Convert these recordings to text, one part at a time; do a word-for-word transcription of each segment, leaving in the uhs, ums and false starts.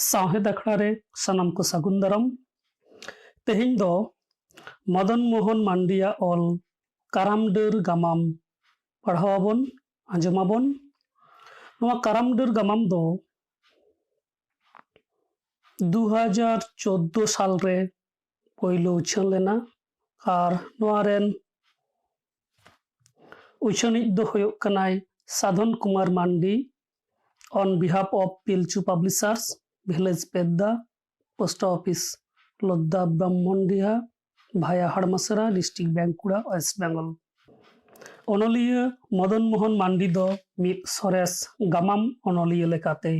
ᱥᱟᱶᱦᱮᱫ ᱟᱠᱷᱲᱟ ᱨᱮ ᱥᱟᱱᱟᱢ ᱠᱚ ᱥᱟᱹᱜᱩᱱ ᱫᱟᱨᱟᱢ᱾ ᱛᱮᱦᱮᱧ ᱫᱚ ᱢᱚᱫᱚᱱ ᱢᱳᱦᱚᱱ ᱢᱟᱱᱰᱤᱭᱟᱜ ᱚᱞ ᱠᱟᱨᱟᱢ ᱰᱟᱹᱨ ᱜᱟᱢᱟᱢ ᱯᱟᱲᱦᱟᱣ ᱟᱵᱚᱱ, ᱟᱸᱡᱚᱢ ᱟᱵᱚᱱ᱾ ᱱᱚᱣᱟ ᱠᱟᱨᱟᱢ ᱰᱟᱹᱨ ᱜᱟᱢᱟᱢ ᱫᱚ ᱫᱩ ᱦᱟᱡᱟᱨ ᱪᱳᱫᱫᱳ ᱥᱟᱞ ᱨᱮ ᱯᱳᱭᱞᱳ ᱩᱪᱷᱟᱹᱱ ᱞᱮᱱᱟ ᱟᱨ ᱱᱚᱣᱟ ᱨᱮᱱ ᱩᱪᱷᱟᱹᱱᱤᱡ ᱫᱚ ᱦᱩᱭᱩᱜ ᱠᱟᱱᱟᱭ ᱥᱟᱫᱷᱚᱱ ᱠᱩᱢᱟᱨ ᱢᱟᱱᱰᱤ, on behalf of Pilchu Publishers, village Pedda, post office ᱞᱚᱫᱫᱟ ᱵᱨᱟᱦᱢᱚᱱᱰᱤᱦᱟ, via ᱦᱟᱲᱢᱟᱥᱮᱨᱟ, district Bankura, West Bengal. ᱚᱱᱚᱞᱤᱭᱟᱹ ᱢᱚᱫᱚᱱ ᱢᱳᱦᱚᱱ ᱢᱟᱱᱰᱤ ᱫᱚ ᱢᱤᱫ ᱥᱚᱨᱮᱥ ᱜᱟᱢᱟᱢ ᱚᱱᱚᱞᱤᱭᱟᱹ ᱞᱮᱠᱟᱛᱮᱭ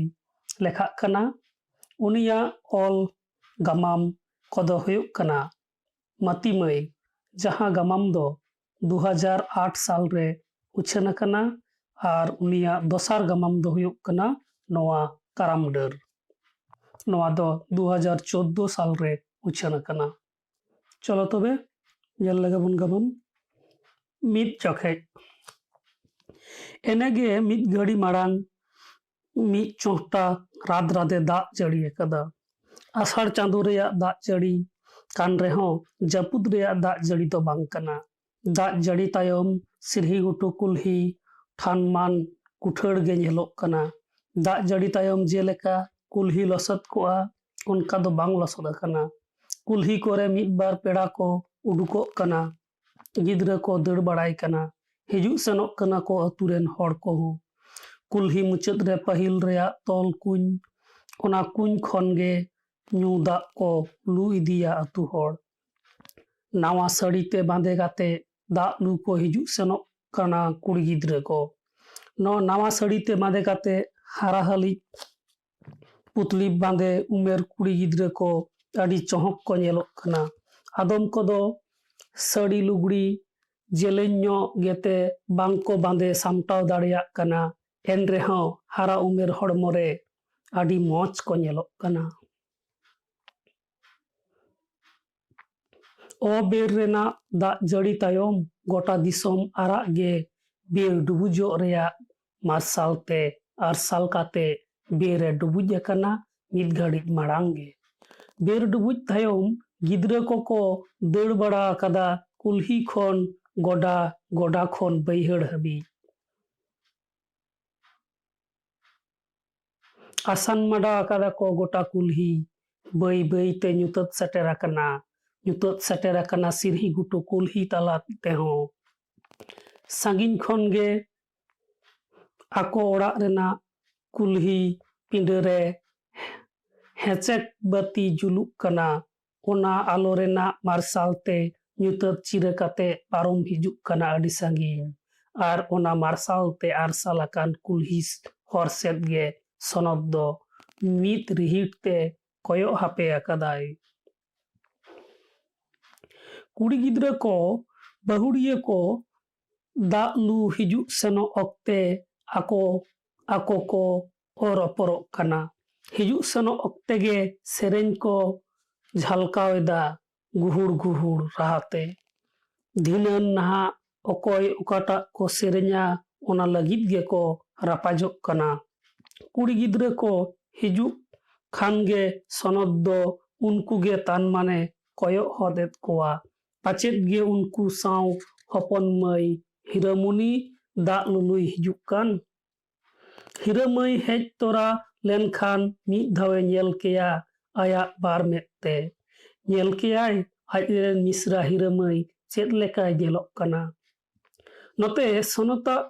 ᱞᱮᱠᱷᱟᱜ ᱠᱟᱱᱟ᱾ ᱩᱱᱤᱭᱟᱜ ᱚᱞ ᱜᱟᱢᱟᱢ ᱠᱚᱫᱚ ᱦᱩᱭᱩᱜ ᱠᱟᱱᱟ ᱢᱟᱹᱛᱤ ᱢᱟᱹᱭ, ᱡᱟᱦᱟᱸ ᱜᱟᱢᱟᱢ ᱫᱚ ᱫᱩ ᱦᱟᱡᱟᱨ ᱟᱴ ᱥᱟᱞ ᱨᱮ ᱩᱪᱷᱟᱹᱱ ᱟᱠᱟᱱᱟ ᱟᱨ ᱩᱱᱤᱭᱟᱜ ᱫᱚᱥᱟᱨ ᱜᱟᱢᱟᱢ ᱫᱚ ᱦᱩᱭᱩᱜ ᱠᱟᱱᱟ ᱱᱚᱣᱟ ᱠᱟᱨᱟᱢ ᱰᱟᱹᱨ᱾ ᱱᱚᱣᱟ ᱫᱚ ᱫᱩ ᱦᱟᱡᱟᱨ ᱪᱳᱫᱫᱳ ᱥᱟᱞ ᱨᱮ ᱩᱪᱷᱟᱹᱱ ᱟᱠᱟᱱᱟ᱾ ᱪᱚᱞᱚ ᱛᱚᱵᱮ ᱧᱮᱞ ᱞᱮᱜᱮ ᱵᱚᱱ ᱜᱟᱢᱟᱢ᱾ ᱢᱤᱫ ᱡᱚᱠᱷᱮᱡ ᱮᱱᱮᱜᱮ ᱢᱤᱫ ᱜᱷᱟᱹᱲᱤ ᱢᱟᱲᱟᱝ ᱢᱤᱫ ᱪᱚᱸᱦᱴᱟ ᱨᱟᱫᱽ ᱨᱟᱫᱮ ᱫᱟᱜ ᱡᱟᱹᱲᱤ ᱟᱠᱟᱫᱟ᱾ ᱟᱥᱟᱲ ᱪᱟᱸᱫᱳ ᱨᱮᱭᱟᱜ ᱫᱟᱜ ᱡᱟᱹᱲᱤ ᱠᱟᱱ ᱨᱮᱦᱚᱸ ᱡᱟᱹᱯᱩᱫ ᱨᱮᱭᱟᱜ ᱫᱟᱜ ᱡᱟᱹᱲᱤ ᱫᱚ ᱵᱟᱝ ᱠᱟᱱᱟ᱾ ᱫᱟᱜ ᱡᱟᱹᱲᱤ ᱛᱟᱭᱚᱢ ᱥᱤᱨᱦᱤ ᱜᱷᱩᱴᱩ ᱠᱩᱞᱦᱤ ᱴᱷᱟᱱ ᱢᱟᱱ ᱠᱩᱴᱷᱟᱹᱲ ᱜᱮ ᱧᱮᱞᱚᱜ ᱠᱟᱱᱟ᱾ ᱫᱟᱜ ᱡᱟᱹᱲᱤ ᱛᱟᱭᱚᱢ ᱡᱮᱞᱮᱠᱟ ᱠᱩᱞᱦᱤ ᱞᱚᱥᱚᱫ ᱠᱚᱜᱼᱟ, ᱚᱱᱠᱟ ᱫᱚ ᱵᱟᱝ ᱞᱚᱥᱚᱫ ᱟᱠᱟᱱᱟ᱾ ᱠᱩᱞᱦᱤ ᱠᱚᱨᱮ ᱢᱤᱫ ᱵᱟᱨ ᱯᱮᱲᱟ ᱠᱚ ᱩᱰᱩᱠᱚᱜ ᱠᱟᱱᱟ, ᱜᱤᱫᱽᱨᱟᱹ ᱠᱚ ᱫᱟᱹᱲ ᱵᱟᱲᱟᱭ ᱠᱟᱱᱟ, ᱦᱤᱡᱩᱜ ᱥᱮᱱᱚᱜ ᱠᱟᱱᱟ ᱠᱚ ᱟᱹᱛᱩ ᱨᱮᱱ ᱦᱚᱲ ᱠᱚᱦᱚᱸ᱾ ᱠᱩᱞᱦᱤ ᱢᱩᱪᱟᱹᱫ ᱨᱮ ᱯᱟᱹᱦᱤᱞ ᱨᱮᱭᱟᱜ ᱛᱚᱞ ᱠᱩᱧ, ᱚᱱᱟ ᱠᱩᱧ ᱠᱷᱚᱱ ᱜᱮ ᱧᱩ ᱫᱟᱜ ᱠᱚ ᱞᱩ ᱤᱫᱤᱭᱟ ᱟᱹᱛᱩ ᱦᱚᱲ᱾ ᱱᱟᱣᱟ ᱥᱟᱹᱲᱤ ᱛᱮ ᱵᱟᱸᱫᱮ ᱠᱟᱛᱮ ᱫᱟᱜ ᱞᱩ ᱠᱚ ᱦᱤᱡᱩᱜ ᱥᱮᱱᱚᱜ ᱠᱟᱱᱟ ᱠᱩᱲᱤ ᱜᱤᱫᱽᱨᱟᱹ ᱠᱚ᱾ ᱱᱚᱣᱟ ᱱᱟᱣᱟ ᱥᱟᱹᱲᱤ ᱛᱮ ᱵᱟᱸᱫᱮ ᱠᱟᱛᱮ ᱦᱟᱨᱟ ᱦᱟᱹᱞᱤᱡ ᱯᱩᱛᱞᱤ ᱵᱟᱸᱫᱮ ᱩᱢᱮᱨ ᱠᱩᱲᱤ ᱜᱤᱫᱽᱨᱟᱹ ᱠᱚ ᱟᱹᱰᱤ ᱪᱚᱦᱚᱠ ᱠᱚ ᱧᱮᱞᱚᱜ ᱠᱟᱱᱟ᱾ ᱟᱫᱚᱢ ᱠᱚᱫᱚ ᱥᱟᱹᱲᱤ ᱞᱩᱜᱽᱲᱤ ᱡᱮᱞᱮᱧ ᱧᱚᱜ ᱜᱮᱛᱮ ᱵᱟᱝ ᱠᱚ ᱵᱟᱸᱫᱮ ᱥᱟᱢᱴᱟᱣ ᱫᱟᱲᱮᱭᱟᱜ ᱠᱟᱱᱟ, ᱮᱱ ᱨᱮᱦᱚᱸ ᱦᱟᱨᱟ ᱩᱢᱮᱨ ᱦᱚᱲᱢᱚ ᱨᱮ ᱟᱹᱰᱤ ᱢᱚᱡᱽ ᱠᱚ ᱧᱮᱞᱚᱜ ᱠᱟᱱᱟ᱾ ᱚᱵᱮᱨ ᱨᱮᱱᱟᱜ ᱫᱟᱜ ᱡᱟᱹᱲᱤ ᱛᱟᱭᱚᱢ ᱜᱚᱴᱟ ᱫᱤᱥᱚᱢ ᱟᱨᱟᱜ ᱜᱮ ᱵᱮᱨ ᱰᱩᱵᱩᱡᱚᱜ ᱨᱮᱭᱟᱜ ᱢᱟᱨᱥᱟᱞ ᱛᱮ ᱟᱨᱥᱟᱞ ᱠᱟᱛᱮ ᱵᱮᱨ ᱮ ᱰᱩᱵᱩᱡ ᱟᱠᱟᱱᱟ᱾ ᱢᱤᱫ ᱜᱷᱟᱹᱲᱤᱡ ᱢᱟᱲᱟᱝ ᱜᱮ᱾ ᱵᱮᱨ ᱰᱩᱵᱩᱡ ᱛᱟᱭᱚᱢ ᱜᱤᱫᱽᱨᱟᱹ ᱠᱚᱠᱚ ᱫᱟᱹᱲ ᱵᱟᱲᱟ ᱟᱠᱟᱫᱟ ᱠᱩᱞᱦᱤ ᱠᱷᱚᱱ ᱜᱚᱰᱟ, ᱜᱚᱰᱟ ᱠᱷᱚᱱ ᱵᱟᱹᱭᱦᱟᱹᱲ ᱦᱟᱹᱵᱤᱡ᱾ ᱟᱥᱟᱱ ᱢᱟᱰᱟ ᱟᱠᱟᱫᱟ ᱠᱚ ᱜᱚᱴᱟ ᱠᱩᱞᱦᱤ᱾ ᱵᱟᱹᱭ ᱵᱟᱹᱭ ᱛᱮ ᱧᱩᱛᱟᱹᱛ ᱥᱮᱴᱮᱨ ᱟᱠᱟᱱᱟ᱾ ᱧᱩᱛᱟᱹᱛ ᱥᱮᱴᱮᱨ ᱟᱠᱟᱱᱟ ᱥᱤᱨᱦᱤ ᱜᱷᱩᱴᱩ ᱠᱩᱞᱦᱤ ᱛᱟᱞᱟ ᱛᱮᱦᱚᱸ᱾ ᱥᱟᱺᱜᱤᱧ ᱠᱷᱚᱱ ᱜᱮ ᱟᱠᱚ ᱚᱲᱟᱜ ᱨᱮᱱᱟᱜ ᱠᱩᱞᱦᱤ ᱯᱤᱸᱰᱟᱹ ᱨᱮ ᱦᱮᱸᱪᱮᱠ ᱵᱟᱹᱛᱤ ᱡᱩᱞᱩᱜ ᱠᱟᱱᱟ᱾ ᱚᱱᱟ ᱟᱞᱚ ᱨᱮᱱᱟᱜ ᱢᱟᱨᱥᱟᱞ ᱛᱮ ᱧᱩᱛᱟᱹᱛ ᱪᱤᱨᱟᱹ ᱠᱟᱛᱮ ᱯᱟᱨᱚᱢ ᱦᱤᱡᱩᱜ ᱠᱟᱱᱟ ᱟᱹᱰᱤ ᱥᱟᱺᱜᱤᱧ᱾ ᱟᱨ ᱚᱱᱟ ᱢᱟᱨᱥᱟᱞ ᱛᱮ ᱟᱨᱥᱟᱞ ᱟᱠᱟᱱ ᱠᱩᱞᱦᱤ ᱦᱚᱨ ᱥᱮᱫ ᱜᱮ ᱥᱚᱱᱚᱛ ᱫᱚ ᱢᱤᱫ ᱨᱤᱦᱤᱴ ᱛᱮ ᱠᱚᱭᱚᱜ ᱦᱟᱯᱮ ᱟᱠᱟᱫᱟᱭ᱾ ᱠᱩᱲᱤ ᱜᱤᱫᱽᱨᱟᱹ ᱠᱚ, ᱵᱟᱹᱦᱩᱲᱤᱭᱟᱹ ᱠᱚ ᱫᱟᱜ ᱞᱩ ᱦᱤᱡᱩᱜ ᱥᱮᱱᱚᱜ ᱚᱠᱛᱮ ᱟᱠᱚ, ᱟᱠᱚ ᱠᱚ ᱚᱨ ᱚᱯᱚᱨᱚᱜ ᱠᱟᱱᱟ᱾ ᱦᱤᱡᱩᱜ ᱥᱮᱱᱚᱜ ᱚᱠᱛᱮ ᱜᱮ ᱥᱮᱨᱮᱧ ᱠᱚ ᱡᱷᱟᱞᱠᱟᱣ ᱮᱫᱟ ᱜᱩᱦᱩᱲ ᱜᱩᱦᱩᱲ ᱨᱟᱦᱟᱛᱮ᱾ ᱫᱷᱤᱱᱟᱹᱱ ᱱᱟᱦᱟᱜ ᱚᱠᱚᱭ ᱚᱠᱟᱴᱟᱜ ᱠᱚ ᱥᱮᱨᱮᱧᱟ, ᱚᱱᱟ ᱞᱟᱹᱜᱤᱫ ᱜᱮᱠᱚ ᱨᱟᱯᱟᱡᱚᱜ ᱠᱟᱱᱟ᱾ ᱠᱩᱲᱤ ᱜᱤᱫᱽᱨᱟᱹ ᱠᱚ ᱦᱤᱡᱩᱜ ᱠᱷᱟᱱ ᱜᱮ ᱥᱚᱱᱚᱛ ᱫᱚ ᱩᱱᱠᱩ ᱜᱮ ᱛᱟᱱ ᱢᱟᱱᱮ ᱠᱚᱭᱚᱜ ᱦᱚᱫ ᱮᱫ ᱠᱚᱣᱟ᱾ ᱯᱟᱪᱮᱫ ᱜᱮ ᱩᱱᱠᱩ ᱥᱟᱶ ᱦᱚᱯᱚᱱ ᱢᱟᱹᱭ ᱦᱤᱨᱟᱹᱢᱩᱱᱤ ᱫᱟᱜ ᱞᱩᱞᱩᱭ ᱦᱤᱡᱩᱜ ᱠᱟᱱ᱾ ᱦᱤᱨᱟᱹ ᱢᱟᱹᱭ ᱦᱮᱡ ᱛᱚᱨᱟ ᱞᱮᱱᱠᱷᱟᱱ ᱢᱤᱫ ᱫᱷᱟᱣᱮ ᱧᱮᱞ ᱠᱮᱭᱟ ᱟᱭᱟᱜ ᱵᱟᱨ ᱢᱮᱫ ᱛᱮ᱾ ᱧᱮᱞ ᱠᱮᱭᱟᱭ ᱟᱡᱨᱮᱱ ᱢᱤᱥᱨᱟ ᱦᱤᱨᱟᱹ ᱢᱟᱹᱭ ᱪᱮᱫ ᱞᱮᱠᱟᱭ ᱧᱮᱞᱚᱜ ᱠᱟᱱᱟ᱾ ᱱᱚᱛᱮ ᱥᱚᱱᱚᱛᱟᱜ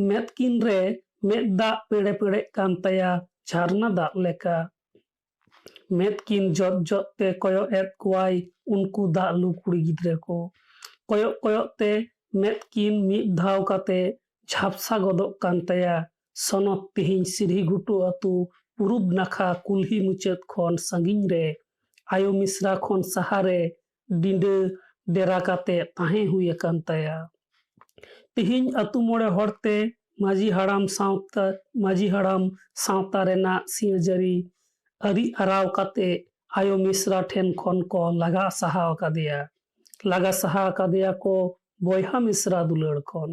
ᱢᱮᱫ ᱠᱤᱱ ᱨᱮ ᱢᱮᱫ ᱫᱟᱜ ᱯᱮᱲᱮ ᱯᱮᱲᱮᱜ ᱠᱟᱱ ᱛᱟᱭᱟ ᱡᱷᱟᱨᱱᱟ ᱫᱟᱜ ᱞᱮᱠᱟ᱾ ᱢᱮᱫ ᱠᱤᱱ ᱡᱚᱫ ᱡᱚᱫ ᱛᱮ ᱠᱚᱭᱚᱜ ᱮᱫ ᱠᱚᱣᱟᱭ ᱩᱱᱠᱩ ᱫᱟᱜ ᱞᱩ ᱠᱩᱲᱤ ᱜᱤᱫᱽᱨᱟᱹ ᱠᱚ᱾ ᱠᱚᱭᱚᱜ ᱠᱚᱭᱚᱜ ᱛᱮ ᱢᱮᱫ ᱠᱤᱱ ᱢᱤᱫ ᱫᱷᱟᱣ ᱠᱟᱛᱮ ᱡᱷᱟᱯᱥᱟ ᱜᱚᱫᱚᱜ ᱠᱟᱱ ᱛᱟᱭᱟ᱾ ᱥᱚᱱᱚᱛ ᱛᱮᱦᱮᱧ ᱥᱤᱨᱦᱤ ᱜᱷᱩᱴᱩ ᱟᱹᱛᱩ ᱯᱩᱨᱩᱵ ᱱᱟᱠᱷᱟ ᱠᱩᱞᱦᱤ ᱢᱩᱪᱟᱹᱫ ᱠᱷᱚᱱ ᱥᱟᱺᱜᱤᱧ ᱨᱮ, ᱟᱭᱳ ᱢᱤᱥᱨᱟ ᱠᱷᱚᱱ ᱥᱟᱦᱟ ᱨᱮ ᱰᱤᱸᱰᱟᱹ ᱰᱮᱨᱟ ᱠᱟᱛᱮ ᱛᱟᱦᱮᱸ ᱦᱩᱭ ᱟᱠᱟᱱ ᱛᱟᱭᱟ᱾ ᱛᱮᱦᱮᱧ ᱟᱹᱛᱩ ᱢᱚᱬᱮ ᱦᱚᱲ ᱛᱮ ᱢᱟᱹᱡᱷᱤ ᱦᱟᱲᱟᱢ ᱥᱟᱶᱛᱟ, ᱢᱟᱹᱡᱷᱤ ᱦᱟᱲᱟᱢ ᱥᱟᱶᱛᱟ ᱨᱮᱱᱟᱜ ᱥᱤᱭᱟᱹᱡᱟᱹᱨᱤ ᱟᱹᱨᱤ ᱟᱨᱟᱣ ᱠᱟᱛᱮ ᱟᱭᱳ ᱢᱤᱥᱨᱟ ᱴᱷᱮᱱ ᱠᱷᱚᱱ ᱠᱚ ᱞᱟᱜᱟ ᱥᱟᱦᱟ ᱟᱠᱟᱫᱮᱭᱟ᱾ ᱞᱟᱜᱟ ᱥᱟᱦᱟ ᱟᱠᱟᱫᱮᱭᱟ ᱠᱚ ᱵᱚᱭᱦᱟ ᱢᱤᱥᱨᱟ ᱫᱩᱞᱟᱹᱲ ᱠᱷᱚᱱ᱾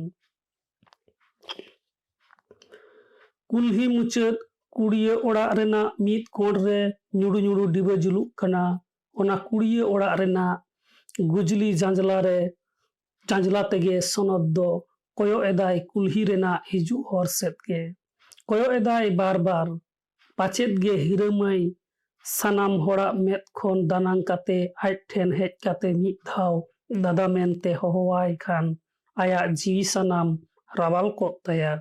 ᱠᱩᱞᱦᱤ ᱢᱩᱪᱟᱹᱫ ᱠᱩᱲᱤᱭᱟᱹ ᱚᱲᱟᱜ ᱨᱮᱱᱟᱜ ᱢᱤᱫ ᱠᱚᱬ ᱨᱮ ᱧᱩᱲᱩ ᱧᱩᱲᱩ ᱰᱤᱵᱟᱹ ᱡᱩᱞᱩᱜ ᱠᱟᱱᱟ᱾ ᱚᱱᱟ ᱠᱩᱲᱤᱭᱟᱹ ᱚᱲᱟᱜ ᱨᱮᱱᱟᱜ ᱜᱩᱡᱽᱞᱤ ᱡᱟᱸᱡᱽᱞᱟ ᱨᱮ, ᱡᱟᱸᱡᱽᱞᱟ ᱛᱮᱜᱮ ᱥᱚᱱᱚᱛ ᱫᱚ ᱠᱚᱭᱚᱜ ᱮᱫᱟᱭ ᱠᱩᱞᱦᱤ ᱨᱮᱱᱟᱜ ᱦᱤᱡᱩᱜ ᱦᱚᱨ ᱥᱮᱫ ᱜᱮ᱾ ᱠᱚᱭᱚᱜ ᱮᱫᱟᱭ ᱵᱟᱨ ᱵᱟᱨ᱾ ᱯᱟᱪᱮᱫ ᱜᱮ ᱦᱤᱨᱟᱹ ᱢᱟᱹᱭ ᱥᱟᱱᱟᱢ ᱦᱚᱲᱟᱜ ᱢᱮᱫ ᱠᱷᱚᱱ ᱫᱟᱱᱟᱝ ᱠᱟᱛᱮ ᱟᱡ ᱴᱷᱮᱱ ᱦᱮᱡ ᱠᱟᱛᱮ ᱢᱤᱫ ᱫᱷᱟᱣ ᱫᱟᱫᱟ ᱢᱮᱱᱛᱮ ᱦᱚᱦᱚᱣᱟᱭ ᱠᱷᱟᱱ ᱟᱭᱟᱜ ᱡᱤᱣᱤ ᱥᱟᱱᱟᱢ ᱨᱟᱣᱟᱞ ᱠᱚᱜ ᱛᱟᱭᱟ᱾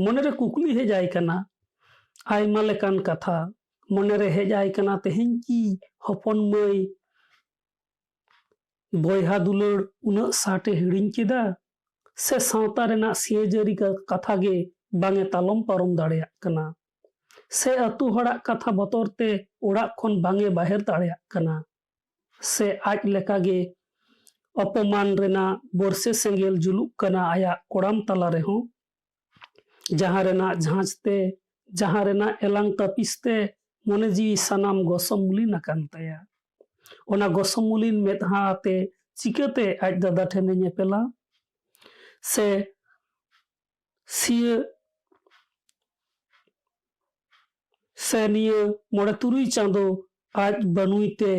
ᱢᱚᱱᱮᱨᱮ ᱠᱩᱠᱞᱤ ᱦᱮᱡ ᱟᱭ ᱠᱟᱱᱟ, ᱟᱭᱢᱟ ᱞᱮᱠᱟᱱ ᱠᱟᱛᱷᱟ᱾ ᱢᱚᱱᱮᱨᱮ ᱦᱮᱡ ᱟᱭ ᱠᱟᱱᱟ, ᱛᱮᱦᱮᱧ ᱠᱤ ᱦᱚᱯᱚᱱ ᱢᱟᱹᱭ ᱵᱚᱭᱦᱟ ᱫᱩᱞᱟᱹᱲ ᱩᱱᱟᱹᱜ ᱥᱟᱴ ᱮ ᱦᱤᱲᱤᱧ ᱠᱮᱫᱟ? ᱥᱮ ᱥᱟᱶᱛᱟ ᱨᱮᱱᱟᱜ ᱥᱤᱭᱟᱹᱡᱟᱹᱨᱤ ᱠᱟ-, ᱠᱟᱛᱷᱟ ᱜᱮ ᱵᱟᱝ ᱮ ᱛᱟᱞᱚᱢ ᱯᱟᱨᱚᱢ ᱫᱟᱲᱮᱭᱟᱜ ᱠᱟᱱᱟ? ᱥᱮ ᱟᱹᱛᱩ ᱦᱚᱲᱟᱜ ᱠᱟᱛᱷᱟ ᱵᱚᱛᱚᱨ ᱛᱮ ᱚᱲᱟᱜ ᱠᱷᱚᱱ ᱵᱟᱝ ᱮ ᱵᱟᱦᱮᱨ ᱫᱟᱲᱮᱭᱟᱜ ᱠᱟᱱᱟ? ᱥᱮ ᱟᱡ ᱞᱮᱠᱟᱜᱮ ᱚᱯᱚᱢᱟᱱ ᱨᱮᱱᱟᱜ ᱵᱚᱨᱥᱮ ᱥᱮᱸᱜᱮᱞ ᱡᱩᱞᱩᱜ ᱠᱟᱱᱟ ᱟᱭᱟᱜ ᱠᱚᱲᱟᱢ ᱛᱟᱞᱟ ᱨᱮᱦᱚᱸ? ᱡᱟᱦᱟᱸ ᱨᱮᱱᱟᱜ ᱡᱷᱟᱸᱡᱽ ᱛᱮ, ᱡᱟᱦᱟᱸ ᱨᱮᱱᱟᱜ ᱮᱞᱟᱝ ᱛᱟᱹᱯᱤᱥ ᱛᱮ ᱢᱚᱱᱮ ᱡᱤᱣᱤ ᱥᱟᱱᱟᱢ ᱜᱚᱥᱚᱢᱩᱞᱤᱱ ᱟᱠᱟᱱ ᱛᱟᱭᱟ᱾ ᱚᱱᱟ ᱜᱚᱥᱚᱢᱩᱞᱤᱱ ᱢᱮᱫᱦᱟ ᱟᱛᱮ ᱪᱤᱠᱟᱹᱛᱮ ᱟᱡ ᱫᱟᱫᱟ ᱴᱷᱮᱱᱮ ᱧᱮᱯᱮᱞᱟ? ᱥᱮ ᱥᱤᱭᱟᱹ ᱥᱮ ᱱᱤᱭᱟᱹ ᱢᱚᱬᱮ ᱛᱩᱨᱩᱭ ᱪᱟᱸᱫᱚ ᱟᱡ ᱵᱟᱹᱱᱩᱭ ᱛᱮ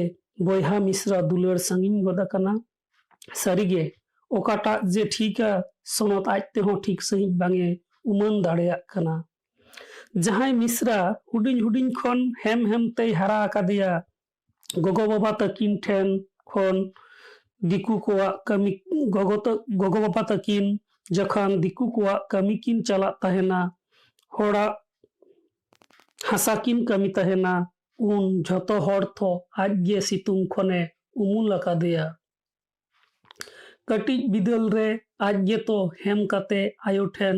ᱵᱚᱭᱦᱟ ᱢᱤᱥᱨᱟ ᱫᱩᱞᱟᱹᱲ ᱥᱟᱺᱜᱤᱧ ᱜᱚᱫ ᱟᱠᱟᱱᱟ? ᱥᱟᱹᱨᱤᱜᱮ, ᱚᱠᱟᱴᱟᱜ ᱡᱮ ᱴᱷᱤᱠᱟ, ᱥᱚᱱᱚᱛ ᱟᱡ ᱛᱮᱦᱚᱸ ᱴᱷᱤᱠ ᱥᱟᱺᱦᱤᱡ ᱵᱟᱝ ᱮ ᱩᱢᱟᱹᱱ ᱫᱟᱲᱮᱭᱟᱜ ᱠᱟᱱᱟ᱾ ᱡᱟᱦᱟᱸᱭ ᱢᱤᱥᱨᱟ ᱦᱩᱰᱤᱧ ᱦᱩᱰᱤᱧ ᱠᱷᱚᱱ ᱦᱮᱢ ᱦᱮᱢ ᱛᱮᱭ ᱦᱟᱨᱟ ᱟᱠᱟᱫᱮᱭᱟ, ᱜᱚᱜᱚ ᱵᱟᱵᱟ ᱛᱟᱹᱠᱤᱱ ᱴᱷᱮᱱ ᱠᱷᱚᱱ ᱫᱤᱠᱩ ᱠᱚᱣᱟᱜ ᱠᱟᱹᱢᱤ, ᱜᱚᱜᱚ ᱛᱟ-, ᱜᱚᱜᱚ ᱵᱟᱵᱟ ᱛᱟᱹᱠᱤᱱ ᱡᱚᱠᱷᱚᱱ ᱫᱤᱠᱩ ᱠᱚᱣᱟᱜ ᱠᱟᱹᱢᱤ ᱠᱤᱱ ᱪᱟᱞᱟᱜ ᱛᱟᱦᱮᱱᱟ, ᱦᱚᱲᱟᱜ ᱦᱟᱥᱟ ᱠᱤᱱ ᱠᱟᱹᱢᱤ ᱛᱟᱦᱮᱱᱟ, ᱩᱱ ᱡᱷᱚᱛᱚ ᱦᱚᱲ ᱛᱷᱚ ᱟᱡ ᱜᱮ ᱥᱤᱛᱩᱝ ᱠᱷᱚᱱᱮ ᱩᱢᱩᱞ ᱟᱠᱟᱫᱮᱭᱟ᱾ ᱠᱟᱹᱴᱤᱡ ᱵᱤᱫᱟᱹᱞ ᱨᱮ ᱟᱡ ᱜᱮᱛᱚ ᱦᱮᱢ ᱠᱟᱛᱮ ᱟᱭᱳ ᱴᱷᱮᱱ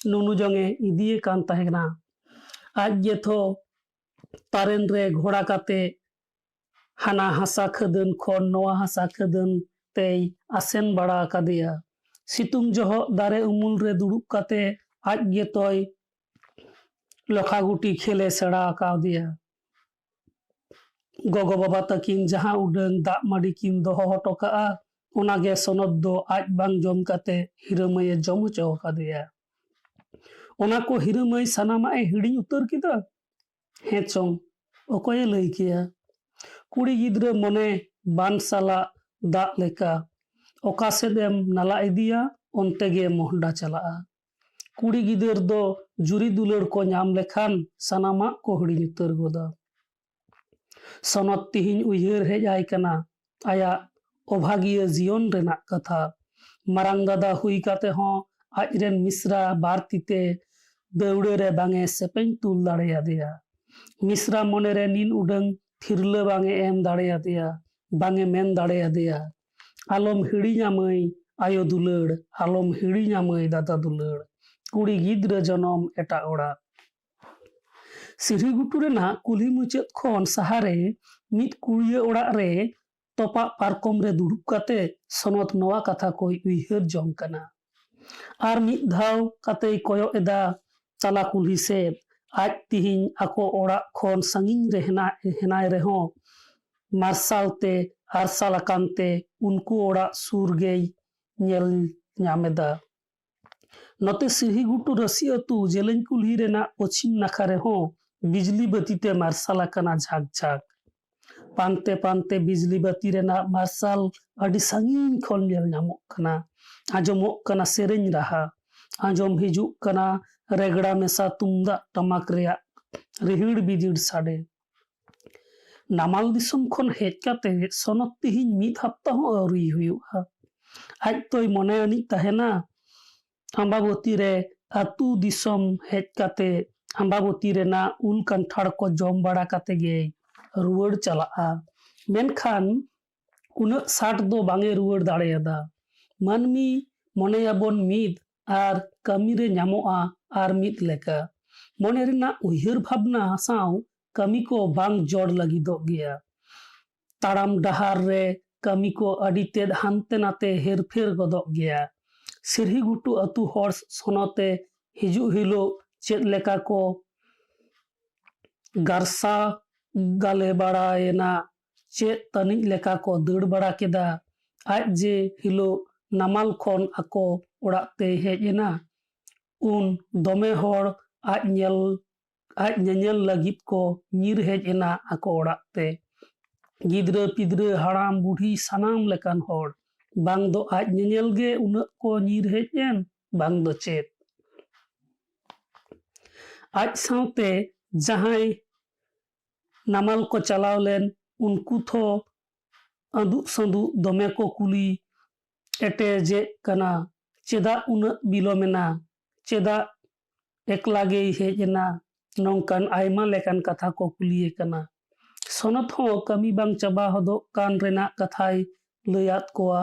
ᱱᱩᱱᱩ ᱡᱚᱝ ᱮ ᱤᱫᱤᱭᱮ ᱠᱟᱱ ᱛᱟᱦᱮᱱᱟ᱾ ᱟᱡ ᱜᱮᱛᱚ ᱛᱟᱨᱮᱱ ᱨᱮ ᱜᱷᱚᱲᱟ ᱠᱟᱛᱮ ᱦᱟᱱᱟ ᱦᱟᱥᱟ ᱠᱷᱟᱹᱫᱟᱹᱱ ᱠᱷᱚᱱ ᱱᱚᱣᱟ ᱦᱟᱥᱟ ᱠᱷᱟᱹᱫᱟᱹᱱ ᱛᱮᱭ ᱟᱥᱮᱱ ᱵᱟᱲᱟ ᱟᱠᱟᱫᱮᱭᱟ᱾ ᱥᱤᱛᱩᱝ ᱡᱚᱦᱚᱜ ᱫᱟᱨᱮ ᱩᱢᱩᱞ ᱨᱮ ᱫᱩᱲᱩᱵ ᱠᱟᱛᱮ ᱟᱡ ᱜᱮᱛᱚᱭ ᱞᱚᱠᱷᱟ ᱜᱩᱴᱤ ᱠᱷᱮᱞᱮ ᱥᱮᱬᱟ ᱟᱠᱟᱫᱮᱭᱟ᱾ ᱜᱚᱜᱚ ᱵᱟᱵᱟ ᱛᱟᱹᱠᱤᱱ ᱡᱟᱦᱟᱸ ᱩᱰᱟᱹᱝ ᱫᱟᱜ ᱢᱟᱹᱰᱤ ᱠᱤᱱ ᱫᱚᱦᱚ ᱦᱚᱴᱚ ᱠᱟᱜᱼᱟ, ᱚᱱᱟᱜᱮ ᱥᱚᱱᱚᱛ ᱫᱚ ᱟᱡ ᱵᱟᱝ ᱡᱚᱢ ᱠᱟᱛᱮ ᱦᱤᱨᱟᱹ ᱢᱟᱹᱭᱮ ᱡᱚᱢ ᱦᱚᱪᱚ ᱟᱠᱟᱫᱮᱭᱟ᱾ ᱚᱱᱟ ᱠᱚ ᱦᱤᱨᱟᱹ ᱢᱟᱹᱭ ᱥᱟᱱᱟᱢᱟᱜ ᱮ ᱦᱤᱲᱤᱧ ᱩᱛᱟᱹᱨ ᱠᱮᱫᱟ? ᱦᱮᱸ ᱪᱚᱝ, ᱚᱠᱚᱭᱮ ᱞᱟᱹᱭ ᱠᱮᱭᱟ? ᱠᱩᱲᱤ ᱜᱤᱫᱽᱨᱟᱹ ᱢᱚᱱᱮ ᱵᱟᱱ ᱥᱟᱞᱟᱜ ᱫᱟᱜ ᱞᱮᱠᱟ, ᱚᱠᱟ ᱥᱮᱫ ᱮᱢ ᱱᱟᱞᱟ ᱤᱫᱤᱭᱟ, ᱚᱱᱛᱮ ᱜᱮ ᱢᱚᱦᱰᱟ ᱪᱟᱞᱟᱜᱼᱟ᱾ ᱠᱩᱲᱤ ᱜᱤᱫᱟᱹᱨ ᱫᱚ ᱡᱩᱨᱤ ᱫᱩᱞᱟᱹᱲ ᱠᱚ ᱧᱟᱢ ᱞᱮᱠᱷᱟᱱ ᱥᱟᱱᱟᱢᱟᱜ ᱠᱚ ᱦᱤᱲᱤᱧ ᱩᱛᱟᱹᱨ ᱜᱚᱫᱟ᱾ ᱥᱚᱱᱚᱛ ᱛᱤᱦᱤᱧ ᱩᱭᱦᱟᱹᱨ ᱦᱮᱡ ᱟᱭ ᱠᱟᱱᱟ ᱟᱭᱟᱜ ᱚᱵᱷᱟᱜᱤᱭᱟᱹ ᱡᱤᱭᱚᱱ ᱨᱮᱱᱟᱜ ᱠᱟᱛᱷᱟ᱾ ᱢᱟᱨᱟᱝ ᱫᱟᱫᱟ ᱦᱩᱭ ᱠᱟᱛᱮ ᱦᱚᱸ ᱟᱡᱨᱮᱱ ᱢᱤᱥᱨᱟ ᱵᱟᱨ ᱛᱤ ᱛᱮ ᱫᱟᱹᱣᱲᱟᱹ ᱨᱮ ᱵᱟᱝ ᱮ ᱥᱮᱯᱮᱧ ᱛᱩᱞ ᱫᱟᱲᱮᱭᱟᱫᱮᱭᱟ᱾ ᱢᱤᱥᱨᱟ ᱢᱚᱱᱮᱨᱮ ᱱᱤᱱ ᱩᱰᱟᱹᱝ ᱛᱷᱤᱨᱞᱟᱹ ᱵᱟᱝ ᱮ ᱮᱢ ᱫᱟᱲᱮᱭᱟᱫᱮᱭᱟ, ᱵᱟᱝ ᱮ ᱢᱮᱱ ᱫᱟᱲᱮᱭᱟᱫᱮᱭᱟ, "ᱟᱞᱚᱢ ᱦᱤᱲᱤᱧᱟ ᱢᱟᱹᱭ ᱟᱭᱳ ᱫᱩᱞᱟᱹᱲ, ᱟᱞᱚᱢ ᱦᱤᱲᱤᱧᱟ ᱢᱟᱹᱭ ᱫᱟᱫᱟ ᱫᱩᱞᱟᱹᱲ, ᱠᱩᱲᱤ ᱜᱤᱫᱽᱨᱟᱹ ᱡᱚᱱᱚᱢ ᱮᱴᱟᱜ ᱚᱲᱟᱜ᱾" ᱥᱤᱨᱦᱤ ᱜᱷᱩᱴᱩ ᱨᱮᱱᱟᱜ ᱠᱩᱞᱦᱤ ᱢᱩᱪᱟᱹᱫ ᱠᱷᱚᱱ ᱥᱟᱦᱟᱨᱮ ᱢᱤᱫ ᱠᱩᱲᱤᱭᱟᱹ ᱚᱲᱟᱜ ᱨᱮ ᱛᱚᱯᱟᱜ ᱯᱟᱨᱠᱚᱢ ᱨᱮ ᱫᱩᱲᱩᱵ ᱠᱟᱛᱮ ᱥᱚᱱᱚᱛ ᱱᱚᱣᱟ ᱠᱟᱛᱷᱟ ᱠᱚᱭ ᱩᱭᱦᱟᱹᱨ ᱡᱚᱝ ᱠᱟᱱᱟ᱾ ᱟᱨ ᱢᱤᱫ ᱫᱷᱟᱣ ᱠᱟᱛᱮᱭ ᱠᱚᱭᱚᱜ ᱮᱫᱟ ᱛᱟᱞᱟ ᱠᱩᱞᱦᱤ ᱥᱮᱫ᱾ ᱟᱡ ᱛᱤᱦᱤᱧ ᱟᱠᱚ ᱚᱲᱟᱜ ᱠᱷᱚᱱ ᱥᱟᱺᱜᱤᱧ ᱨᱮ ᱦᱮᱱᱟᱜ, ᱦᱮᱱᱟᱭ ᱨᱮᱦᱚᱸ, ᱢᱟᱨᱥᱟᱞ ᱛᱮ ᱟᱨᱥᱟᱞ ᱟᱠᱟᱱ ᱛᱮ ᱩᱱᱠᱩ ᱚᱲᱟᱜ ᱥᱩᱨ ᱜᱮᱭ ᱧᱮᱞ ᱧᱟᱢ ᱮᱫᱟ᱾ ᱱᱚᱛᱮ ᱥᱤᱨᱦᱤ ᱜᱷᱩᱴᱩ ᱨᱟᱹᱥᱤ ᱟᱹᱛᱩ ᱡᱮᱞᱮᱧ ᱠᱩᱞᱦᱤ ᱨᱮᱱᱟᱜ ᱯᱚᱪᱷᱤᱢ ᱱᱟᱠᱷᱟ ᱨᱮᱦᱚᱸ ᱵᱤᱡᱽᱞᱤ ᱵᱟᱹᱛᱤ ᱛᱮ ᱢᱟᱨᱥᱟᱞ ᱟᱠᱟᱱᱟ ᱡᱷᱟᱠ ᱡᱷᱟᱠ᱾ ᱯᱟᱱᱛᱮ ᱯᱟᱱᱛᱮ ᱵᱤᱡᱽᱞᱤ ᱵᱟᱹᱛᱤ ᱨᱮᱱᱟᱜ ᱢᱟᱨᱥᱟᱞ ᱟᱹᱰᱤ ᱥᱟᱺᱜᱤᱧ ᱠᱷᱚᱱ ᱧᱮᱞ ᱧᱟᱢᱚᱜ ᱠᱟᱱᱟ᱾ ᱟᱸᱡᱚᱢᱚᱜ ᱠᱟᱱᱟ ᱥᱮᱨᱮᱧ ᱨᱟᱦᱟ, ᱟᱸᱡᱚᱢ ᱦᱤᱡᱩᱜ ᱠᱟᱱᱟ ᱨᱮᱜᱽᱲᱟ ᱢᱮᱥᱟ ᱛᱩᱢᱫᱟᱜ ᱴᱟᱢᱟᱠ ᱨᱮᱭᱟᱜ ᱨᱤᱦᱤᱲ ᱵᱤᱫᱤᱲ ᱥᱟᱰᱮ᱾ ᱱᱟᱢᱟᱞ ᱫᱤᱥᱚᱢ ᱠᱷᱚᱱ ᱦᱮᱡ ᱠᱟᱛᱮ ᱥᱚᱱᱚᱛ ᱛᱤᱦᱤᱧ ᱢᱤᱫ ᱦᱟᱯᱛᱟ ᱦᱚᱸ ᱟᱹᱣᱨᱤ ᱦᱩᱭᱩᱜᱼᱟ᱾ ᱟᱡ ᱛᱚᱭ ᱢᱚᱱᱮ ᱟᱹᱱᱤᱡ ᱛᱟᱦᱮᱱᱟ ᱟᱢᱵᱟᱵᱚᱛᱤ ᱨᱮ ᱟᱹᱛᱩ ᱫᱤᱥᱚᱢ ᱦᱮᱡ ᱠᱟᱛᱮ ᱟᱢᱵᱟᱵᱚᱛᱤ ᱨᱮᱱᱟᱜ ᱩᱞ ᱠᱟᱱᱴᱷᱟᱲ ᱠᱚ ᱡᱚᱢ ᱵᱟᱲᱟ ᱠᱟᱛᱮ ᱜᱮᱭ ᱨᱩᱣᱟᱹᱲ ᱪᱟᱞᱟᱜᱼᱟ᱾ ᱢᱮᱱᱠᱷᱟᱱ ᱩᱱᱟᱹᱜ ᱥᱟᱴ ᱫᱚ ᱵᱟᱝ ᱮ ᱨᱩᱣᱟᱹᱲ ᱫᱟᱲᱮᱭᱟᱫᱟ᱾ ᱢᱟᱹᱱᱢᱤ ᱢᱚᱱᱮᱭᱟᱵᱚᱱ ᱢᱤᱫ ᱟᱨ ᱠᱟᱹᱢᱤ ᱨᱮ ᱧᱟᱢᱚᱜᱼᱟ ᱟᱨ ᱢᱤᱫ ᱞᱮᱠᱟ᱾ ᱢᱚᱱᱮ ᱨᱮᱱᱟᱜ ᱩᱭᱦᱟᱹᱨ ᱵᱷᱟᱵᱽᱱᱟ ᱥᱟᱶ ᱠᱟᱹᱢᱤ ᱠᱚ ᱵᱟᱝ ᱡᱚᱲ ᱞᱟᱹᱜᱤᱫᱚᱜ ᱜᱮᱭᱟ᱾ ᱛᱟᱲᱟᱢ ᱰᱟᱦᱟᱨ ᱨᱮ ᱠᱟᱹᱢᱤ ᱠᱚ ᱟᱹᱰᱤ ᱛᱮᱫ ᱦᱟᱱᱛᱮ ᱱᱟᱛᱮ ᱦᱮᱨᱯᱷᱮᱨ ᱜᱚᱫᱚᱜ ᱜᱮᱭᱟ᱾ ᱥᱤᱨᱦᱤ ᱜᱷᱩᱴᱩ ᱟᱹᱛᱩ ᱦᱚᱲ ᱥᱚᱱᱚᱛᱮ ᱦᱤᱡᱩᱜ ᱦᱤᱞᱳᱜ ᱪᱮᱫ ᱞᱮᱠᱟ ᱠᱚ ᱜᱟᱨᱥᱟ ᱜᱟᱞᱮ ᱵᱟᱲᱟᱭᱮᱱᱟ, ᱪᱮᱫ ᱛᱟᱹᱱᱤᱡ ᱞᱮᱠᱟ ᱠᱚ ᱫᱟᱹᱲ ᱵᱟᱲᱟ ᱠᱮᱫᱟ᱾ ᱟᱡ ᱡᱮ ᱦᱤᱞᱳᱜ ᱱᱟᱢᱟᱞ ᱠᱷᱚᱱ ᱟᱠᱚ ᱚᱲᱟᱜ ᱛᱮᱭ ᱦᱮᱡ ᱮᱱᱟ, ᱩᱱ ᱫᱚᱢᱮ ᱦᱚᱲ ᱟᱡ ᱧᱮᱞ, ᱟᱡ ᱧᱮᱧᱮᱞ ᱞᱟᱹᱜᱤᱫ ᱠᱚ ᱧᱤᱨ ᱦᱮᱡ ᱮᱱᱟ ᱟᱠᱚ ᱚᱲᱟᱜ ᱛᱮ᱾ ᱜᱤᱫᱽᱨᱟᱹ ᱯᱤᱫᱽᱨᱟᱹ, ᱦᱟᱲᱟᱢ ᱵᱩᱰᱷᱤ, ᱥᱟᱱᱟᱢ ᱞᱮᱠᱟᱱ ᱦᱚᱲ᱾ ᱵᱟᱝ ᱫᱚ ᱟᱡ ᱧᱮᱧᱮᱞ ᱜᱮ ᱩᱱᱟᱹᱜ ᱠᱚ ᱧᱤᱨ ᱦᱮᱡ ᱮᱱ, ᱵᱟᱝ ᱫᱚ ᱪᱮᱫ᱾ ᱟᱡ ᱥᱟᱶᱛᱮ ᱡᱟᱦᱟᱸᱭ ᱱᱟᱢᱟᱞ ᱠᱚ ᱪᱟᱞᱟᱣ ᱞᱮᱱ, ᱩᱱᱠᱩ ᱛᱷᱚ ᱟᱹᱫᱩᱜ ᱥᱟᱹᱫᱩᱜ ᱫᱚᱢᱮ ᱠᱚ ᱠᱩᱞᱤ ᱮᱴᱮᱡᱮᱜ ᱠᱟᱱᱟ, "ᱪᱮᱫᱟᱜ ᱩᱱᱟᱹᱜ ᱵᱤᱞᱚᱢᱮᱱᱟ? ᱪᱮᱫᱟᱜ ᱮᱠᱞᱟ ᱜᱮᱭ ᱦᱮᱡ ᱮᱱᱟ?" ᱱᱚᱝᱠᱟᱱ ᱟᱭᱢᱟ ᱞᱮᱠᱟᱱ ᱠᱟᱛᱷᱟ ᱠᱚ ᱠᱩᱞᱤᱭᱮ ᱠᱟᱱᱟ᱾ ᱥᱚᱱᱚᱛ ᱦᱚᱸ ᱠᱟᱹᱢᱤ ᱵᱟᱝ ᱪᱟᱵᱟ ᱦᱚᱫᱚᱜ ᱠᱟᱱ ᱨᱮᱱᱟᱜ ᱠᱟᱛᱷᱟᱭ ᱞᱟᱹᱭᱟᱫ ᱠᱚᱣᱟ᱾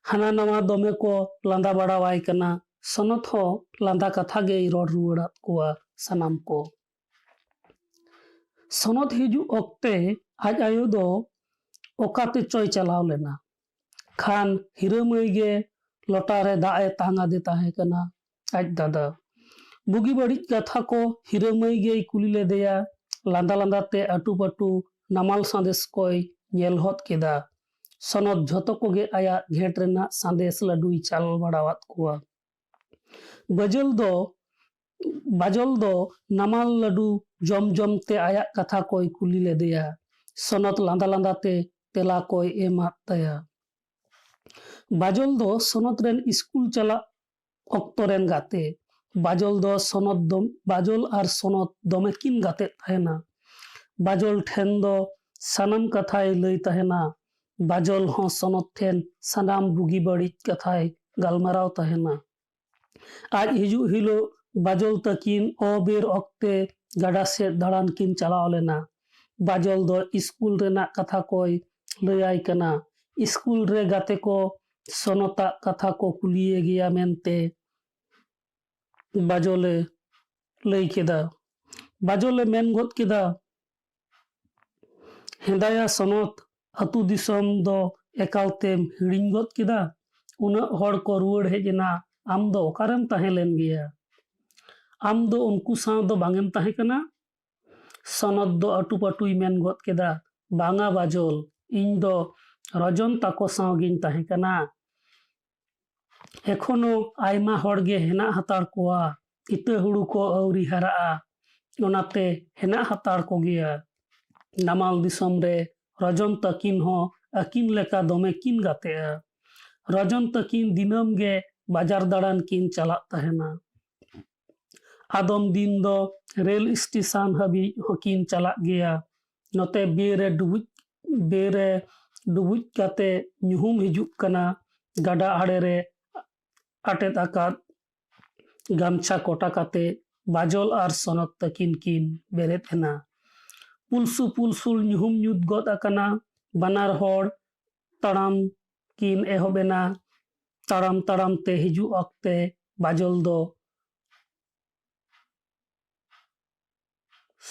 ᱦᱟᱱᱟ ᱱᱟᱣᱟ ᱫᱚᱢᱮ ᱠᱚ ᱞᱟᱸᱫᱟ ᱵᱟᱲᱟᱣᱟᱭ ᱠᱟᱱᱟ᱾ ᱥᱚᱱᱚᱛ ᱦᱚᱸ ᱞᱟᱸᱫᱟ ᱠᱟᱛᱷᱟ ᱜᱮᱭ ᱨᱚᱲ ᱨᱩᱣᱟᱹᱲᱟᱫ ᱠᱚᱣᱟ ᱥᱟᱱᱟᱢ ᱠᱚ᱾ ᱥᱚᱱᱚᱛ ᱦᱤᱡᱩᱜ ᱚᱠᱛᱮ ᱟᱡ ᱟᱭᱳ ᱫᱚ ᱚᱠᱟ ᱛᱮᱪᱚᱭ ᱪᱟᱞᱟᱣ ᱞᱮᱱᱟ᱾ ᱠᱷᱟᱱ ᱦᱤᱨᱟᱹ ᱢᱟᱹᱭ ᱜᱮ ᱞᱚᱴᱟ ᱨᱮ ᱫᱟᱜ ᱮ ᱛᱟᱝ ᱟᱫᱮ ᱛᱟᱦᱮᱸ ᱠᱟᱱᱟ, ᱟᱡ ᱫᱟᱫᱟ᱾ ᱵᱩᱜᱤ ᱵᱟᱹᱲᱤᱡ ᱠᱟᱛᱷᱟ ᱠᱚ ᱦᱤᱨᱟᱹ ᱢᱟᱹᱭ ᱜᱮᱭ ᱠᱩᱞᱤ ᱞᱮᱫᱮᱭᱟ᱾ ᱞᱟᱸᱫᱟ ᱞᱟᱸᱫᱟ ᱛᱮ ᱟᱹᱴᱩ ᱯᱟᱹᱴᱩ ᱱᱟᱢᱟᱞ ᱥᱟᱸᱫᱮᱥ ᱠᱚᱭ ᱧᱮᱞ ᱦᱚᱫ ᱠᱮᱫᱟ᱾ ᱥᱚᱱᱚᱛ ᱡᱷᱚᱛᱚ ᱠᱚᱜᱮ ᱟᱭᱟᱜ ᱜᱷᱮᱸᱴ ᱨᱮᱱᱟᱜ ᱥᱟᱸᱫᱮᱥ ᱞᱟᱹᱰᱩᱭ ᱪᱟᱞ ᱵᱟᱲᱟᱣᱟᱫ ᱠᱚᱣᱟ᱾ ᱵᱟᱡᱚᱞ ᱫᱚ, ᱵᱟᱡᱚᱞ ᱫᱚ ᱱᱟᱢᱟᱞ ᱞᱟᱹᱰᱩ ᱡᱚᱢ ᱡᱚᱢ ᱛᱮ ᱟᱭᱟᱜ ᱠᱟᱛᱷᱟ ᱠᱚᱭ ᱠᱩᱞᱤ ᱞᱮᱫᱮᱭᱟ᱾ ᱥᱚᱱᱚᱛ ᱞᱟᱸᱫᱟ ᱞᱟᱸᱫᱟ ᱛᱮ ᱛᱮᱞᱟ ᱠᱚᱭ ᱮᱢᱟᱫ ᱛᱟᱭᱟ᱾ ᱵᱟᱡᱚᱞ ᱫᱚ ᱥᱚᱱᱚᱛ ᱨᱮᱱ ᱤᱥᱠᱩᱞ ᱪᱟᱞᱟᱜ ᱚᱠᱛᱚ ᱨᱮᱱ ᱜᱟᱛᱮ᱾ ᱵᱟᱡᱚᱞ ᱫᱚ ᱥᱚᱱᱚᱛ ᱫᱚ, ᱵᱟᱡᱚᱞ ᱟᱨ ᱥᱚᱱᱚᱛ ᱫᱚᱢᱮ ᱠᱤᱱ ᱜᱟᱛᱮᱜ ᱛᱟᱦᱮᱱᱟ᱾ ᱵᱟᱡᱚᱞ ᱴᱷᱮᱱ ᱫᱚ ᱥᱟᱱᱟᱢ ᱠᱟᱛᱷᱟᱭ ᱞᱟᱹᱭ ᱛᱟᱦᱮᱱᱟ᱾ ᱵᱟᱡᱚᱞ ᱦᱚᱸ ᱥᱚᱱᱚᱛ ᱴᱷᱮᱱ ᱥᱟᱱᱟᱢ ᱵᱩᱜᱤ ᱵᱟᱹᱲᱤᱡ ᱠᱟᱛᱷᱟᱭ ᱜᱟᱞᱢᱟᱨᱟᱣ ᱛᱟᱦᱮᱱᱟ᱾ ᱟᱡ ᱦᱤᱡᱩᱜ ᱦᱤᱞᱳᱜ ᱵᱟᱡᱚᱞ ᱛᱟᱹᱠᱤᱱ ᱚᱵᱮᱨ ᱚᱠᱛᱮ ᱜᱟᱰᱟ ᱥᱮᱫ ᱫᱟᱬᱟᱱ ᱠᱤᱱ ᱪᱟᱞᱟᱣ ᱞᱮᱱᱟ᱾ ᱵᱟᱡᱚᱞ ᱫᱚ ᱤᱥᱠᱩᱞ ᱨᱮᱱᱟᱜ ᱠᱟᱛᱷᱟ ᱠᱚᱭ ᱞᱟᱹᱭᱟᱭ ᱠᱟᱱᱟ᱾ ᱤᱥᱠᱩᱞ ᱨᱮ ᱜᱟᱛᱮ ᱠᱚ ᱥᱚᱱᱚᱛᱟᱜ ᱠᱟᱛᱷᱟ ᱠᱚ ᱠᱩᱞᱤᱭᱮ ᱜᱮᱭᱟ ᱢᱮᱱᱛᱮ ᱵᱟᱡᱚᱞᱮ ᱞᱟᱹᱭ ᱠᱮᱫᱟ᱾ ᱵᱟᱡᱚᱞᱮ ᱢᱮᱱ ᱜᱚᱫ ᱠᱮᱫᱟ, "ᱦᱮᱸᱫᱟᱭᱟ ᱥᱚᱱᱚᱛ, ᱟᱹᱛᱩ ᱫᱤᱥᱚᱢ ᱫᱚ ᱮᱠᱟᱞ ᱛᱮᱢ ᱦᱤᱲᱤᱧ ᱜᱚᱫ ᱠᱮᱫᱟ? ᱩᱱᱟᱹᱜ ᱦᱚᱲ ᱠᱚ ᱨᱩᱣᱟᱹᱲ ᱦᱮᱡ ᱮᱱᱟ, ᱟᱢ ᱫᱚ ᱚᱠᱟᱨᱮᱢ ᱛᱟᱦᱮᱸ ᱞᱮᱱ ᱜᱮᱭᱟ? ᱟᱢ ᱫᱚ ᱩᱱᱠᱩ ᱥᱟᱶ ᱫᱚ ᱵᱟᱝ ᱮᱢ ᱛᱟᱦᱮᱸ ᱠᱟᱱᱟ?" ᱥᱚᱱᱚᱛ ᱫᱚ ᱟᱹᱴᱩ ᱯᱟᱹᱴᱩᱭ ᱢᱮᱱ ᱜᱚᱫ ᱠᱮᱫᱟ, "ᱵᱟᱝᱟ ᱵᱟᱡᱚᱞ, ᱤᱧ ᱫᱚ ᱨᱚᱡᱚᱱ ᱛᱟᱠᱚ ᱥᱟᱶ ᱜᱤᱧ ᱛᱟᱦᱮᱸ ᱠᱟᱱᱟ᱾ ᱮᱠᱷᱚᱱᱳ ᱟᱭᱢᱟ ᱦᱚᱲ ᱜᱮ ᱦᱮᱱᱟᱜ ᱦᱟᱛᱟᱲ ᱠᱚᱣᱟ᱾ ᱤᱛᱟᱹ ᱦᱩᱲᱩ ᱠᱚ ᱟᱹᱣᱨᱤ ᱦᱟᱨᱟᱜᱼᱟ, ᱚᱱᱟᱛᱮ ᱦᱮᱱᱟᱜ ᱦᱟᱛᱟᱲ ᱠᱚᱜᱮᱭᱟ᱾ ᱱᱟᱢᱟᱞ ᱫᱤᱥᱚᱢ ᱨᱮ ᱨᱚᱡᱚᱱ ᱛᱟᱹᱠᱤᱱ ᱦᱚᱸ ᱟᱹᱠᱤᱱ ᱞᱮᱠᱟ ᱫᱚᱢᱮ ᱠᱤᱱ ᱜᱟᱛᱮᱜᱼᱟ᱾ ᱨᱚᱡᱚᱱ ᱛᱟᱹᱠᱤᱱ ᱫᱤᱱᱟᱹᱢ ᱜᱮ ᱵᱟᱡᱟᱨ ᱫᱟᱬᱟᱱ ᱠᱤᱱ ᱪᱟᱞᱟᱜ ᱛᱟᱦᱮᱱᱟ᱾ ᱟᱫᱚᱢ ᱫᱤᱱ ᱫᱚ ᱨᱮᱞ ᱥᱴᱮᱥᱚᱱ ᱦᱟᱹᱵᱤᱡ ᱦᱚᱸᱠᱤᱱ ᱪᱟᱞᱟᱜ ᱜᱮᱭᱟ᱾ ᱱᱚᱛᱮ ᱵᱮᱨ ᱨᱮ ᱰᱩᱵᱩᱡ, ᱵᱮᱨ ᱨᱮ ᱰᱩᱵᱩᱡ ᱠᱟᱛᱮ ᱧᱩᱦᱩᱢ ᱦᱤᱡᱩᱜ ᱠᱟᱱᱟ᱾ ᱜᱟᱰᱟ ᱟᱲᱮ ᱨᱮ ᱟᱴᱮᱫ ᱟᱠᱟᱫ ᱜᱟᱢᱪᱷᱟ ᱠᱚᱴᱟ ᱠᱟᱛᱮ ᱵᱟᱡᱚᱞ ᱟᱨ ᱥᱚᱱᱚᱛ ᱛᱟᱹᱠᱤᱱ ᱠᱤᱱ ᱵᱮᱨᱮᱫ ᱮᱱᱟ᱾ ᱯᱩᱞᱥᱩ ᱯᱩᱞᱥᱩᱞ ᱧᱩᱦᱩᱢ ᱧᱩᱛ ᱜᱚᱫ ᱟᱠᱟᱱᱟ᱾ ᱵᱟᱱᱟᱨ ᱦᱚᱲ ᱛᱟᱲᱟᱢ ᱠᱤᱱ ᱮᱦᱚᱵ ᱮᱱᱟ᱾ ᱛᱟᱲᱟᱢ ᱛᱟᱲᱟᱢ ᱛᱮ ᱦᱤᱡᱩᱜ ᱚᱠᱛᱮ ᱵᱟᱡᱚᱞ ᱫᱚ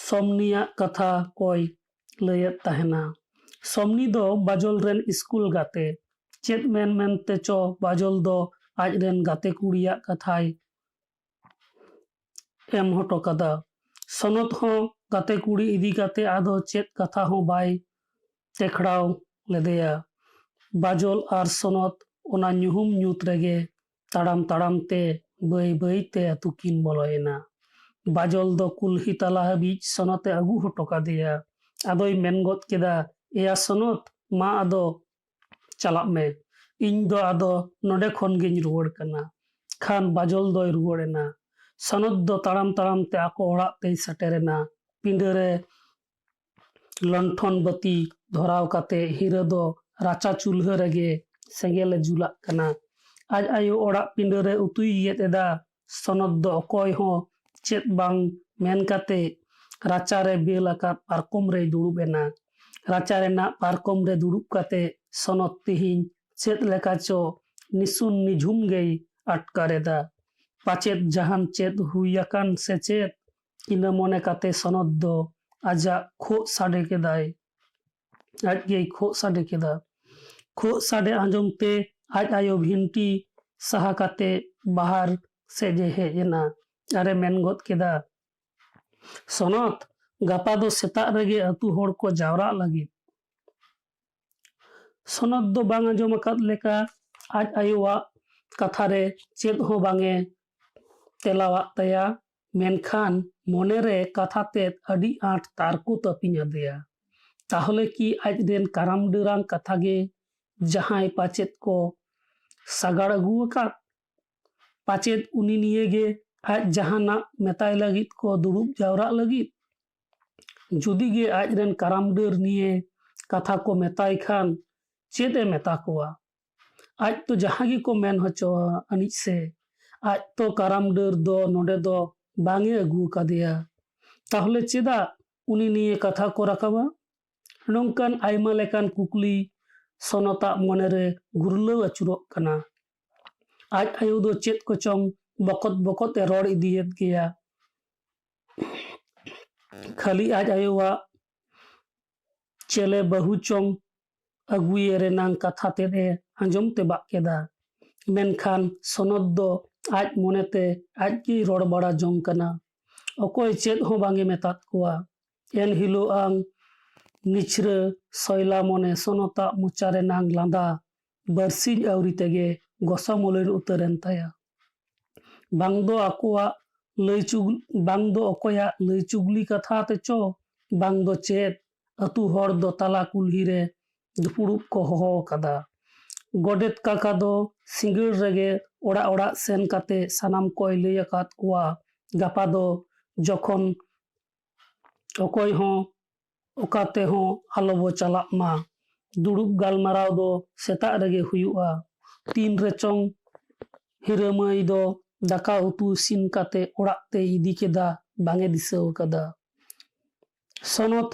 ᱥᱚᱢᱱᱤᱭᱟᱜ ᱠᱟᱛᱷᱟ ᱠᱚᱭ ᱞᱟᱹᱭᱮᱫ ᱛᱟᱦᱮᱱᱟ᱾ ᱥᱚᱢᱱᱤ ᱫᱚ ᱵᱟᱡᱚᱞ ᱨᱮᱱ ᱥᱠᱩᱞ ᱜᱟᱛᱮ᱾ ᱪᱮᱫ ᱢᱮᱱ ᱢᱮᱱᱛᱮ ᱪᱚ ᱵᱟᱡᱚᱞ ᱫᱚ ᱟᱡ ᱨᱮᱱ ᱜᱟᱛᱮ ᱠᱩᱲᱤᱭᱟᱜ ᱠᱟᱛᱷᱟᱭ ᱮᱢ ᱦᱚᱴᱚ ᱠᱟᱫᱟ᱾ ᱥᱚᱱᱚᱛ ᱦᱚᱸ ᱜᱟᱛᱮ ᱠᱩᱲᱤ ᱤᱫᱤ ᱠᱟᱛᱮ ᱟᱫᱚ ᱪᱮᱫ ᱠᱟᱛᱷᱟ ᱦᱚᱸ ᱵᱟᱭ ᱛᱮᱠᱷᱲᱟᱣ ᱞᱮᱫᱮᱭᱟ᱾ ᱵᱟᱡᱚᱞ ᱟᱨ ᱥᱚᱱᱚᱛ ᱚᱱᱟ ᱧᱩᱦᱩᱢ ᱧᱩᱛ ᱨᱮᱜᱮ ᱛᱟᱲᱟᱢ ᱛᱟᱲᱟᱢ ᱛᱮ ᱵᱟᱹᱭ ᱵᱟᱹᱭ ᱛᱮ ᱟᱹᱛᱩ ᱠᱤᱱ ᱵᱚᱞᱚᱭᱮᱱᱟ᱾ ᱵᱟᱡᱚᱞ ᱫᱚ ᱠᱩᱞᱦᱤ ᱛᱟᱞᱟ ᱦᱟᱹᱵᱤᱡ ᱥᱚᱱᱚᱛ ᱮ ᱟᱹᱜᱩ ᱦᱚᱴᱚ ᱠᱟᱫᱮᱭᱟ᱾ ᱟᱫᱚᱭ ᱢᱮᱱ ᱜᱚᱫ ᱠᱮᱫᱟ, "ᱮᱭᱟ ᱥᱚᱱᱚᱛ, ᱢᱟ ᱟᱫᱚ ᱪᱟᱞᱟᱜ ᱢᱮ, ᱤᱧ ᱫᱚ ᱟᱫᱚ ᱱᱚᱰᱮ ᱠᱷᱚᱱ ᱜᱤᱧ ᱨᱩᱣᱟᱹᱲ ᱠᱟᱱᱟ᱾" ᱠᱷᱟᱱ ᱵᱟᱡᱚᱞ ᱫᱚᱭ ᱨᱩᱣᱟᱹᱲ ᱮᱱᱟ᱾ ᱥᱚᱱᱚᱛ ᱫᱚ ᱛᱟᱲᱟᱢ ᱛᱟᱲᱟᱢ ᱛᱮ ᱟᱠᱚ ᱚᱲᱟᱜ ᱛᱮᱭ ᱥᱮᱴᱮᱨ ᱮᱱᱟ᱾ ᱯᱤᱸᱰᱟᱹ ᱨᱮ ᱞᱚᱱᱴᱷᱚᱱ ᱵᱟᱹᱛᱤ ᱫᱷᱚᱨᱟᱣ ᱠᱟᱛᱮ ᱦᱤᱨᱟᱹ ᱫᱚ ᱨᱟᱪᱟ ᱪᱩᱞᱦᱟᱹ ᱨᱮᱜᱮ ᱥᱮᱸᱜᱮᱞ ᱮ ᱡᱩᱞᱟᱜ ᱠᱟᱱᱟ᱾ ᱟᱡ ᱟᱭᱳ ᱚᱲᱟᱜ ᱯᱤᱸᱰᱟᱹ ᱨᱮ ᱩᱛᱩᱭ ᱜᱮᱫ ᱮᱫᱟ᱾ ᱥᱚᱱᱚᱛ ᱫᱚ ᱚᱠᱚᱭ ᱦᱚᱸ ᱪᱮᱫ ᱵᱟᱝ ᱢᱮᱱ ᱠᱟᱛᱮ ᱨᱟᱪᱟ ᱨᱮ ᱵᱮᱞ ᱟᱠᱟᱫ ᱯᱟᱨᱠᱚᱢ ᱨᱮᱭ ᱫᱩᱲᱩᱵ ᱮᱱᱟ᱾ ᱨᱟᱪᱟ ᱨᱮᱱᱟᱜ ᱯᱟᱨᱠᱚᱢ ᱨᱮ ᱫᱩᱲᱩᱵ ᱠᱟᱛᱮ ᱥᱚᱱᱚᱛ ᱛᱮᱦᱮᱧ ᱪᱮᱫ ᱞᱮᱠᱟ ᱪᱚ ᱱᱤᱥᱩᱱ ᱱᱤᱡᱷᱩᱢ ᱜᱮᱭ ᱟᱴᱠᱟᱨ ᱮᱫᱟ᱾ ᱯᱟᱪᱮᱫ ᱡᱟᱦᱟᱱ ᱪᱮᱫ ᱦᱩᱭ ᱟᱠᱟᱱ ᱥᱮ ᱪᱮᱫ? ᱤᱱᱟᱹ ᱢᱚᱱᱮ ᱠᱟᱛᱮ ᱥᱚᱱᱚᱛ ᱫᱚ ᱟᱡᱟᱜ ᱠᱷᱳᱜ ᱥᱟᱰᱮ ᱠᱮᱫᱟᱭ᱾ ᱟᱡ ᱜᱮᱭ ᱠᱷᱳᱜ ᱥᱟᱰᱮ ᱠᱮᱫᱟ᱾ ᱠᱷᱳᱜ ᱥᱟᱰᱮ ᱟᱸᱡᱚᱢ ᱛᱮ ᱟᱡ ᱟᱭᱳ ᱵᱷᱤᱱᱴᱤ ᱥᱟᱦᱟ ᱠᱟᱛᱮ ᱵᱟᱦᱟᱨ ᱥᱮᱫ ᱮ ᱦᱮᱡ ᱮᱱᱟ᱾ ᱟᱨᱮ ᱢᱮᱱ ᱜᱚᱫ ᱠᱮᱫᱟ, "ᱥᱚᱱᱚᱛ, ᱜᱟᱯᱟ ᱫᱚ ᱥᱮᱛᱟᱜ ᱨᱮᱜᱮ ᱟᱹᱛᱩ ᱦᱚᱲ ᱠᱚ ᱡᱟᱣᱨᱟᱜ ᱞᱟᱹᱜᱤᱫ᱾" ᱥᱚᱱᱚᱛ ᱫᱚ ᱵᱟᱝ ᱟᱸᱡᱚᱢ ᱟᱠᱟᱫ ᱞᱮᱠᱟ ᱟᱡ ᱟᱭᱳᱣᱟᱜ ᱠᱟᱛᱷᱟ ᱨᱮ ᱪᱮᱫ ᱦᱚᱸ ᱵᱟᱝ ᱮ ᱛᱮᱞᱟᱣᱟᱫ ᱛᱟᱭᱟ, ᱢᱮᱱᱠᱷᱟᱱ ᱢᱚᱱᱮᱨᱮ ᱠᱟᱛᱷᱟ ᱛᱮᱫ ᱟᱹᱰᱤ ᱟᱸᱴ ᱛᱟᱨᱠᱚ ᱛᱟᱹᱯᱤᱧ ᱟᱫᱮᱭᱟ᱾ ᱛᱟᱦᱚᱞᱮ ᱠᱤ ᱟᱡᱨᱮᱱ ᱠᱟᱨᱟᱢ ᱰᱟᱹᱨᱟᱝ ᱠᱟᱛᱷᱟ ᱜᱮ ᱡᱟᱦᱟᱸᱭ ᱯᱟᱪᱮᱫ ᱠᱚ ᱥᱟᱜᱟᱲ ᱟᱹᱜᱩ ᱟᱠᱟᱫ? ᱯᱟᱪᱮᱫ ᱩᱱᱤ ᱱᱤᱭᱮ ᱜᱮ ᱟᱡ ᱡᱟᱦᱟᱱᱟᱜ ᱢᱮᱛᱟᱭ ᱞᱟᱹᱜᱤᱫ ᱠᱚ ᱫᱩᱲᱩᱵ ᱡᱟᱣᱨᱟᱜ ᱞᱟᱹᱜᱤᱫ? ᱡᱩᱫᱤ ᱜᱮ ᱟᱡᱨᱮᱱ ᱠᱟᱨᱟᱢ ᱰᱟᱹᱨ ᱱᱤᱭᱮ ᱠᱟᱛᱷᱟ ᱠᱚ ᱢᱮᱛᱟᱭ ᱠᱷᱟᱱ ᱪᱮᱫ ᱮ ᱢᱮᱛᱟ ᱠᱚᱣᱟ? ᱟᱡ ᱛᱚ ᱡᱟᱦᱟᱸ ᱜᱮᱠᱚ ᱢᱮᱱ ᱦᱚᱪᱚ ᱟᱹᱱᱤᱡ ᱥᱮ, ᱟᱡ ᱛᱚ ᱠᱟᱨᱟᱢ ᱰᱟᱹᱨ ᱫᱚ ᱱᱚᱰᱮ ᱫᱚ ᱵᱟᱝ ᱮ ᱟᱹᱜᱩ ᱟᱠᱟᱫᱮᱭᱟ᱾ ᱛᱟᱦᱚᱞᱮ ᱪᱮᱫᱟᱜ ᱩᱱᱤ ᱱᱤᱭᱮ ᱠᱟᱛᱷᱟ ᱠᱚ ᱨᱟᱠᱟᱵᱟ? ᱱᱚᱝᱠᱟᱱ ᱟᱭᱢᱟ ᱞᱮᱠᱟᱱ ᱠᱩᱠᱞᱤ ᱥᱚᱱᱚᱛᱟᱜ ᱢᱚᱱᱮᱨᱮ ᱜᱩᱨᱞᱟᱹᱣ ᱟᱹᱪᱩᱨᱚᱜ ᱠᱟᱱᱟ᱾ ᱟᱡ ᱟᱭᱳ ᱫᱚ ᱪᱮᱫ ᱠᱚᱪᱚᱝ ᱵᱚᱠᱚᱛ ᱵᱚᱠᱚᱛ ᱮ ᱨᱚᱲ ᱤᱫᱤᱭᱮᱫ ᱜᱮᱭᱟ᱾ ᱠᱷᱟᱹᱞᱤ ᱟᱡ ᱟᱭᱳᱣᱟᱜ ᱪᱮᱞᱮ ᱵᱟᱹᱦᱩ ᱪᱚᱝ ᱟᱹᱜᱩᱭᱮ ᱨᱮᱱᱟᱝ ᱠᱟᱛᱷᱟ ᱛᱮᱫ ᱮ ᱟᱸᱡᱚᱢ ᱛᱮᱵᱟᱜ ᱠᱮᱫᱟ᱾ ᱢᱮᱱᱠᱷᱟᱱ ᱥᱚᱱᱚᱛ ᱫᱚ ᱟᱡ ᱢᱚᱱᱮᱛᱮ ᱟᱡ ᱜᱮᱭ ᱨᱚᱲ ᱵᱟᱲᱟ ᱡᱚᱝ ᱠᱟᱱᱟ᱾ ᱚᱠᱚᱭ ᱪᱮᱫ ᱦᱚᱸ ᱵᱟᱝ ᱮ ᱢᱮᱛᱟᱫ ᱠᱚᱣᱟ᱾ ᱮᱱ ᱦᱤᱞᱳᱜ ᱟᱝ ᱱᱤᱪᱷᱨᱟᱹ ᱥᱚᱭᱞᱟ ᱢᱚᱱᱮ ᱥᱚᱱᱚᱛᱟᱜ ᱢᱚᱪᱟ ᱨᱮᱱᱟᱝ ᱞᱟᱸᱫᱟ ᱵᱟᱨᱥᱤᱧ ᱟᱹᱣᱨᱤ ᱛᱮᱜᱮ ᱜᱚᱥᱚ ᱢᱚᱞᱤᱱ ᱩᱛᱟᱹᱨᱮᱱ ᱛᱟᱭᱟ᱾ ᱵᱟᱝ ᱫᱚ ᱟᱠᱚᱣᱟᱜ ᱞᱟᱹᱭ ᱪᱩᱜ-, ᱵᱟᱝ ᱫᱚ ᱚᱠᱚᱭᱟᱜ ᱞᱟᱹᱭ ᱪᱩᱜᱽᱞᱤ ᱠᱟᱛᱷᱟ ᱛᱮᱪᱚ, ᱵᱟᱝ ᱫᱚ ᱪᱮᱫ, ᱟᱹᱛᱩ ᱦᱚᱲ ᱫᱚ ᱛᱟᱞᱟ ᱠᱩᱞᱦᱤ ᱨᱮ ᱫᱩᱯᱲᱩᱵ ᱠᱚ ᱦᱚᱦᱚ ᱟᱠᱟᱫᱟ᱾ ᱜᱚᱰᱮᱛ ᱠᱟᱠᱟ ᱫᱚ ᱥᱤᱸᱜᱟᱹᱲ ᱨᱮᱜᱮ ᱚᱲᱟᱜ ᱚᱲᱟᱜ ᱥᱮᱱ ᱠᱟᱛᱮ ᱥᱟᱱᱟᱢ ᱠᱚᱭ ᱞᱟᱹᱭ ᱟᱠᱟᱫ ᱠᱚᱣᱟ, ᱜᱟᱯᱟ ᱫᱚ ᱡᱚᱠᱷᱚᱱ ᱚᱠᱚᱭ ᱦᱚᱸ ᱚᱠᱟ ᱛᱮᱦᱚᱸ ᱟᱞᱚ ᱵᱚ ᱪᱟᱞᱟᱜ ᱢᱟ᱾ ᱫᱩᱲᱩᱵ ᱜᱟᱞᱢᱟᱨᱟᱣ ᱫᱚ ᱥᱮᱛᱟᱜ ᱨᱮᱜᱮ ᱦᱩᱭᱩᱜᱼᱟ᱾ ᱛᱤᱱ ᱨᱮᱪᱚᱝ ᱦᱤᱨᱟᱹ ᱢᱟᱹᱭ ᱫᱚ ᱫᱟᱠᱟ ᱩᱛᱩ ᱤᱥᱤᱱ ᱠᱟᱛᱮ ᱚᱲᱟᱜ ᱛᱮᱭ ᱤᱫᱤ ᱠᱮᱫᱟ, ᱵᱟᱝ ᱮ ᱫᱤᱥᱟᱹ ᱟᱠᱟᱫᱟ᱾ ᱥᱚᱱᱚᱛ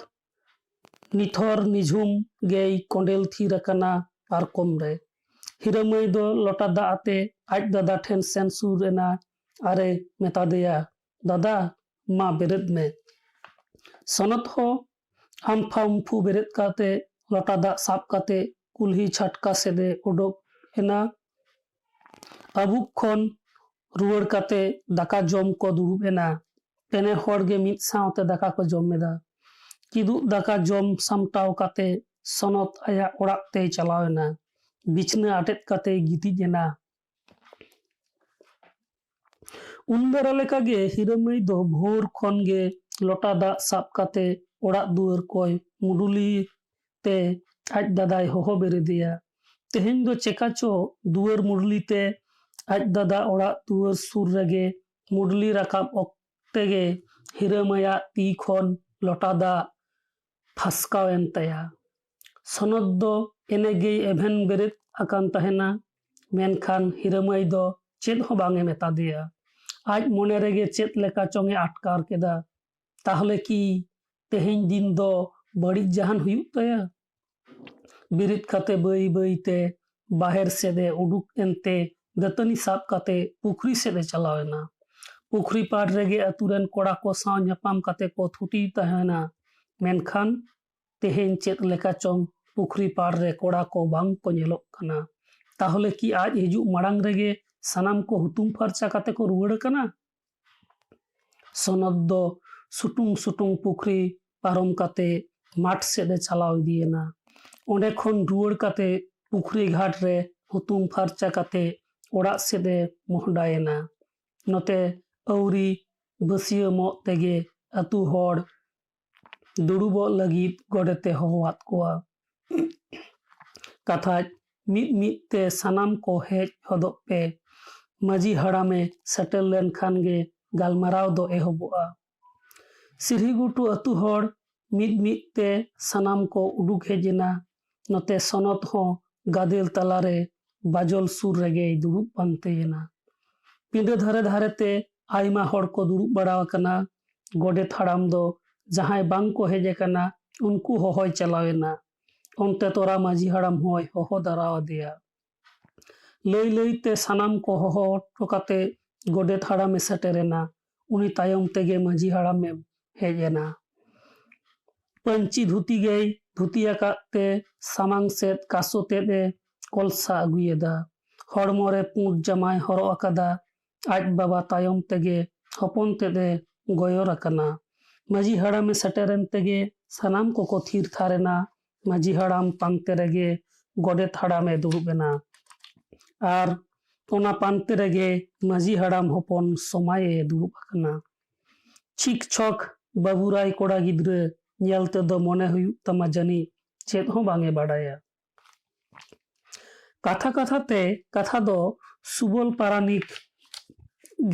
ᱱᱤᱛᱷᱚᱨ ᱱᱤᱡᱷᱩᱢ ᱜᱮᱭ ᱠᱚᱸᱰᱮᱞ ᱛᱷᱤᱨ ᱟᱠᱟᱱᱟ ᱯᱟᱨᱠᱚᱢ ᱨᱮ᱾ ᱦᱤᱨᱟᱹ ᱢᱟᱹᱭ ᱫᱚ ᱞᱚᱴᱟ ᱫᱟᱜ ᱟᱛᱮ ᱟᱡ ᱫᱟᱫᱟ ᱴᱷᱮᱱ ᱥᱮᱱ ᱥᱩᱨ ᱮᱱᱟ ᱟᱨᱮ ᱢᱮᱛᱟ ᱫᱮᱭᱟ, "ᱫᱟᱫᱟ, ᱢᱟ ᱵᱮᱨᱮᱫ ᱢᱮ᱾" ᱥᱚᱱᱚᱛ ᱦᱚᱸ ᱟᱢᱯᱷᱟ ᱩᱢᱯᱷᱩ ᱵᱮᱨᱮᱫ ᱠᱟᱛᱮ ᱞᱚᱴᱟ ᱫᱟᱜ ᱥᱟᱵ ᱠᱟᱛᱮ ᱠᱩᱞᱦᱤ ᱪᱷᱟᱴᱠᱟ ᱥᱮᱫ ᱮ ᱚᱰᱚᱠ ᱮᱱᱟ᱾ ᱟᱹᱵᱩᱠ ᱠᱷᱚᱱ ᱨᱩᱣᱟᱹᱲ ᱠᱟᱛᱮ ᱫᱟᱠᱟ ᱡᱚᱢ ᱠᱚ ᱫᱩᱲᱩᱵ ᱮᱱᱟ᱾ ᱯᱮᱱᱮ ᱦᱚᱲ ᱜᱮ ᱢᱤᱫ ᱥᱟᱶᱛᱮ ᱫᱟᱠᱟ ᱠᱚ ᱡᱚᱢ ᱮᱫᱟ᱾ ᱠᱤᱫᱩᱵ ᱫᱟᱠᱟ ᱡᱚᱢ ᱥᱟᱢᱴᱟᱣ ᱠᱟᱛᱮ ᱥᱚᱱᱚᱛ ᱟᱭᱟᱜ ᱚᱲᱟᱜ ᱛᱮᱭ ᱪᱟᱞᱟᱣ ᱮᱱᱟ᱾ ᱵᱤᱪᱷᱱᱟᱹ ᱟᱴᱮᱫ ᱠᱟᱛᱮᱭ ᱜᱤᱛᱤᱡ ᱮᱱᱟ᱾ ᱩᱱ ᱫᱟᱨᱟ ᱞᱮᱠᱟᱜᱮ ᱦᱤᱨᱟᱹᱢᱟᱹᱭ ᱫᱚ ᱵᱷᱳᱨ ᱠᱷᱚᱱ ᱜᱮ ᱞᱚᱴᱟ ᱫᱟᱜ ᱥᱟᱵ ᱠᱟᱛᱮ ᱚᱲᱟᱜ ᱫᱩᱣᱟᱹᱨ ᱠᱚᱭ ᱢᱩᱰᱩᱞᱤ ᱛᱮ ᱟᱡ ᱫᱟᱫᱟᱭ ᱦᱚᱦᱚ ᱵᱮᱨᱮᱫᱮᱭᱟ᱾ ᱛᱮᱦᱮᱧ ᱫᱚ ᱪᱮᱠᱟ ᱪᱚ ᱫᱩᱣᱟᱹᱨ ᱢᱩᱰᱞᱤ ᱛᱮ ᱟᱡ ᱫᱟᱫᱟ ᱚᱲᱟᱜ ᱫᱩᱣᱟᱹᱨ ᱥᱩᱨ ᱨᱮᱜᱮ ᱢᱩᱰᱞᱤ ᱨᱟᱠᱟᱵ ᱚᱠᱛᱮ ᱜᱮ ᱦᱤᱨᱟᱹᱢᱟᱹᱭᱟᱜ ᱛᱤ ᱠᱷᱚᱱ ᱞᱚᱴᱟ ᱫᱟᱜ ᱯᱷᱟᱥᱠᱟᱣ ᱮᱱ ᱛᱟᱭᱟ᱾ ᱥᱚᱱᱚᱛ ᱫᱚ ᱮᱱᱮ ᱜᱮᱭ ᱮᱵᱷᱮᱱ ᱵᱮᱨᱮᱫ ᱟᱠᱟᱱ ᱛᱟᱦᱮᱱᱟ, ᱢᱮᱱᱠᱷᱟᱱ ᱦᱤᱨᱟᱹᱢᱟᱹᱭ ᱫᱚ ᱪᱮᱫ ᱦᱚᱸ ᱵᱟᱝ ᱮ ᱢᱮᱛᱟ ᱫᱮᱭᱟ᱾ ᱟᱡ ᱢᱚᱱᱮ ᱨᱮᱜᱮ ᱪᱮᱫ ᱞᱮᱠᱟ ᱪᱚᱝ ᱮ ᱟᱴᱠᱟᱨ ᱠᱮᱫᱟ᱾ ᱛᱟᱦᱞᱮ ᱠᱤ ᱛᱮᱦᱮᱧ ᱫᱤᱱ ᱫᱚ ᱵᱟᱹᱲᱤᱡ ᱡᱟᱦᱟᱱ ᱦᱩᱭᱩᱜ ᱛᱟᱭᱟ? ᱵᱮᱨᱮᱫ ᱠᱟᱛᱮ ᱵᱟᱹᱭ ᱵᱟᱹᱭ ᱛᱮ ᱵᱟᱦᱮᱨ ᱥᱮᱫ ᱮ ᱩᱰᱩᱠ ᱮᱱᱛᱮ ᱫᱟᱹᱛᱟᱹᱱᱤ ᱥᱟᱵ ᱠᱟᱛᱮ ᱯᱩᱠᱷᱨᱤ ᱥᱮᱫ ᱮ ᱪᱟᱞᱟᱣ ᱮᱱᱟ᱾ ᱯᱩᱠᱷᱨᱤ ᱯᱟᱲ ᱨᱮᱜᱮ ᱟᱹᱛᱩ ᱨᱮᱱ ᱠᱚᱲᱟ ᱠᱚ ᱥᱟᱶ ᱧᱟᱯᱟᱢ ᱠᱟᱛᱮ ᱠᱚ ᱛᱷᱩᱛᱤ ᱛᱟᱦᱮᱱᱟ, ᱢᱮᱱᱠᱷᱟᱱ ᱛᱮᱦᱮᱧ ᱪᱮᱫ ᱞᱮᱠᱟ ᱪᱚᱝ ᱯᱩᱠᱷᱨᱤ ᱯᱟᱲ ᱨᱮ ᱠᱚᱲᱟ ᱠᱚ ᱵᱟᱝ ᱠᱚ ᱧᱮᱞᱚᱜ ᱠᱟᱱᱟ᱾ ᱛᱟᱦᱚᱞᱮ ᱠᱤ ᱟᱡ ᱦᱤᱡᱩᱜ ᱢᱟᱲᱟᱝ ᱨᱮᱜᱮ ᱥᱟᱱᱟᱢ ᱠᱚ ᱦᱩᱛᱩᱢ ᱯᱷᱟᱨᱪᱟ ᱠᱟᱛᱮ ᱠᱚ ᱨᱩᱣᱟᱹᱲ ᱠᱟᱱᱟ? ᱥᱚᱱᱚᱛ ᱫᱚ ᱥᱩᱴᱩᱝ ᱥᱩᱴᱩᱝ ᱯᱩᱠᱷᱨᱤ ᱯᱟᱨᱚᱢ ᱠᱟᱛᱮ ᱢᱟᱴᱷ ᱥᱮᱫ ᱮ ᱪᱟᱞᱟᱣ ᱤᱫᱤᱭᱮᱱᱟ᱾ ᱚᱸᱰᱮ ᱠᱷᱚᱱ ᱨᱩᱣᱟᱹᱲ ᱠᱟᱛᱮ ᱯᱩᱠᱷᱨᱤ ᱜᱷᱟᱴ ᱨᱮ ᱦᱩᱛᱩᱢ ᱯᱷᱟᱨᱪᱟ ᱠᱟᱛᱮ ᱚᱲᱟᱜ ᱥᱮᱫ ᱮ ᱢᱚᱦᱰᱟᱭᱮᱱᱟ᱾ ᱱᱚᱛᱮ ᱟᱹᱣᱨᱤ ᱵᱟᱹᱥᱭᱟᱹᱢᱚᱜ ᱛᱮᱜᱮ ᱟᱹᱛᱩ ᱦᱚᱲ ᱫᱩᱲᱩᱵᱚᱜ ᱞᱟᱹᱜᱤᱫ ᱜᱚᱰᱮᱛ ᱮ ᱦᱚᱦᱚᱣᱟᱫ ᱠᱚᱣᱟ᱾ ᱠᱟᱛᱷᱟᱡ ᱢᱤᱫ ᱢᱤᱫ ᱛᱮ ᱥᱟᱱᱟᱢ ᱠᱚ ᱦᱮᱡ ᱦᱚᱫᱚᱜ ᱯᱮ᱾ ᱢᱟᱹᱡᱷᱤ ᱦᱟᱲᱟᱢᱮ ᱥᱮᱴᱮᱨ ᱞᱮᱱᱠᱷᱟᱱ ᱜᱮ ᱜᱟᱞᱢᱟᱨᱟᱣ ᱫᱚ ᱮᱦᱚᱵᱚᱜᱼᱟ᱾ ᱥᱤᱨᱦᱤᱜᱷᱩᱴᱩ ᱟᱹᱛᱩ ᱦᱚᱲ ᱢᱤᱫ ᱢᱤᱫ ᱛᱮ ᱥᱟᱱᱟᱢ ᱠᱚ ᱩᱰᱩᱠ ᱦᱮᱡ ᱮᱱᱟ᱾ ᱱᱚᱛᱮ ᱥᱚᱱᱚᱛ ᱦᱚᱸ ᱜᱟᱫᱮᱞ ᱛᱟᱞᱟᱨᱮ ᱵᱟᱡᱚᱞ ᱥᱩᱨ ᱨᱮᱜᱮᱭ ᱫᱩᱲᱩᱵ ᱯᱟᱱᱛᱮᱭᱮᱱᱟ᱾ ᱯᱤᱸᱰᱟᱹ ᱫᱷᱟᱨᱮ ᱫᱷᱟᱨᱮ ᱛᱮ ᱟᱭᱢᱟ ᱦᱚᱲ ᱠᱚ ᱫᱩᱲᱩᱵ ᱵᱟᱲᱟ ᱟᱠᱟᱱᱟ᱾ ᱜᱚᱰᱮᱛ ᱦᱟᱲᱟᱢ ᱫᱚ ᱡᱟᱦᱟᱸᱭ ᱵᱟᱝ ᱠᱚ ᱦᱮᱡ ᱟᱠᱟᱱᱟ, ᱩᱱᱠᱩ ᱦᱚᱦᱚᱭ ᱪᱟᱞᱟᱣ ᱮᱱᱟ᱾ ᱚᱱᱛᱮ ᱛᱚᱨᱟ ᱢᱟᱹᱡᱷᱤ ᱦᱟᱲᱟᱢ ᱦᱚᱸᱭ ᱦᱚᱦᱚ ᱫᱟᱨᱟ ᱟᱫᱮᱭᱟ᱾ ᱞᱟᱹᱭ ᱞᱟᱹᱭ ᱛᱮ ᱥᱟᱱᱟᱢ ᱠᱚ ᱦᱚᱦᱚ ᱦᱚᱴᱚ ᱠᱟᱛᱮ ᱜᱚᱰᱮᱛ ᱦᱟᱲᱟᱢᱮ ᱥᱮᱴᱮᱨ ᱮᱱᱟ᱾ ᱩᱱᱤ ᱛᱟᱭᱚᱢ ᱛᱮᱜᱮ ᱢᱟᱹᱡᱷᱤ ᱦᱟᱲᱟᱢᱮ ᱦᱮᱡ ᱮᱱᱟ᱾ ᱯᱟᱹᱧᱪᱤ ᱫᱷᱩᱛᱤ ᱜᱮᱭ ᱫᱷᱩᱛᱤ ᱟᱠᱟᱫ ᱛᱮ ᱥᱟᱢᱟᱝ ᱥᱮᱫ ᱠᱟᱥᱳ ᱛᱮᱫ ᱮ ᱠᱚᱞᱥᱟ ᱟᱹᱜᱩᱭᱮᱫᱟ᱾ ᱦᱚᱲᱢᱚ ᱨᱮ ᱯᱩᱸᱰ ᱡᱟᱢᱟᱭ ᱦᱚᱨᱚᱜ ᱟᱠᱟᱫᱟ᱾ ᱟᱡ ᱵᱟᱵᱟ ᱛᱟᱭᱚᱢ ᱛᱮᱜᱮ ᱦᱚᱯᱚᱱ ᱛᱮᱫ ᱮ ᱜᱚᱭᱚᱨ ᱟᱠᱟᱱᱟ᱾ ᱢᱟᱹᱡᱷᱤ ᱦᱟᱲᱟᱢᱮ ᱥᱮᱴᱮᱨᱮᱱ ᱛᱮᱜᱮ ᱥᱟᱱᱟᱢ ᱠᱚᱠᱚ ᱛᱷᱤᱨ ᱛᱷᱟᱨ ᱮᱱᱟ᱾ ᱢᱟᱹᱡᱷᱤ ᱦᱟᱲᱟᱢ ᱯᱟᱱᱛᱮ ᱨᱮᱜᱮ ᱜᱚᱰᱮᱛ ᱦᱟᱲᱟᱢᱮ ᱫᱩᱲᱩᱵ ᱮᱱᱟ ᱟᱨ ᱚᱱᱟ ᱯᱟᱱᱛᱮ ᱨᱮᱜᱮ ᱢᱟᱹᱡᱷᱤ ᱦᱟᱲᱟᱢ ᱦᱚᱯᱚᱱ ᱥᱚᱢᱟᱭᱮ ᱫᱩᱲᱩᱵ ᱟᱠᱟᱱᱟ᱾ ᱪᱷᱤᱠ ᱪᱷᱚᱠ ᱵᱟᱹᱵᱩᱨᱟᱭ ᱠᱚᱲᱟ ᱜᱤᱫᱽᱨᱟᱹ ᱧᱮᱞ ᱛᱮᱫᱚ ᱢᱚᱱᱮ ᱦᱩᱭᱩᱜ ᱛᱟᱢᱟ ᱡᱟᱹᱱᱤᱡ ᱪᱮᱫ ᱦᱚᱸ ᱵᱟᱝ ᱮ ᱵᱟᱰᱟᱭᱟ᱾ ᱠᱟᱛᱷᱟ ᱠᱟᱛᱷᱟ ᱛᱮ ᱠᱟᱛᱷᱟ ᱫᱚ ᱥᱩᱵᱚᱞ ᱯᱟᱨᱟᱱᱤᱠ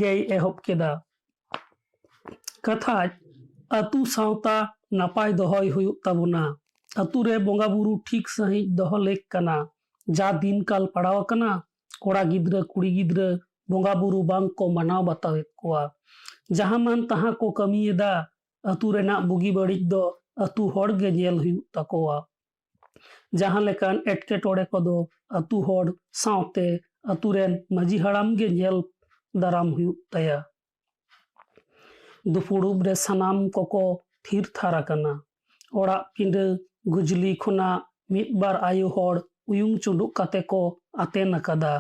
ᱜᱮᱭ ᱮᱦᱚᱵ ᱠᱮᱫᱟ᱾ ᱠᱟᱛᱷᱟᱡ, ᱟᱹᱛᱩ ᱥᱟᱶᱛᱟ ᱱᱟᱯᱟᱭ ᱫᱚᱦᱚᱭ ᱦᱩᱭᱩᱜ ᱛᱟᱵᱚᱱᱟ᱾ ᱟᱹᱛᱩ ᱨᱮ ᱵᱚᱸᱜᱟ ᱵᱩᱨᱩ ᱴᱷᱤᱠ ᱥᱟᱺᱦᱤᱡ ᱫᱚᱦᱚ ᱞᱮᱠ ᱠᱟᱱᱟ᱾ ᱡᱟ ᱫᱤᱱ ᱠᱟᱞ ᱯᱟᱲᱟᱣ ᱟᱠᱟᱱᱟ, ᱠᱚᱲᱟ ᱜᱤᱫᱽᱨᱟᱹ ᱠᱩᱲᱤ ᱜᱤᱫᱽᱨᱟᱹ ᱵᱚᱸᱜᱟ ᱵᱩᱨᱩ ᱵᱟᱝ ᱠᱚ ᱢᱟᱱᱟᱣ ᱵᱟᱛᱟᱣᱮᱫ ᱠᱚᱣᱟ᱾ ᱡᱟᱦᱟᱸ ᱢᱟᱱ ᱛᱟᱦᱟᱸ ᱠᱚ ᱠᱟᱹᱢᱤᱭᱮᱫᱟ᱾ ᱟᱹᱛᱩ ᱨᱮᱱᱟᱜ ᱵᱩᱜᱤ ᱵᱟᱹᱲᱤᱡ ᱫᱚ ᱟᱹᱛᱩ ᱦᱚᱲ ᱜᱮ ᱧᱮᱞ ᱦᱩᱭᱩᱜ ᱛᱟᱠᱚᱣᱟ᱾ ᱡᱟᱦᱟᱸ ᱞᱮᱠᱟᱱ ᱮᱴᱠᱮᱴᱚᱬᱮ ᱠᱚᱫᱚ ᱟᱹᱛᱩ ᱦᱚᱲ ᱥᱟᱶᱛᱮ ᱟᱹᱛᱩ ᱨᱮᱱ ᱢᱟᱹᱡᱷᱤ ᱦᱟᱲᱟᱢ ᱜᱮ ᱧᱮᱞ ᱫᱟᱨᱟᱢ ᱦᱩᱭᱩᱜ ᱛᱟᱭᱟ᱾ ᱫᱩᱯᱩᱲᱩᱵ ᱨᱮ ᱥᱟᱱᱟᱢ ᱠᱚᱠᱚ ᱛᱷᱤᱨ ᱛᱷᱟᱨ ᱟᱠᱟᱱᱟ᱾ ᱚᱲᱟᱜ ᱯᱤᱸᱰᱟᱹ ᱜᱩᱡᱽᱞᱤ ᱠᱷᱚᱱᱟᱜ ᱢᱤᱫ ᱵᱟᱨ ᱟᱭᱳ ᱦᱚᱲ ᱩᱭᱩᱝ ᱪᱩᱰᱩᱜ ᱠᱟᱛᱮ ᱠᱚ ᱟᱛᱮᱱ ᱟᱠᱟᱫᱟ᱾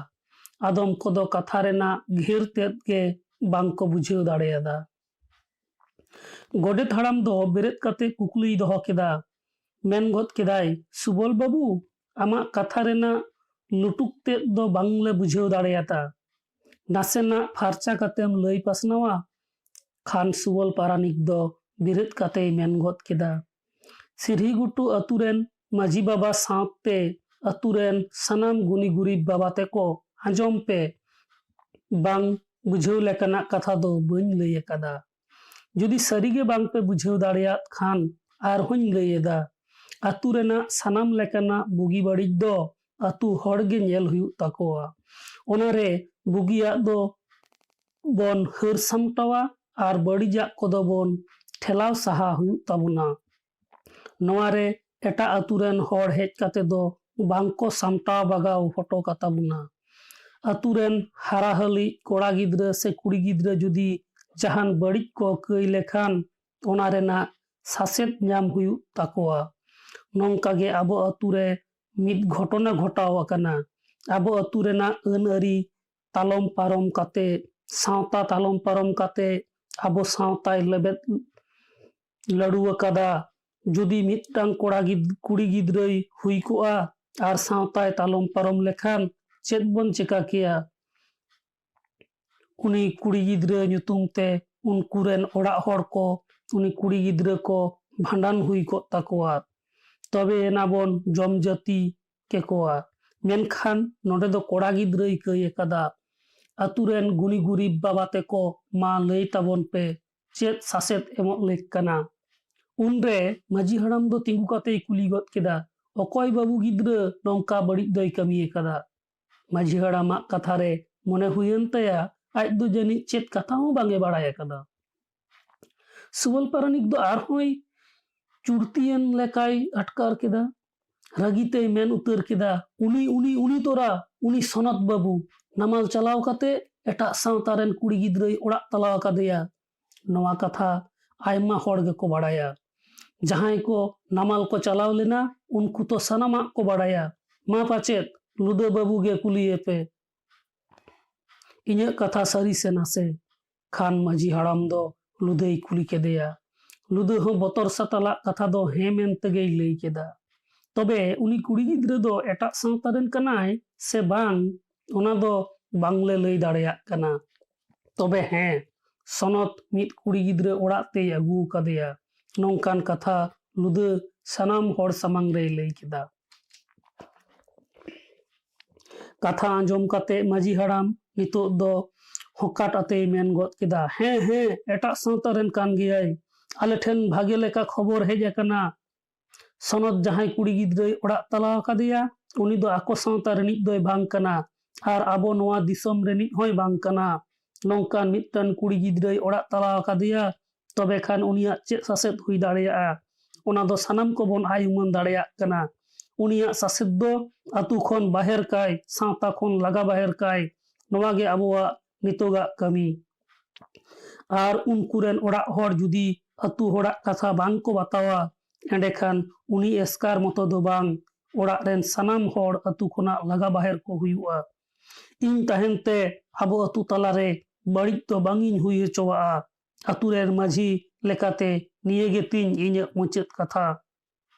ᱟᱫᱚᱢ ᱠᱚᱫᱚ ᱠᱟᱛᱷᱟ ᱨᱮᱱᱟᱜ ᱜᱷᱮᱨ ᱛᱮᱫ ᱜᱮ ᱵᱟᱝ ᱠᱚ ᱵᱩᱡᱷᱟᱹᱣ ᱫᱟᱲᱮᱭᱟᱫᱟ᱾ ᱜᱚᱰᱮᱛ ᱦᱟᱲᱟᱢ ᱫᱚ ᱵᱮᱨᱮᱫ ᱠᱟᱛᱮ ᱠᱩᱠᱞᱤᱭ ᱫᱚᱦᱚ ᱠᱮᱫᱟ᱾ ᱢᱮᱱ ᱜᱚᱫ ᱠᱮᱫᱟᱭ, "ᱥᱩᱵᱚᱞ ᱵᱟᱹᱵᱩ, ᱟᱢᱟᱜ ᱠᱟᱛᱷᱟ ᱨᱮᱱᱟᱜ ᱞᱩᱴᱩᱠ ᱛᱮᱫ ᱫᱚ ᱵᱟᱝᱞᱮ ᱵᱩᱡᱷᱟᱹᱣ ᱫᱟᱲᱮᱭᱟᱫᱟ᱾ ᱱᱟᱥᱮᱱᱟᱜ ᱯᱷᱟᱨᱪᱟ ᱠᱟᱛᱮᱢ ᱞᱟᱹᱭ ᱯᱟᱥᱱᱟᱣᱟ?" ᱠᱷᱟᱱ ᱥᱩᱵᱚᱞ ᱯᱟᱨᱟᱱᱤᱠ ᱫᱚ ᱵᱮᱨᱮᱫ ᱠᱟᱛᱮᱭ ᱢᱮᱱ ᱜᱚᱫ ᱠᱮᱫᱟ, "ᱥᱤᱨᱦᱤ ᱜᱷᱩᱴᱩ ᱟᱹᱛᱩ ᱨᱮᱱ ᱢᱟᱹᱡᱷᱤ ᱵᱟᱵᱟ ᱥᱟᱶᱛᱮ ᱟᱹᱛᱩ ᱨᱮᱱ ᱥᱟᱱᱟᱢ ᱜᱩᱱᱤ ᱜᱩᱨᱤᱵ ᱵᱟᱵᱟ ᱛᱮᱠᱚ ᱟᱸᱡᱚᱢ ᱯᱮ, ᱵᱟᱝ ᱵᱩᱡᱷᱟᱹᱣ ᱞᱮᱠᱟᱱᱟᱜ ᱠᱟᱛᱷᱟ ᱫᱚ ᱵᱟᱹᱧ ᱞᱟᱹᱭ ᱟᱠᱟᱫᱟ᱾ ᱡᱩᱫᱤ ᱥᱟᱹᱨᱤᱜᱮ ᱵᱟᱝ ᱯᱮ ᱵᱩᱡᱷᱟᱹᱣ ᱫᱟᱲᱮᱭᱟᱜ ᱠᱷᱟᱱ ᱟᱨᱦᱚᱸᱧ ᱞᱟᱹᱭ ᱮᱫᱟ, ᱟᱹᱛᱩ ᱨᱮᱱᱟᱜ ᱥᱟᱱᱟᱢ ᱞᱮᱠᱟᱱᱟᱜ ᱵᱩᱜᱤ ᱵᱟᱹᱲᱤᱡ ᱫᱚ ᱟᱹᱛᱩ ᱦᱚᱲ ᱜᱮ ᱧᱮᱞ ᱦᱩᱭᱩᱜ ᱛᱟᱠᱚᱣᱟ᱾ ᱚᱱᱟᱨᱮ ᱵᱩᱜᱤᱭᱟᱜ ᱫᱚ ᱵᱚᱱ ᱦᱟᱹᱨ ᱥᱟᱢᱴᱟᱣᱟ ᱟᱨ ᱵᱟᱹᱲᱤᱡᱟᱜ ᱠᱚᱫᱚ ᱵᱚᱱ ᱴᱷᱮᱞᱟᱣ ᱥᱟᱦᱟ ᱦᱩᱭᱩᱜ ᱛᱟᱵᱚᱱᱟ᱾ ᱱᱚᱣᱟ ᱨᱮ ᱮᱴᱟᱜ ᱟᱹᱛᱩ ᱨᱮᱱ ᱦᱚᱲ ᱦᱮᱡ ᱠᱟᱛᱮ ᱫᱚ ᱵᱟᱝ ᱠᱚ ᱥᱟᱢᱴᱟᱣ ᱵᱟᱜᱟᱣ ᱦᱚᱴᱚ ᱠᱟᱛᱟ ᱵᱚᱱᱟ᱾ ᱟᱹᱛᱩ ᱨᱮᱱ ᱦᱟᱨᱟ ᱦᱟᱹᱞᱤᱡ ᱠᱚᱲᱟ ᱜᱤᱫᱽᱨᱟᱹ ᱥᱮ ᱠᱩᱲᱤ ᱜᱤᱫᱽᱨᱟᱹ ᱡᱩᱫᱤ ᱡᱟᱦᱟᱱ ᱵᱟᱹᱲᱤᱡ ᱠᱚ ᱠᱟᱹᱭ ᱞᱮᱠᱷᱟᱱ ᱚᱱᱟ ᱨᱮᱱᱟᱜ ᱥᱟᱥᱮᱛ ᱧᱟᱢ ᱦᱩᱭᱩᱜ ᱛᱟᱠᱚᱣᱟ᱾ ᱱᱚᱝᱠᱟ ᱜᱮ ᱟᱵᱚ ᱟᱹᱛᱩ ᱨᱮ ᱢᱤᱫ ᱜᱷᱚᱴᱚᱱᱟ ᱜᱷᱚᱴᱟᱣ ᱟᱠᱟᱱᱟ᱾ ᱟᱵᱚ ᱟᱹᱛᱩ ᱨᱮᱱᱟᱜ ᱟᱹᱱ ᱟᱹᱨᱤ ᱛᱟᱞᱚᱢ ᱯᱟᱨᱚᱢ ᱠᱟᱛᱮ, ᱥᱟᱶᱛᱟ ᱛᱟᱞᱚᱢ ᱯᱟᱨᱚᱢ ᱠᱟᱛᱮ ᱟᱵᱚ ᱥᱟᱶᱛᱟᱭ ᱞᱮᱵᱮᱫ ᱞᱟᱹᱲᱩ ᱟᱠᱟᱫᱟ᱾ ᱡᱩᱫᱤ ᱢᱤᱫᱴᱟᱝ ᱠᱚᱲᱟ ᱜᱤᱫ-, ᱠᱩᱲᱤ ᱜᱤᱫᱽᱨᱟᱹᱭ ᱦᱩᱭ ᱠᱚᱜᱼᱟ ᱟᱨ ᱥᱟᱶᱛᱟᱭ ᱛᱟᱞᱚᱢ ᱯᱟᱨᱚᱢ ᱞᱮᱠᱷᱟᱱ ᱪᱮᱫ ᱵᱚᱱ ᱪᱮᱠᱟ ᱠᱮᱭᱟ? ᱩᱱᱤ ᱠᱩᱲᱤ ᱜᱤᱫᱽᱨᱟᱹ ᱧᱩᱛᱩᱢ ᱛᱮ ᱩᱱᱠᱩ ᱨᱮᱱ ᱚᱲᱟᱜ ᱦᱚᱲ ᱠᱚ ᱩᱱᱤ ᱠᱩᱲᱤ ᱜᱤᱫᱽᱨᱟᱹ ᱠᱚ ᱵᱷᱟᱸᱰᱟᱱ ᱦᱩᱭ ᱠᱚᱜ ᱛᱟᱠᱚᱣᱟ᱾ ᱛᱚᱵᱮ ᱮᱱᱟ ᱵᱚᱱ ᱡᱚᱢ ᱡᱟᱹᱛᱤ ᱠᱮᱠᱚᱣᱟ᱾ ᱢᱮᱱᱠᱷᱟᱱ ᱱᱚᱰᱮ ᱫᱚ ᱠᱚᱲᱟ ᱜᱤᱫᱽᱨᱟᱹᱭ ᱠᱟᱹᱭ ᱟᱠᱟᱫᱟ᱾ ᱟᱛᱩ ᱨᱮᱱ ᱜᱩᱱᱤ ᱜᱩᱨᱤᱵ ᱵᱟᱵᱟ ᱛᱮᱠᱚ, ᱢᱟ ᱞᱟᱹᱭ ᱛᱟᱵᱚᱱ ᱯᱮ, ᱪᱮᱫ ᱥᱟᱥᱮᱛ ᱮᱢᱚᱜ ᱞᱮᱠ ᱠᱟᱱᱟ? ᱩᱱᱨᱮ ᱢᱟᱹᱡᱷᱤ ᱦᱟᱲᱟᱢ ᱫᱚ ᱛᱤᱸᱜᱩ ᱠᱟᱛᱮᱭ ᱠᱩᱞᱤ ᱜᱚᱫ ᱠᱮᱫᱟ, "ᱚᱠᱚᱭ ᱵᱟᱹᱵᱩ ᱜᱤᱫᱽᱨᱟᱹ ᱱᱚᱝᱠᱟ ᱵᱟᱹᱲᱤᱡ ᱫᱚᱭ ᱠᱟᱹᱢᱤ ᱟᱠᱟᱫᱟ?" ᱢᱟᱹᱡᱷᱤ ᱦᱟᱲᱟᱢᱟᱜ ᱠᱟᱛᱷᱟ ᱨᱮ ᱢᱚᱱᱮ ᱦᱩᱭᱮᱱ ᱛᱟᱭᱟ, ᱟᱡ ᱫᱚ ᱡᱟᱹᱱᱤᱡ ᱪᱮᱫ ᱠᱟᱛᱷᱟ ᱦᱚᱸ ᱵᱟᱝ ᱮ ᱵᱟᱲᱟᱭ ᱟᱠᱟᱫᱟ᱾ ᱥᱩᱵᱚᱞ ᱯᱟᱨᱟᱱᱤᱠ ᱫᱚ ᱟᱨᱦᱚᱸᱭ ᱪᱩᱲᱛᱤᱭᱮᱱ ᱞᱮᱠᱟᱭ ᱟᱴᱠᱟᱨ ᱠᱮᱫᱟ᱾ ᱨᱟᱹᱜᱤ ᱛᱮᱭ ᱢᱮᱱ ᱩᱛᱟᱹᱨ ᱠᱮᱫᱟ, "ᱩᱱᱤ, ᱩᱱᱤ, ᱩᱱᱤ ᱛᱚᱨᱟ, ᱩᱱᱤ ᱥᱚᱱᱚᱛ ᱵᱟᱹᱵᱩ ᱱᱟᱢᱟᱞ ᱪᱟᱞᱟᱣ ᱠᱟᱛᱮ ᱮᱴᱟᱜ ᱥᱟᱶᱛᱟ ᱨᱮᱱ ᱠᱩᱲᱤ ᱜᱤᱫᱽᱨᱟᱹᱭ ᱚᱲᱟᱜ ᱛᱟᱞᱟ ᱟᱠᱟᱫᱮᱭᱟ᱾" ᱱᱚᱣᱟ ᱠᱟᱛᱷᱟ ᱟᱭᱢᱟ ᱦᱚᱲ ᱜᱮᱠᱚ ᱵᱟᱲᱟᱭᱟ᱾ ᱡᱟᱦᱟᱸᱭ ᱠᱚ ᱱᱟᱢᱟᱞ ᱠᱚ ᱪᱟᱞᱟᱣ ᱞᱮᱱᱟ, ᱩᱱᱠᱩ ᱛᱚ ᱥᱟᱱᱟᱢᱟᱜ ᱠᱚ ᱵᱟᱲᱟᱭᱟ᱾ ᱢᱟ ᱯᱟᱪᱮᱫ ᱞᱩᱫᱟᱹ ᱵᱟᱹᱵᱩ ᱜᱮ ᱠᱩᱞᱤᱭᱮᱯᱮ᱾ ᱤᱧᱟᱹᱜ ᱠᱟᱛᱷᱟ ᱥᱟᱹᱨᱤ ᱥᱮ ᱱᱟᱥᱮ? ᱠᱷᱟᱱ ᱢᱟᱹᱡᱷᱤ ᱦᱟᱲᱟᱢ ᱫᱚ ᱞᱩᱫᱟᱹᱭ ᱠᱩᱞᱤ ᱠᱮᱫᱮᱭᱟ᱾ ᱞᱩᱫᱟᱹ ᱦᱚᱸ ᱵᱚᱛᱚᱨ ᱥᱟᱛᱟᱞᱟᱜ ᱠᱟᱛᱷᱟ ᱫᱚ ᱦᱮᱸ ᱢᱮᱱ ᱛᱮᱜᱮᱭ ᱞᱟᱹᱭ ᱠᱮᱫᱟ᱾ ᱛᱚᱵᱮ ᱩᱱᱤ ᱠᱩᱲᱤ ᱜᱤᱫᱽᱨᱟᱹ ᱫᱚ ᱮᱴᱟᱜ ᱥᱟᱶᱛᱟ ᱨᱮᱱ ᱠᱟᱱᱟᱭ ᱥᱮ ᱵᱟᱝ, ᱚᱱᱟ ᱫᱚ ᱵᱟᱝᱞᱮ ᱞᱟᱹᱭ ᱫᱟᱲᱮᱭᱟᱜ ᱠᱟᱱᱟ᱾ ᱛᱚᱵᱮ ᱦᱮᱸ, ᱥᱚᱱᱚᱛ ᱢᱤᱫ ᱠᱩᱲᱤ ᱜᱤᱫᱽᱨᱟᱹ ᱚᱲᱟᱜ ᱛᱮᱭ ᱟᱹᱜᱩ ᱟᱠᱟᱫᱮᱭᱟ, ᱱᱚᱝᱠᱟᱱ ᱠᱟᱛᱷᱟ ᱞᱩᱫᱟᱹ ᱥᱟᱱᱟᱢ ᱦᱚᱲ ᱥᱟᱢᱟᱝ ᱨᱮᱭ ᱞᱟᱹᱭ ᱠᱮᱫᱟ᱾ ᱠᱟᱛᱷᱟ ᱟᱸᱡᱚᱢ ᱠᱟᱛᱮ ᱢᱟᱹᱡᱷᱤ ᱦᱟᱲᱟᱢ ᱱᱤᱛᱚᱜ ᱫᱚ ᱦᱚᱠᱟᱴ ᱟᱛᱮᱭ ᱢᱮᱱ ᱜᱚᱫ ᱠᱮᱫᱟ, "ᱦᱮᱸ, ᱦᱮᱸ, ᱮᱴᱟᱜ ᱥᱟᱶᱛᱟ ᱨᱮᱱ ᱠᱟᱱ ᱜᱮᱭᱟᱭ᱾ ᱟᱞᱮ ᱴᱷᱮᱱ ᱵᱷᱟᱜᱮ ᱞᱮᱠᱟ ᱠᱷᱚᱵᱚᱨ ᱦᱮᱡ ᱟᱠᱟᱱᱟ᱾ ᱥᱚᱱᱚᱛ ᱡᱟᱦᱟᱸᱭ ᱠᱩᱲᱤ ᱜᱤᱫᱽᱨᱟᱹᱭ ᱚᱲᱟᱜ ᱛᱟᱞᱟ ᱟᱠᱟᱫᱮᱭᱟ, ᱩᱱᱤ ᱫᱚ ᱟᱠᱚ ᱥᱟᱶᱛᱟ ᱨᱤᱱᱤᱡ ᱫᱚᱭ ᱵᱟᱝ ᱠᱟᱱᱟ, ᱟᱨ ᱟᱵᱚ ᱱᱚᱣᱟ ᱫᱤᱥᱚᱢ ᱨᱤᱱᱤᱡ ᱦᱚᱸᱭ ᱵᱟᱝ ᱠᱟᱱᱟ᱾ ᱱᱚᱝᱠᱟᱱ ᱢᱤᱫᱴᱟᱝ ᱠᱩᱲᱤ ᱜᱤᱫᱽᱨᱟᱹᱭ ᱚᱲᱟᱜ ᱛᱟᱞᱟ ᱟᱠᱟᱫᱮᱭᱟ, ᱛᱚᱵᱮ ᱠᱷᱟᱱ ᱩᱱᱤᱭᱟᱜ ᱪᱮᱫ ᱥᱟᱥᱮᱛ ᱦᱩᱭ ᱫᱟᱲᱮᱭᱟᱜᱼᱟ? ᱚᱱᱟ ᱫᱚ ᱥᱟᱱᱟᱢ ᱠᱚᱵᱚᱱ ᱟᱭ ᱩᱢᱟᱹᱱ ᱫᱟᱲᱮᱭᱟᱜ ᱠᱟᱱᱟ᱾ ᱩᱱᱤᱭᱟᱜ ᱥᱟᱥᱮᱛ ᱫᱚ ᱟᱛᱩ ᱠᱷᱚᱱ ᱵᱟᱦᱮᱨ ᱠᱟᱭ, ᱥᱟᱶᱛᱟ ᱠᱷᱚᱱ ᱞᱟᱜᱟ ᱵᱟᱦᱮᱨ ᱠᱟᱭ, ᱱᱚᱣᱟ ᱜᱮ ᱟᱵᱚᱣᱟᱜ ᱱᱤᱛᱚᱜᱟᱜ ᱠᱟᱹᱢᱤ᱾ ᱟᱨ ᱩᱱᱠᱩ ᱨᱮᱱ ᱚᱲᱟᱜ ᱦᱚᱲ ᱡᱩᱫᱤ ᱟᱛᱩ ᱦᱚᱲᱟᱜ ᱠᱟᱛᱷᱟ ᱵᱟᱝ ᱠᱚ ᱵᱟᱛᱟᱣᱟ, ᱮᱸᱰᱮᱠᱷᱟᱱ ᱩᱱᱤ ᱮᱥᱠᱟᱨ ᱢᱚᱛᱚ ᱫᱚ ᱵᱟᱝ, ᱚᱲᱟᱜ ᱨᱮᱱ ᱥᱟᱱᱟᱢ ᱦᱚᱲ ᱟᱛᱩ ᱠᱷᱚᱱᱟᱜ ᱞᱟᱜᱟ ᱵᱟᱦᱮᱨ ᱠᱚ ᱦᱩᱭᱩᱜᱼᱟ᱾ ᱤᱧ ᱛᱟᱦᱮᱱ ᱛᱮ ᱟᱵᱚ ᱟᱛᱩ ᱛᱟᱞᱟᱨᱮ ᱵᱟᱹᱲᱤᱡ ᱫᱚ ᱵᱟᱝ ᱤᱧ ᱦᱩᱭ ᱦᱚᱪᱚᱣᱟᱜᱼᱟ᱾ ᱟᱛᱩ ᱨᱮᱱ ᱢᱟᱹᱡᱷᱤ ᱞᱮᱠᱟᱛᱮ ᱱᱤᱭᱟᱹ ᱜᱮᱛᱤᱧ ᱤᱧᱟᱹᱜ ᱢᱩᱪᱟᱹᱫ ᱠᱟᱛᱷᱟ᱾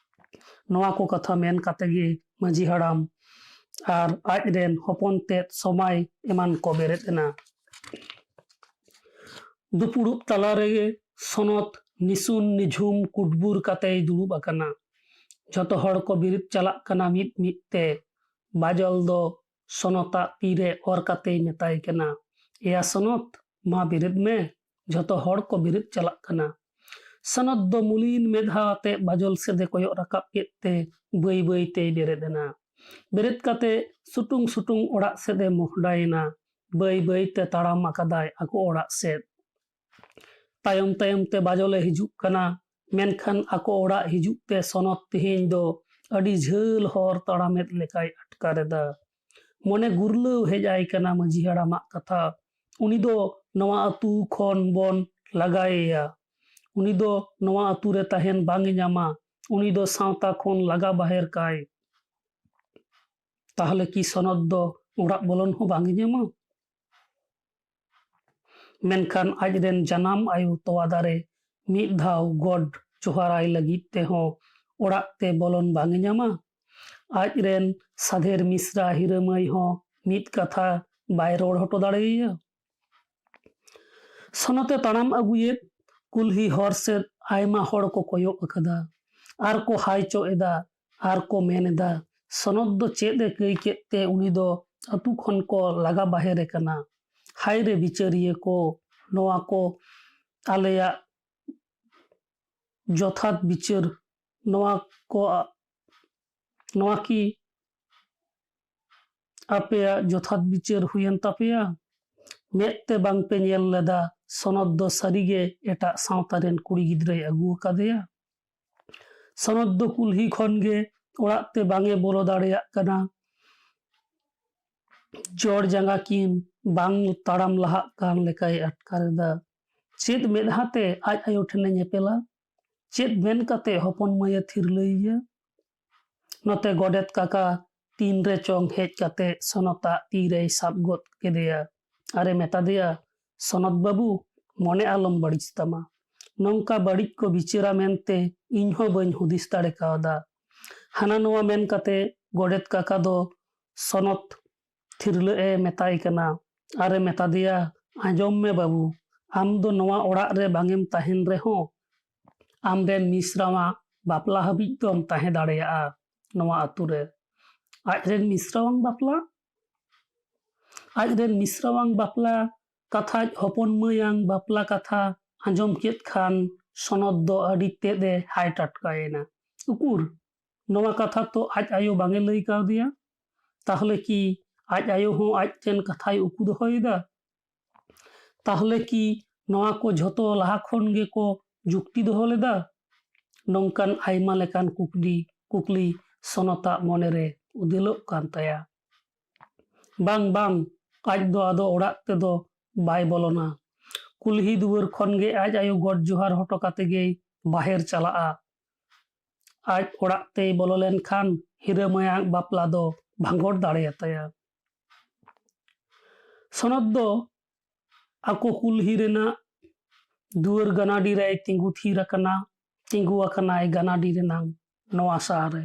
ᱱᱚᱣᱟ ᱠᱚ ᱠᱟᱛᱷᱟ ᱢᱮᱱ ᱠᱟᱛᱮ ᱜᱮ ᱢᱟᱹᱡᱷᱤ ᱦᱟᱲᱟᱢ ᱟᱨ ᱟᱡ ᱨᱮᱱ ᱦᱚᱯᱚᱱ ᱛᱮᱫ ᱥᱚᱢᱟᱭ ᱮᱢᱟᱱ ᱠᱚ ᱵᱮᱨᱮᱫ ᱮᱱᱟ᱾ ᱫᱩᱯᱩᱲᱩᱵ ᱛᱟᱞᱟ ᱨᱮᱜᱮ ᱥᱚᱱᱚᱛ ᱱᱤᱥᱩᱱ ᱱᱤᱡᱷᱩᱢ ᱠᱩᱴᱵᱩᱨ ᱠᱟᱛᱮᱭ ᱫᱩᱲᱩᱵ ᱟᱠᱟᱱᱟ᱾ ᱡᱷᱚᱛᱚ ᱦᱚᱲ ᱠᱚ ᱵᱮᱨᱮᱫ ᱪᱟᱞᱟᱜ ᱠᱟᱱᱟ ᱢᱤᱫ ᱢᱤᱫ ᱛᱮ᱾ ᱵᱟᱡᱚᱞ ᱫᱚ ᱥᱚᱱᱚᱛᱟᱜ ᱛᱤᱨᱮ ᱚᱨ ᱠᱟᱛᱮᱭ ᱢᱮᱛᱟᱭ ᱠᱟᱱᱟ, "ᱮᱭᱟ ᱥᱚᱱᱚᱛ, ᱢᱟ ᱵᱮᱨᱮᱫ ᱢᱮ, ᱡᱷᱚᱛᱚ ᱦᱚᱲ ᱠᱚ ᱵᱮᱨᱮᱫ ᱪᱟᱞᱟᱜ ᱠᱟᱱᱟ᱾" ᱥᱚᱱᱚᱛ ᱫᱚ ᱢᱩᱞᱤᱱ ᱢᱮᱫᱦᱟ ᱟᱛᱮ ᱵᱟᱡᱚᱞ ᱥᱮᱫ ᱮ ᱠᱚᱭᱚᱜ ᱨᱟᱠᱟᱵ ᱠᱮᱫ ᱛᱮ ᱵᱟᱹᱭ ᱵᱟᱹᱭ ᱛᱮᱭ ᱵᱮᱨᱮᱫ ᱮᱱᱟ᱾ ᱵᱮᱨᱮᱫ ᱠᱟᱛᱮ ᱥᱩᱴᱩᱝ ᱥᱩᱴᱩᱝ ᱚᱲᱟᱜ ᱥᱮᱫ ᱮ ᱢᱚᱦᱰᱟᱭᱮᱱᱟ᱾ ᱵᱟᱹᱭ ᱵᱟᱹᱭ ᱛᱮ ᱛᱟᱲᱟᱢ ᱟᱠᱟᱫᱟᱭ ᱟᱠᱚ ᱚᱲᱟᱜ ᱥᱮᱫ᱾ ᱛᱟᱭᱚᱢ ᱛᱟᱭᱚᱢ ᱛᱮ ᱵᱟᱡᱚᱞᱮ ᱦᱤᱡᱩᱜ ᱠᱟᱱᱟ, ᱢᱮᱱᱠᱷᱟᱱ ᱟᱠᱚ ᱚᱲᱟᱜ ᱦᱤᱡᱩᱜ ᱛᱮ ᱥᱚᱱᱚᱛ ᱛᱮᱦᱮᱧ ᱫᱚ ᱟᱹᱰᱤ ᱡᱷᱟᱹᱞ ᱦᱚᱨ ᱛᱟᱲᱟᱢᱮᱫ ᱞᱮᱠᱟᱭ ᱟᱴᱠᱟᱨ ᱮᱫᱟ᱾ ᱢᱚᱱᱮ ᱜᱩᱨᱞᱟᱹᱣ ᱦᱮᱡ ᱟᱭ ᱠᱟᱱᱟ ᱢᱟᱹᱡᱷᱤ ᱦᱟᱲᱟᱢᱟᱜ ᱠᱟᱛᱷᱟ᱾ ᱩᱱᱤ ᱫᱚ ᱱᱚᱣᱟ ᱟᱹᱛᱩ ᱠᱷᱚᱱ ᱵᱚᱱ ᱞᱟᱜᱟᱭᱮᱭᱟ᱾ ᱩᱱᱤ ᱫᱚ ᱱᱚᱣᱟ ᱟᱹᱛᱩ ᱨᱮ ᱛᱟᱦᱮᱱ ᱵᱟᱝ ᱮ ᱧᱟᱢᱟ᱾ ᱩᱱᱤ ᱫᱚ ᱥᱟᱶᱛᱟ ᱠᱷᱚᱱ ᱞᱟᱜᱟ ᱵᱟᱦᱮᱨ ᱠᱟᱭ᱾ ᱛᱟᱦᱞᱮ ᱠᱤ ᱥᱚᱱᱚᱛ ᱫᱚ ᱚᱲᱟᱜ ᱵᱚᱞᱚᱱ ᱦᱚᱸ ᱵᱟᱝ ᱮ ᱧᱟᱢᱟ? ᱢᱮᱱᱠᱷᱟᱱ ᱟᱡ ᱨᱮᱱ ᱡᱟᱱᱟᱢ ᱟᱭᱳ ᱛᱚᱣᱟ ᱫᱟᱨᱮ ᱢᱤᱫ ᱫᱷᱟᱣ ᱜᱚᱰ ᱡᱚᱦᱟᱨᱟᱭ ᱞᱟᱹᱜᱤᱫ ᱛᱮᱦᱚᱸ ᱚᱲᱟᱜ ᱛᱮ ᱵᱚᱞᱚᱱ ᱵᱟᱝ ᱮ ᱧᱟᱢᱟ᱾ ᱟᱡ ᱨᱮᱱ ᱥᱟᱫᱷᱮᱨ ᱢᱤᱥᱨᱟ ᱦᱤᱨᱟᱹᱢᱟᱹᱭ ᱦᱚᱸ ᱢᱤᱫ ᱠᱟᱛᱷᱟ ᱵᱟᱭ ᱨᱚᱲ ᱦᱚᱴᱚ ᱫᱟᱲᱮᱭᱟᱭᱟ᱾ ᱥᱚᱱᱚᱛᱮ ᱛᱟᱲᱟᱢ ᱟᱹᱜᱩᱭᱮᱫ ᱠᱩᱞᱦᱤ ᱦᱚᱨ ᱥᱮᱫ ᱟᱭᱢᱟ ᱦᱚᱲ ᱠᱚ ᱠᱚᱭᱚᱜ ᱟᱠᱟᱫᱟ ᱟᱨ ᱠᱚ ᱦᱟᱭ ᱪᱚᱜ ᱮᱫᱟ ᱟᱨ ᱠᱚ ᱢᱮᱱ ᱮᱫᱟ, "ᱥᱚᱱᱚᱛ ᱫᱚ ᱪᱮᱫ ᱮ ᱠᱟᱹᱭ ᱠᱮᱫ ᱛᱮ ᱩᱱᱤ ᱫᱚ ᱟᱹᱛᱩ ᱠᱷᱚᱱ ᱠᱚ ᱞᱟᱜᱟ ᱵᱟᱦᱮᱨ ᱮ ᱠᱟᱱᱟ?" ᱦᱟᱭ ᱨᱮ ᱵᱤᱪᱟᱹᱨᱤᱭᱟᱹ ᱠᱚ, ᱱᱚᱣᱟ ᱠᱚ ᱟᱞᱮᱭᱟᱜ ᱡᱚᱛᱷᱟᱛ ᱵᱤᱪᱟᱹᱨ, ᱱᱚᱣᱟ ᱠᱚ, ᱱᱚᱣᱟ ᱠᱤ ᱟᱯᱮᱭᱟᱜ ᱡᱚᱛᱷᱟᱛ ᱵᱤᱪᱟᱹᱨ ᱦᱩᱭᱮᱱ ᱛᱟᱯᱮᱭᱟ? ᱢᱮᱫ ᱛᱮ ᱵᱟᱝ ᱯᱮ ᱧᱮᱞ ᱞᱮᱫᱟ ᱥᱚᱱᱚᱛ ᱫᱚ ᱥᱟᱹᱨᱤᱜᱮ ᱮᱴᱟᱜ ᱥᱟᱶᱛᱟ ᱨᱮᱱ ᱠᱩᱲᱤ ᱜᱤᱫᱽᱨᱟᱹᱭ ᱟᱹᱜᱩ ᱟᱠᱟᱫᱮᱭᱟ? ᱥᱚᱱᱚᱛ ᱫᱚ ᱠᱩᱞᱦᱤ ᱠᱷᱚᱱ ᱜᱮ ᱚᱲᱟᱜ ᱛᱮ ᱵᱟᱝ ᱮ ᱵᱚᱞᱚ ᱫᱟᱲᱮᱭᱟᱜ ᱠᱟᱱᱟ᱾ ᱡᱚᱲ ᱡᱟᱸᱜᱟ ᱠᱤᱱ ᱵᱟᱝ ᱛᱟᱲᱟᱢ ᱞᱟᱦᱟᱜ ᱠᱟᱱ ᱞᱮᱠᱟᱭ ᱟᱴᱠᱟᱨ ᱮᱫᱟ᱾ ᱪᱮᱫ ᱢᱮᱫᱦᱟ ᱛᱮ ᱟᱡ ᱟᱭᱳ ᱴᱷᱮᱱ ᱮ ᱧᱮᱯᱮᱞᱟ? ᱪᱮᱫ ᱢᱮᱱ ᱠᱟᱛᱮ ᱦᱚᱯᱚᱱ ᱢᱟᱹᱭ ᱮ ᱛᱷᱤᱨᱞᱟᱹᱭᱮᱭᱟ? ᱱᱚᱛᱮ ᱜᱚᱰᱮᱛ ᱠᱟᱠᱟ ᱛᱤᱱ ᱨᱮ ᱪᱚᱝ ᱦᱮᱡ ᱠᱟᱛᱮ ᱥᱚᱱᱚᱛᱟᱜ ᱛᱤ ᱨᱮᱭ ᱥᱟᱵ ᱜᱚᱫ ᱠᱮᱫᱮᱭᱟ ᱟᱨ ᱮ ᱢᱮᱛᱟ ᱫᱮᱭᱟ, "ᱥᱚᱱᱚᱛ ᱵᱟᱹᱵᱩ, ᱢᱚᱱᱮ ᱟᱞᱚᱢ ᱵᱟᱹᱲᱤᱡ ᱛᱟᱢᱟ᱾ ᱱᱚᱝᱠᱟ ᱵᱟᱹᱲᱤᱡ ᱠᱚ ᱵᱤᱪᱟᱹᱨᱟ ᱢᱮᱱᱛᱮ ᱤᱧ ᱦᱚᱸ ᱵᱟᱹᱧ ᱦᱩᱫᱤᱥ ᱫᱟᱲᱮ ᱠᱟᱣᱫᱟ᱾" ᱦᱟᱱᱟ ᱱᱚᱣᱟ ᱢᱮᱱ ᱠᱟᱛᱮ ᱜᱚᱰᱮᱛ ᱠᱟᱠᱟ ᱫᱚ ᱥᱚᱱᱚᱛ ᱛᱷᱤᱨᱞᱟᱹᱜ ᱮ ᱢᱮᱛᱟᱭ ᱠᱟᱱᱟ ᱟᱨ ᱮ ᱢᱮᱛᱟ ᱫᱮᱭᱟ, "ᱟᱸᱡᱚᱢ ᱢᱮ ᱵᱟᱹᱵᱩ, ᱟᱢ ᱫᱚ ᱱᱚᱣᱟ ᱚᱲᱟᱜ ᱨᱮ ᱵᱟᱝ ᱮᱢ ᱛᱟᱦᱮᱱ ᱨᱮᱦᱚᱸ, ᱟᱢᱨᱮᱱ ᱢᱤᱥᱨᱟᱣᱟᱜ ᱵᱟᱯᱞᱟ ᱦᱟᱹᱵᱤᱡ ᱫᱚᱢ ᱛᱟᱦᱮᱸ ᱫᱟᱲᱮᱭᱟᱜᱼᱟ ᱱᱚᱣᱟ ᱟᱹᱛᱩ ᱨᱮ᱾ ᱟᱡᱨᱮᱱ ᱢᱤᱥᱨᱟᱣᱟᱜ ᱵᱟᱯᱞᱟ? ᱟᱡᱨᱮᱱ ᱢᱤᱥᱨᱟᱣᱟᱜ ᱵᱟᱯᱞᱟ ᱠᱟᱛᱷᱟ, ᱟᱡ ᱦᱚᱯᱚᱱ ᱢᱟᱹᱭᱟᱜ ᱵᱟᱯᱞᱟ ᱠᱟᱛᱷᱟ ᱟᱸᱡᱚᱢ ᱠᱮᱫ ᱠᱷᱟᱱ ᱥᱚᱱᱚᱛ ᱫᱚ ᱟᱹᱰᱤ ᱛᱮᱫ ᱮ ᱦᱟᱭ ᱴᱟᱴᱠᱟᱭᱮᱱᱟ᱾ ᱩᱠᱩᱨ, ᱱᱚᱣᱟ ᱠᱟᱛᱷᱟ ᱛᱚ ᱟᱡ ᱟᱭᱳ ᱵᱟᱝ ᱮ ᱞᱟᱹᱭ ᱠᱟᱣᱫᱮᱭᱟ᱾ ᱛᱟᱦᱞᱮ ᱠᱤ ᱟᱡ ᱟᱭᱳ ᱦᱚᱸ ᱟᱡ ᱴᱷᱮᱱ ᱠᱟᱛᱷᱟᱭ ᱩᱠᱩ ᱫᱚᱦᱚᱭᱮᱫᱟ? ᱛᱟᱦᱞᱮ ᱠᱤ ᱱᱚᱣᱟ ᱠᱚ ᱡᱷᱚᱛᱚ ᱞᱟᱦᱟ ᱠᱷᱚᱱ ᱜᱮᱠᱚ ᱡᱩᱠᱛᱤ ᱫᱚᱦᱚ ᱞᱮᱫᱟ? ᱱᱚᱝᱠᱟᱱ ᱟᱭᱢᱟ ᱞᱮᱠᱟᱱ ᱠᱩᱠᱞᱤ, ᱠᱩᱠᱞᱤ ᱥᱚᱱᱚᱛᱟᱜ ᱢᱚᱱᱮᱨᱮ ᱩᱫᱮᱞᱚᱜ ᱠᱟᱱ ᱛᱟᱭᱟ᱾ ᱵᱟᱝ, ᱵᱟᱝ, ᱟᱡ ᱫᱚ ᱟᱫᱚ ᱚᱲᱟᱜ ᱛᱮᱫᱚ ᱵᱟᱭ ᱵᱚᱞᱚᱱᱟ᱾ ᱠᱩᱞᱦᱤ ᱫᱩᱣᱟᱹᱨ ᱠᱷᱚᱱ ᱜᱮ ᱟᱡ ᱟᱭᱳ ᱜᱚᱰ ᱡᱚᱦᱟᱨ ᱦᱚᱴᱚ ᱠᱟᱛᱮ ᱜᱮᱭ ᱵᱟᱦᱮᱨ ᱪᱟᱞᱟᱜᱼᱟ᱾ ᱟᱡ ᱚᱲᱟᱜ ᱛᱮᱭ ᱵᱚᱞᱚ ᱞᱮᱱᱠᱷᱟᱱ ᱦᱤᱨᱟᱹ ᱢᱟᱹᱭᱟᱜ ᱵᱟᱯᱞᱟ ᱫᱚ ᱵᱷᱟᱸᱜᱚᱲ ᱫᱟᱲᱮᱭᱟᱛᱟᱭᱟ᱾ ᱥᱚᱱᱚᱛ ᱫᱚ ᱟᱠᱚ ᱠᱩᱞᱦᱤ ᱨᱮᱱᱟᱜ ᱫᱩᱣᱟᱹᱨ ᱜᱟᱱᱟᱰᱤ ᱨᱮᱭ ᱛᱤᱸᱜᱩ ᱛᱷᱤᱨ ᱟᱠᱟᱱᱟ, ᱛᱤᱸᱜᱩ ᱟᱠᱟᱱᱟᱭ ᱜᱟᱱᱟᱰᱤ ᱨᱮᱱᱟᱜ ᱱᱚᱣᱟ ᱥᱟᱦᱟ ᱨᱮ᱾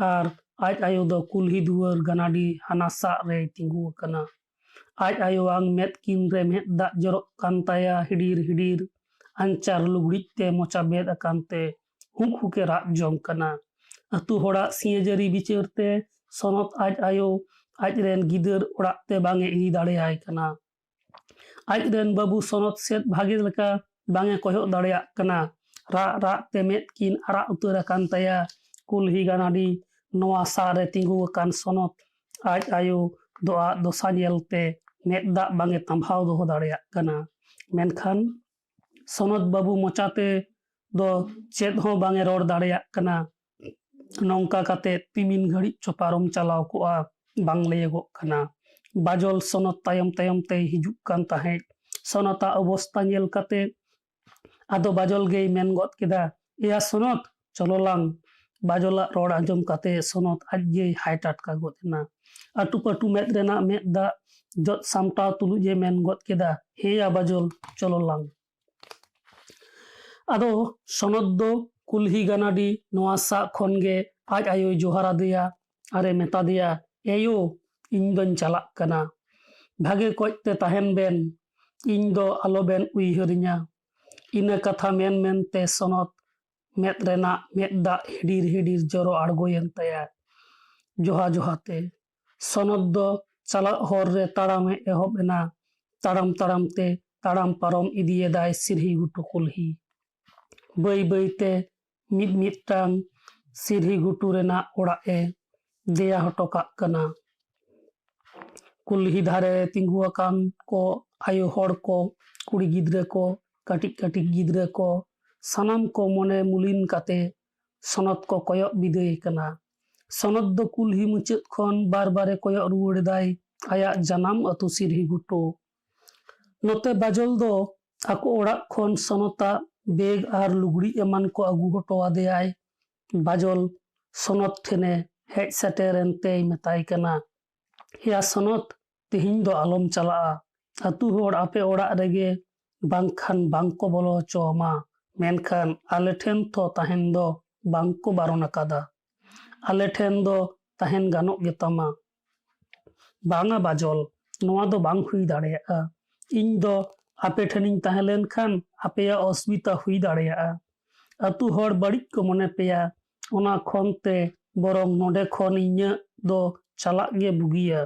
ᱟᱨ ᱟᱡ ᱟᱭᱳ ᱫᱚ ᱠᱩᱞᱦᱤ ᱫᱩᱣᱟᱹᱨ ᱜᱟᱱᱟᱰᱤ ᱦᱟᱱᱟ ᱥᱟᱦᱟ ᱨᱮᱭ ᱛᱤᱸᱜᱩ ᱟᱠᱟᱱᱟ᱾ ᱟᱡ ᱟᱭᱳᱣᱟᱜ ᱢᱮᱫ ᱠᱤᱱ ᱨᱮ ᱢᱮᱫ ᱫᱟᱜ ᱡᱚᱨᱚᱜ ᱠᱟᱱ ᱛᱟᱭᱟ, ᱦᱤᱰᱤᱨ ᱦᱤᱰᱤᱨ᱾ ᱟᱧᱪᱟᱨ ᱞᱩᱜᱽᱲᱤᱡ ᱛᱮ ᱢᱚᱪᱟ ᱵᱮᱫ ᱟᱠᱟᱱ ᱛᱮ ᱦᱩᱠ ᱦᱩᱠᱮ ᱨᱟᱜ ᱡᱚᱝ ᱠᱟᱱᱟ᱾ ᱟᱹᱛᱩ ᱦᱚᱲᱟᱜ ᱥᱤᱭᱟᱹᱡᱟᱹᱨᱤ ᱵᱤᱪᱟᱹᱨ ᱛᱮ ᱥᱚᱱᱚᱛ ᱟᱡ ᱟᱭᱳ ᱟᱡ ᱨᱮᱱ ᱜᱤᱫᱟᱹᱨ ᱚᱲᱟᱜ ᱛᱮ ᱵᱟᱝ ᱮ ᱤᱫᱤ ᱫᱟᱲᱮᱭᱟᱭ ᱠᱟᱱᱟ᱾ ᱟᱡ ᱨᱮᱱ ᱵᱟᱹᱵᱩ ᱥᱚᱱᱚᱛ ᱥᱮᱫ ᱵᱷᱟᱜᱮ ᱞᱮᱠᱟ ᱵᱟᱝ ᱮ ᱠᱚᱭᱚᱜ ᱫᱟᱲᱮᱭᱟᱜ ᱠᱟᱱᱟ᱾ ᱨᱟᱜ ᱨᱟᱜ ᱛᱮ ᱢᱮᱫ ᱠᱤᱱ ᱟᱨᱟᱜ ᱩᱛᱟᱹᱨ ᱟᱠᱟᱱ ᱛᱟᱭᱟ᱾ ᱠᱩᱞᱦᱤ ᱜᱟᱱᱟᱰᱤ ᱱᱚᱣᱟ ᱥᱟᱦᱟ ᱨᱮ ᱛᱤᱸᱜᱩ ᱟᱠᱟᱱ ᱥᱚᱱᱚᱛ ᱟᱡ ᱟᱭᱳ ᱫᱚ ᱟᱜ ᱫᱚᱥᱟ ᱧᱮᱞ ᱛᱮ ᱢᱮᱫ ᱫᱟᱜ ᱵᱟᱝ ᱮ ᱛᱟᱸᱵᱷᱟᱣ ᱫᱚᱦᱚ ᱫᱟᱲᱮᱭᱟᱜ ᱠᱟᱱᱟ᱾ ᱢᱮᱱᱠᱷᱟᱱ ᱥᱚᱱᱚᱛ ᱵᱟᱹᱵᱩ ᱢᱚᱪᱟ ᱛᱮ ᱫᱚ ᱪᱮᱫ ᱦᱚᱸ ᱵᱟᱝ ᱮ ᱨᱚᱲ ᱫᱟᱲᱮᱭᱟᱜ ᱠᱟᱱᱟ᱾ ᱱᱚᱝᱠᱟ ᱠᱟᱛᱮ ᱛᱤᱢᱤᱱ ᱜᱷᱟᱹᱲᱤᱡ ᱪᱚ ᱯᱟᱨᱚᱢ ᱪᱟᱞᱟᱣ ᱠᱚᱜᱼᱟ, ᱵᱟᱝ ᱞᱟᱹᱭᱟᱹᱜᱚᱜ ᱠᱟᱱᱟ᱾ ᱵᱟᱡᱚᱞ ᱥᱚᱱᱚᱛ ᱛᱟᱭᱚᱢ ᱛᱟᱭᱚᱢ ᱛᱮᱭ ᱦᱤᱡᱩᱜ ᱠᱟᱱ ᱛᱟᱦᱮᱸᱫ᱾ ᱥᱚᱱᱚᱛᱟᱜ ᱚᱵᱚᱥᱛᱟ ᱧᱮᱞ ᱠᱟᱛᱮ ᱟᱫᱚ ᱵᱟᱡᱚᱞ ᱜᱮᱭ ᱢᱮᱱ ᱜᱚᱫ ᱠᱮᱫᱟ, "ᱮᱭᱟ ᱥᱚᱱᱚᱛ, ᱪᱚᱞᱚ ᱞᱟᱝ᱾" ᱵᱟᱡᱚᱞᱟᱜ ᱨᱚᱲ ᱟᱸᱡᱚᱢ ᱠᱟᱛᱮ ᱥᱚᱱᱚᱛ ᱟᱡ ᱜᱮᱭ ᱦᱟᱭ ᱴᱟᱴᱠᱟ ᱜᱚᱫ ᱮᱱᱟ᱾ ᱟᱹᱴᱩ ᱯᱟᱹᱴᱩ ᱢᱮᱫ ᱨᱮᱱᱟᱜ ᱢᱮᱫ ᱫᱟᱜ ᱡᱚᱫ ᱥᱟᱢᱴᱟᱣ ᱛᱩᱞᱩᱡ ᱮ ᱢᱮᱱ ᱜᱚᱫ ᱠᱮᱫᱟ, "ᱦᱮᱸᱭᱟ ᱵᱟᱡᱚᱞ, ᱪᱚᱞᱚ ᱞᱟᱝ᱾" ᱟᱫᱚ ᱥᱚᱱᱚᱛ ᱫᱚ ᱠᱩᱞᱦᱤ ᱜᱟᱱᱟᱰᱤ ᱱᱚᱣᱟ ᱥᱟᱜ ᱠᱷᱚᱱ ᱜᱮ ᱟᱡ ᱟᱭᱳᱭ ᱡᱚᱦᱟᱨ ᱟᱫᱮᱭᱟ ᱟᱨᱮ ᱢᱮᱛᱟ ᱫᱮᱭᱟ, "ᱮᱭᱳ, ᱤᱧ ᱫᱚᱧ ᱪᱟᱞᱟᱜ ᱠᱟᱱᱟ, ᱵᱷᱟᱜᱮ ᱠᱚᱡ ᱛᱮ ᱛᱟᱦᱮᱱ ᱵᱮᱱ, ᱤᱧ ᱫᱚ ᱟᱞᱚᱵᱮᱱ ᱩᱭᱦᱟᱹᱨᱤᱧᱟ᱾ ᱤᱱᱟᱹ ᱠᱟᱛᱷᱟ ᱢᱮᱱ ᱢᱮᱱᱛᱮ ᱥᱚᱱᱚᱛ ᱢᱮᱫ ᱨᱮᱱᱟᱜ ᱢᱮᱫ ᱫᱟᱜ ᱦᱤᱰᱤᱨ ᱦᱤᱰᱤᱨ ᱡᱚᱨᱚ ᱟᱬᱜᱚᱭᱮᱱ ᱛᱟᱭᱟ᱾ ᱡᱚᱦᱟ ᱡᱚᱦᱟᱛᱮ ᱥᱚᱱᱚᱛ ᱫᱚ ᱪᱟᱞᱟᱜ ᱦᱚᱨ ᱨᱮ ᱛᱟᱲᱟᱢᱮ ᱮᱦᱚᱵ ᱮᱱᱟ᱾ ᱛᱟᱲᱟᱢ ᱛᱟᱲᱟᱢ ᱛᱮ ᱛᱟᱲᱟᱢ ᱯᱟᱨᱚᱢ ᱤᱫᱤᱭᱮᱫᱟᱭ ᱥᱤᱨᱦᱤ ᱜᱷᱩᱴᱩ ᱠᱩᱞᱦᱤ᱾ ᱵᱟᱹᱭ ᱵᱟᱹᱭ ᱛᱮ ᱢᱤᱫ ᱢᱤᱫᱴᱟᱝ ᱥᱤᱨᱦᱤ ᱜᱷᱩᱴᱩ ᱨᱮᱱᱟᱜ ᱚᱲᱟᱜ ᱮ ᱫᱮᱭᱟ ᱦᱚᱴᱚ ᱠᱟᱜ ᱠᱟᱱᱟ᱾ ᱠᱩᱞᱦᱤ ᱫᱷᱟᱨᱮ ᱨᱮ ᱛᱤᱸᱜᱩ ᱟᱠᱟᱱ ᱠᱚ ᱟᱭᱳ ᱦᱚᱲ ᱠᱚ, ᱠᱩᱲᱤ ᱜᱤᱫᱽᱨᱟᱹ ᱠᱚ, ᱠᱟᱹᱴᱤᱡ ᱠᱟᱹᱴᱤᱡ ᱜᱤᱫᱽᱨᱟᱹ ᱠᱚ, ᱥᱟᱱᱟᱢ ᱠᱚ ᱢᱚᱱᱮ ᱢᱩᱞᱤᱱ ᱠᱟᱛᱮ ᱥᱚᱱᱚᱛ ᱠᱚ ᱠᱚᱭᱚᱜ ᱵᱤᱫᱟᱹᱭᱮ ᱠᱟᱱᱟ᱾ ᱥᱚᱱᱚᱛ ᱫᱚ ᱠᱩᱞᱦᱤ ᱢᱩᱪᱟᱹᱫ ᱠᱷᱚᱱ ᱵᱟᱨ ᱵᱟᱨᱮ ᱠᱚᱭᱚᱜ ᱨᱩᱣᱟᱹᱲ ᱮᱫᱟᱭ ᱟᱭᱟᱜ ᱡᱟᱱᱟᱢ ᱟᱹᱛᱩ ᱥᱤᱨᱦᱤ ᱜᱷᱩᱴᱩ᱾ ᱱᱚᱛᱮ ᱵᱟᱡᱚᱞ ᱫᱚ ᱟᱠᱚ ᱚᱲᱟᱜ ᱠᱷᱚᱱ ᱥᱚᱱᱚᱛᱟᱜ ᱵᱮᱜᱽ ᱟᱨ ᱞᱩᱜᱽᱲᱤᱡ ᱮᱢᱟᱱ ᱠᱚ ᱟᱹᱜᱩ ᱦᱚᱴᱚ ᱟᱫᱮᱭᱟᱭ᱾ ᱵᱟᱡᱚᱞ ᱥᱚᱱᱚᱛ ᱴᱷᱮᱱᱮ ᱦᱮᱡ ᱥᱮᱴᱮᱨ ᱮᱱᱛᱮᱭ ᱢᱮᱛᱟᱭ ᱠᱟᱱᱟ, "ᱮᱭᱟ ᱥᱚᱱᱚᱛ, ᱛᱮᱦᱮᱧ ᱫᱚ ᱟᱞᱚᱢ ᱪᱟᱞᱟᱜᱼᱟ᱾ ᱟᱹᱛᱩ ᱦᱚᱲ ᱟᱯᱮ ᱚᱲᱟᱜ ᱨᱮᱜᱮ ᱵᱟᱝᱠᱷᱟᱱ ᱵᱟᱝᱠᱚ ᱵᱚᱞᱚ ᱦᱚᱪᱚ ᱟᱢᱟ, ᱢᱮᱱᱠᱷᱟᱱ ᱟᱞᱮ ᱴᱷᱮᱱ ᱛᱚ ᱛᱟᱦᱮᱱ ᱫᱚ ᱵᱟᱝᱠᱚ ᱵᱟᱨᱚᱱ ᱟᱠᱟᱫᱟ᱾ ᱟᱞᱮ ᱴᱷᱮᱱ ᱫᱚ ᱛᱟᱦᱮᱱ ᱜᱟᱱᱚᱜ ᱜᱮᱛᱟᱢᱟ᱾" "ᱵᱟᱝᱟ ᱵᱟᱡᱚᱞ, ᱱᱚᱣᱟ ᱫᱚ ᱵᱟᱝ ᱦᱩᱭ ᱫᱟᱲᱮᱭᱟᱜᱼᱟ᱾ ᱤᱧ ᱫᱚ ᱟᱯᱮ ᱴᱷᱮᱱᱤᱧ ᱛᱟᱦᱮᱸ ᱞᱮᱱᱠᱷᱟᱱ ᱟᱯᱮᱭᱟᱜ ᱚᱥᱩᱵᱤᱫᱷᱟ ᱦᱩᱭ ᱫᱟᱲᱮᱭᱟᱜᱼᱟ᱾ ᱟᱹᱛᱩ ᱦᱚᱲ ᱵᱟᱹᱲᱤᱡ ᱠᱚ ᱢᱚᱱᱮ ᱯᱮᱭᱟ, ᱚᱱᱟ ᱠᱷᱚᱱ ᱛᱮ ᱵᱚᱨᱚᱝ ᱱᱚᱰᱮ ᱠᱷᱚᱱ ᱤᱧᱟᱹᱜ ᱫᱚ ᱪᱟᱞᱟᱜ ᱜᱮ ᱵᱩᱜᱤᱭᱟ᱾"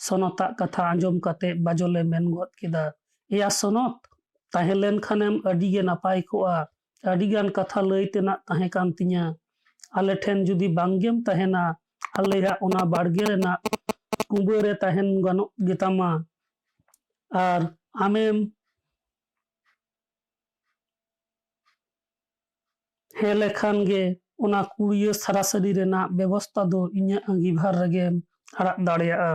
ᱥᱚᱱᱚᱛᱟᱜ ᱠᱟᱛᱷᱟ ᱟᱸᱡᱚᱢ ᱠᱟᱛᱮ ᱵᱟᱡᱚᱞᱮ ᱢᱮᱱ ᱜᱚᱫ ᱠᱮᱫᱟ, "ᱮᱭᱟ ᱥᱚᱱᱚᱛ, ᱛᱟᱦᱮᱸ ᱞᱮᱱ ᱠᱷᱟᱱᱮᱢ ᱟᱹᱰᱤ ᱜᱮ ᱱᱟᱯᱟᱭ ᱠᱚᱜᱼᱟ᱾ ᱟᱹᱰᱤ ᱜᱟᱱ ᱠᱟᱛᱷᱟ ᱞᱟᱹᱭ ᱛᱮᱱᱟᱜ ᱛᱟᱦᱮᱸ ᱠᱟᱱ ᱛᱤᱧᱟ᱾ ᱟᱞᱮ ᱴᱷᱮᱱ ᱡᱩᱫᱤ ᱵᱟᱝ ᱜᱮᱢ ᱛᱟᱦᱮᱱᱟ, ᱟᱞᱮᱭᱟᱜ ᱚᱱᱟ ᱵᱟᱲᱜᱮ ᱨᱮᱱᱟᱜ ᱠᱩᱸᱵᱟᱹ ᱨᱮ ᱛᱟᱦᱮᱱ ᱜᱟᱱᱚᱜ ᱜᱮᱛᱟᱢᱟ᱾ ᱟᱨ ᱟᱢᱮᱢ ᱦᱮᱸ ᱞᱮᱠᱷᱟᱱ ᱜᱮ ᱚᱱᱟ ᱠᱩᱲᱤᱭᱟᱹ ᱥᱟᱨᱟᱥᱟᱨᱤ ᱨᱮᱱᱟᱜ ᱵᱮᱵᱚᱥᱛᱟ ᱫᱚ ᱤᱧᱟᱹᱜ ᱟᱸᱜᱤᱵᱷᱟᱨ ᱨᱮᱜᱮᱢ ᱟᱲᱟᱜ ᱫᱟᱲᱮᱭᱟᱜᱼᱟ᱾"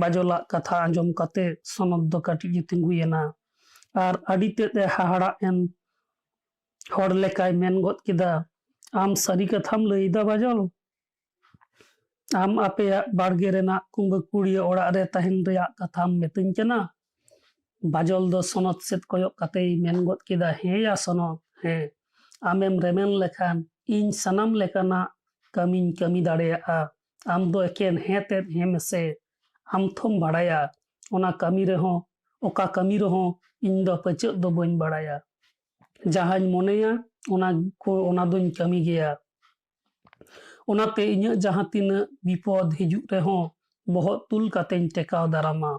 ᱵᱟᱡᱚᱞᱟᱜ ᱠᱟᱛᱷᱟ ᱟᱸᱡᱚᱢ ᱠᱟᱛᱮ ᱥᱚᱱᱚᱛ ᱫᱚ ᱠᱟᱹᱴᱤᱡ ᱮ ᱛᱤᱸᱜᱩᱭᱮᱱᱟ ᱟᱨ ᱟᱹᱰᱤ ᱛᱮᱫ ᱮ ᱦᱟᱦᱟᱲᱟᱜ ᱮᱱ ᱦᱚᱲ ᱞᱮᱠᱟᱭ ᱢᱮᱱ ᱜᱚᱫ ᱠᱮᱫᱟ, "ᱟᱢ ᱥᱟᱹᱨᱤ ᱠᱟᱛᱷᱟᱢ ᱞᱟᱹᱭ ᱮᱫᱟ ᱵᱟᱡᱚᱞ? ᱟᱢ ᱟᱯᱮᱭᱟᱜ ᱵᱟᱲᱜᱮ ᱨᱮᱱᱟᱜ ᱠᱩᱸᱵᱟᱹ ᱠᱩᱲᱤᱭᱟᱹ ᱚᱲᱟᱜ ᱨᱮ ᱛᱟᱦᱮᱱ ᱨᱮᱭᱟᱜ ᱠᱟᱛᱷᱟᱢ ᱢᱮᱛᱟᱹᱧ ᱠᱟᱱᱟ?" ᱵᱟᱡᱚᱞ ᱫᱚ ᱥᱚᱱᱚᱛ ᱥᱮᱫ ᱠᱚᱭᱚᱜ ᱠᱟᱛᱮᱭ ᱢᱮᱱ ᱜᱚᱫ ᱠᱮᱫᱟ, "ᱦᱮᱸ ᱭᱟ ᱥᱚᱱᱚᱛ, ᱦᱮᱸ᱾ ᱟᱢᱮᱢ ᱨᱮᱵᱮᱱ ᱞᱮᱠᱷᱟᱱ ᱤᱧ ᱥᱟᱱᱟᱢ ᱞᱮᱠᱟᱱᱟᱜ ᱠᱟᱹᱢᱤᱧ ᱠᱟᱹᱢᱤ ᱫᱟᱲᱮᱭᱟᱜᱼᱟ᱾ ᱟᱢ ᱫᱚ ᱮᱠᱮᱱ ᱦᱮᱸ ᱛᱮᱫ ᱦᱮᱸ ᱢᱮᱥᱮ᱾ ᱟᱢ ᱛᱷᱚᱢ ᱵᱟᱲᱟᱭᱟ, ᱚᱱᱟ ᱠᱟᱹᱢᱤ ᱨᱮᱦᱚᱸ ᱚᱠᱟ ᱠᱟᱹᱢᱤ ᱨᱮᱦᱚᱸ ᱤᱧ ᱫᱚ ᱯᱟᱹᱪᱟᱹᱜ ᱫᱚ ᱵᱟᱹᱧ ᱵᱟᱲᱟᱭᱟ᱾ ᱡᱟᱦᱟᱸᱧ ᱢᱚᱱᱮᱭᱟ ᱚᱱᱟ ᱠᱚ, ᱚᱱᱟ ᱫᱚᱧ ᱠᱟᱹᱢᱤ ᱜᱮᱭᱟ᱾ ᱚᱱᱟᱛᱮ ᱤᱧᱟᱹᱜ ᱡᱟᱦᱟᱸ ᱛᱤᱱᱟᱹᱜ ᱵᱤᱯᱚᱫ ᱦᱤᱡᱩᱜ ᱨᱮᱦᱚᱸ ᱵᱚᱦᱚᱜ ᱛᱩᱞ ᱠᱟᱛᱮᱧ ᱴᱮᱠᱟᱣ ᱫᱟᱨᱟᱢᱟ᱾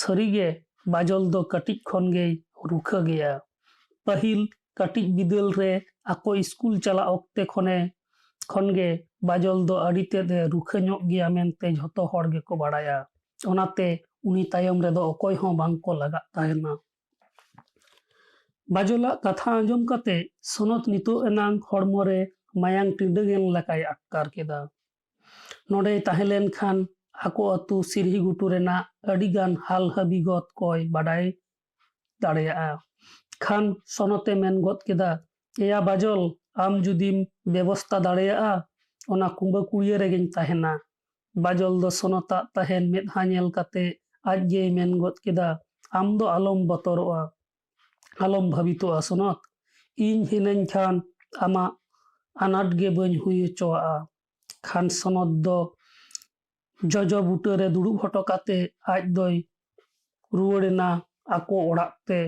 ᱥᱟᱹᱨᱤᱜᱮ ᱵᱟᱡᱚᱞ ᱫᱚ ᱠᱟᱹᱴᱤᱡ ᱠᱷᱚᱱ ᱜᱮᱭ ᱨᱩᱠᱷᱟᱹ ᱜᱮᱭᱟ᱾ ᱯᱟᱹᱦᱤᱞ ᱠᱟᱹᱴᱤᱡ ᱵᱤᱫᱟᱹᱞ ᱨᱮ ᱟᱠᱚ ᱥᱠᱩᱞ ᱪᱟᱞᱟᱜ ᱚᱠᱛᱮ ᱠᱷᱚᱱᱮ, ᱠᱷᱚᱱ ᱜᱮ ᱵᱟᱡᱚᱞ ᱫᱚ ᱟᱹᱰᱤ ᱛᱮᱫ ᱮ ᱨᱩᱠᱷᱟᱹ ᱧᱚᱜ ᱜᱮᱭᱟ ᱢᱮᱱᱛᱮ ᱡᱷᱚᱛᱚ ᱦᱚᱲ ᱜᱮᱠᱚ ᱵᱟᱲᱟᱭᱟ᱾ ᱚᱱᱟᱛᱮ ᱩᱱᱤ ᱛᱟᱭᱚᱢ ᱨᱮᱫᱚ ᱚᱠᱚᱭ ᱦᱚᱸ ᱵᱟᱝ ᱠᱚ ᱞᱟᱜᱟᱜ ᱛᱟᱦᱮᱱᱟ᱾ ᱵᱟᱡᱚᱞᱟᱜ ᱠᱟᱛᱷᱟ ᱟᱸᱡᱚᱢ ᱠᱟᱛᱮ ᱥᱚᱱᱚᱛ ᱱᱤᱛᱚᱜ ᱮᱱᱟᱝ ᱦᱚᱲᱢᱚ ᱨᱮ ᱢᱟᱭᱟᱝ ᱴᱤᱰᱟᱹᱝ ᱮᱱ ᱞᱮᱠᱟᱭ ᱟᱴᱠᱟᱨ ᱠᱮᱫᱟ᱾ ᱱᱚᱰᱮᱭ ᱛᱟᱦᱮᱸ ᱞᱮᱱᱠᱷᱟᱱ ᱟᱠᱚ ᱟᱹᱛᱩ ᱥᱤᱨᱦᱤ ᱜᱷᱩᱴᱩ ᱨᱮᱱᱟᱜ ᱟᱹᱰᱤᱜᱟᱱ ᱦᱟᱞ ᱦᱟᱹᱵᱤ ᱜᱚᱛ ᱠᱚᱭ ᱵᱟᱰᱟᱭ ᱫᱟᱲᱮᱭᱟᱜᱼᱟ᱾ ᱠᱷᱟᱱ ᱥᱚᱱᱚᱛᱮ ᱢᱮᱱ ᱜᱚᱫ ᱠᱮᱫᱟ, "ᱮᱭᱟ ᱵᱟᱡᱚᱞ, ᱟᱢ ᱡᱩᱫᱤᱢ ᱵᱮᱵᱚᱥᱛᱟ ᱫᱟᱲᱮᱭᱟᱜᱼᱟ, ᱚᱱᱟ ᱠᱩᱸᱵᱟᱹ ᱠᱩᱲᱤᱭᱟᱹ ᱨᱮᱜᱮᱧ ᱛᱟᱦᱮᱱᱟ᱾" ᱵᱟᱡᱚᱞ ᱫᱚ ᱥᱚᱱᱚᱛᱟᱜ ᱛᱟᱦᱮᱱ ᱢᱮᱫᱦᱟ ᱧᱮᱞ ᱠᱟᱛᱮ ᱟᱡ ᱜᱮᱭ ᱢᱮᱱ ᱜᱚᱫ ᱠᱮᱫᱟ, "ᱟᱢ ᱫᱚ ᱟᱞᱚᱢ ᱵᱚᱛᱚᱨᱚᱜᱼᱟ, ᱟᱞᱚᱢ ᱵᱷᱟᱵᱤᱛᱚᱜᱼᱟ ᱥᱚᱱᱚᱛ᱾ ᱤᱧ ᱦᱤᱱᱟᱹᱧ ᱠᱷᱟᱱ ᱟᱢᱟᱜ ᱟᱱᱟᱴ ᱜᱮ ᱵᱟᱹᱧ ᱦᱩᱭ ᱦᱚᱪᱚᱣᱟᱜᱼᱟ᱾" ᱠᱷᱟᱱ ᱥᱚᱱᱚᱛ ᱫᱚ ᱡᱚᱡᱚ ᱵᱩᱴᱟᱹᱨᱮ ᱫᱩᱲᱩᱵ ᱦᱚᱴᱚ ᱠᱟᱛᱮ ᱟᱡ ᱫᱚᱭ ᱨᱩᱣᱟᱹᱲᱮᱱᱟ ᱟᱠᱚ ᱚᱲᱟᱜ ᱛᱮ᱾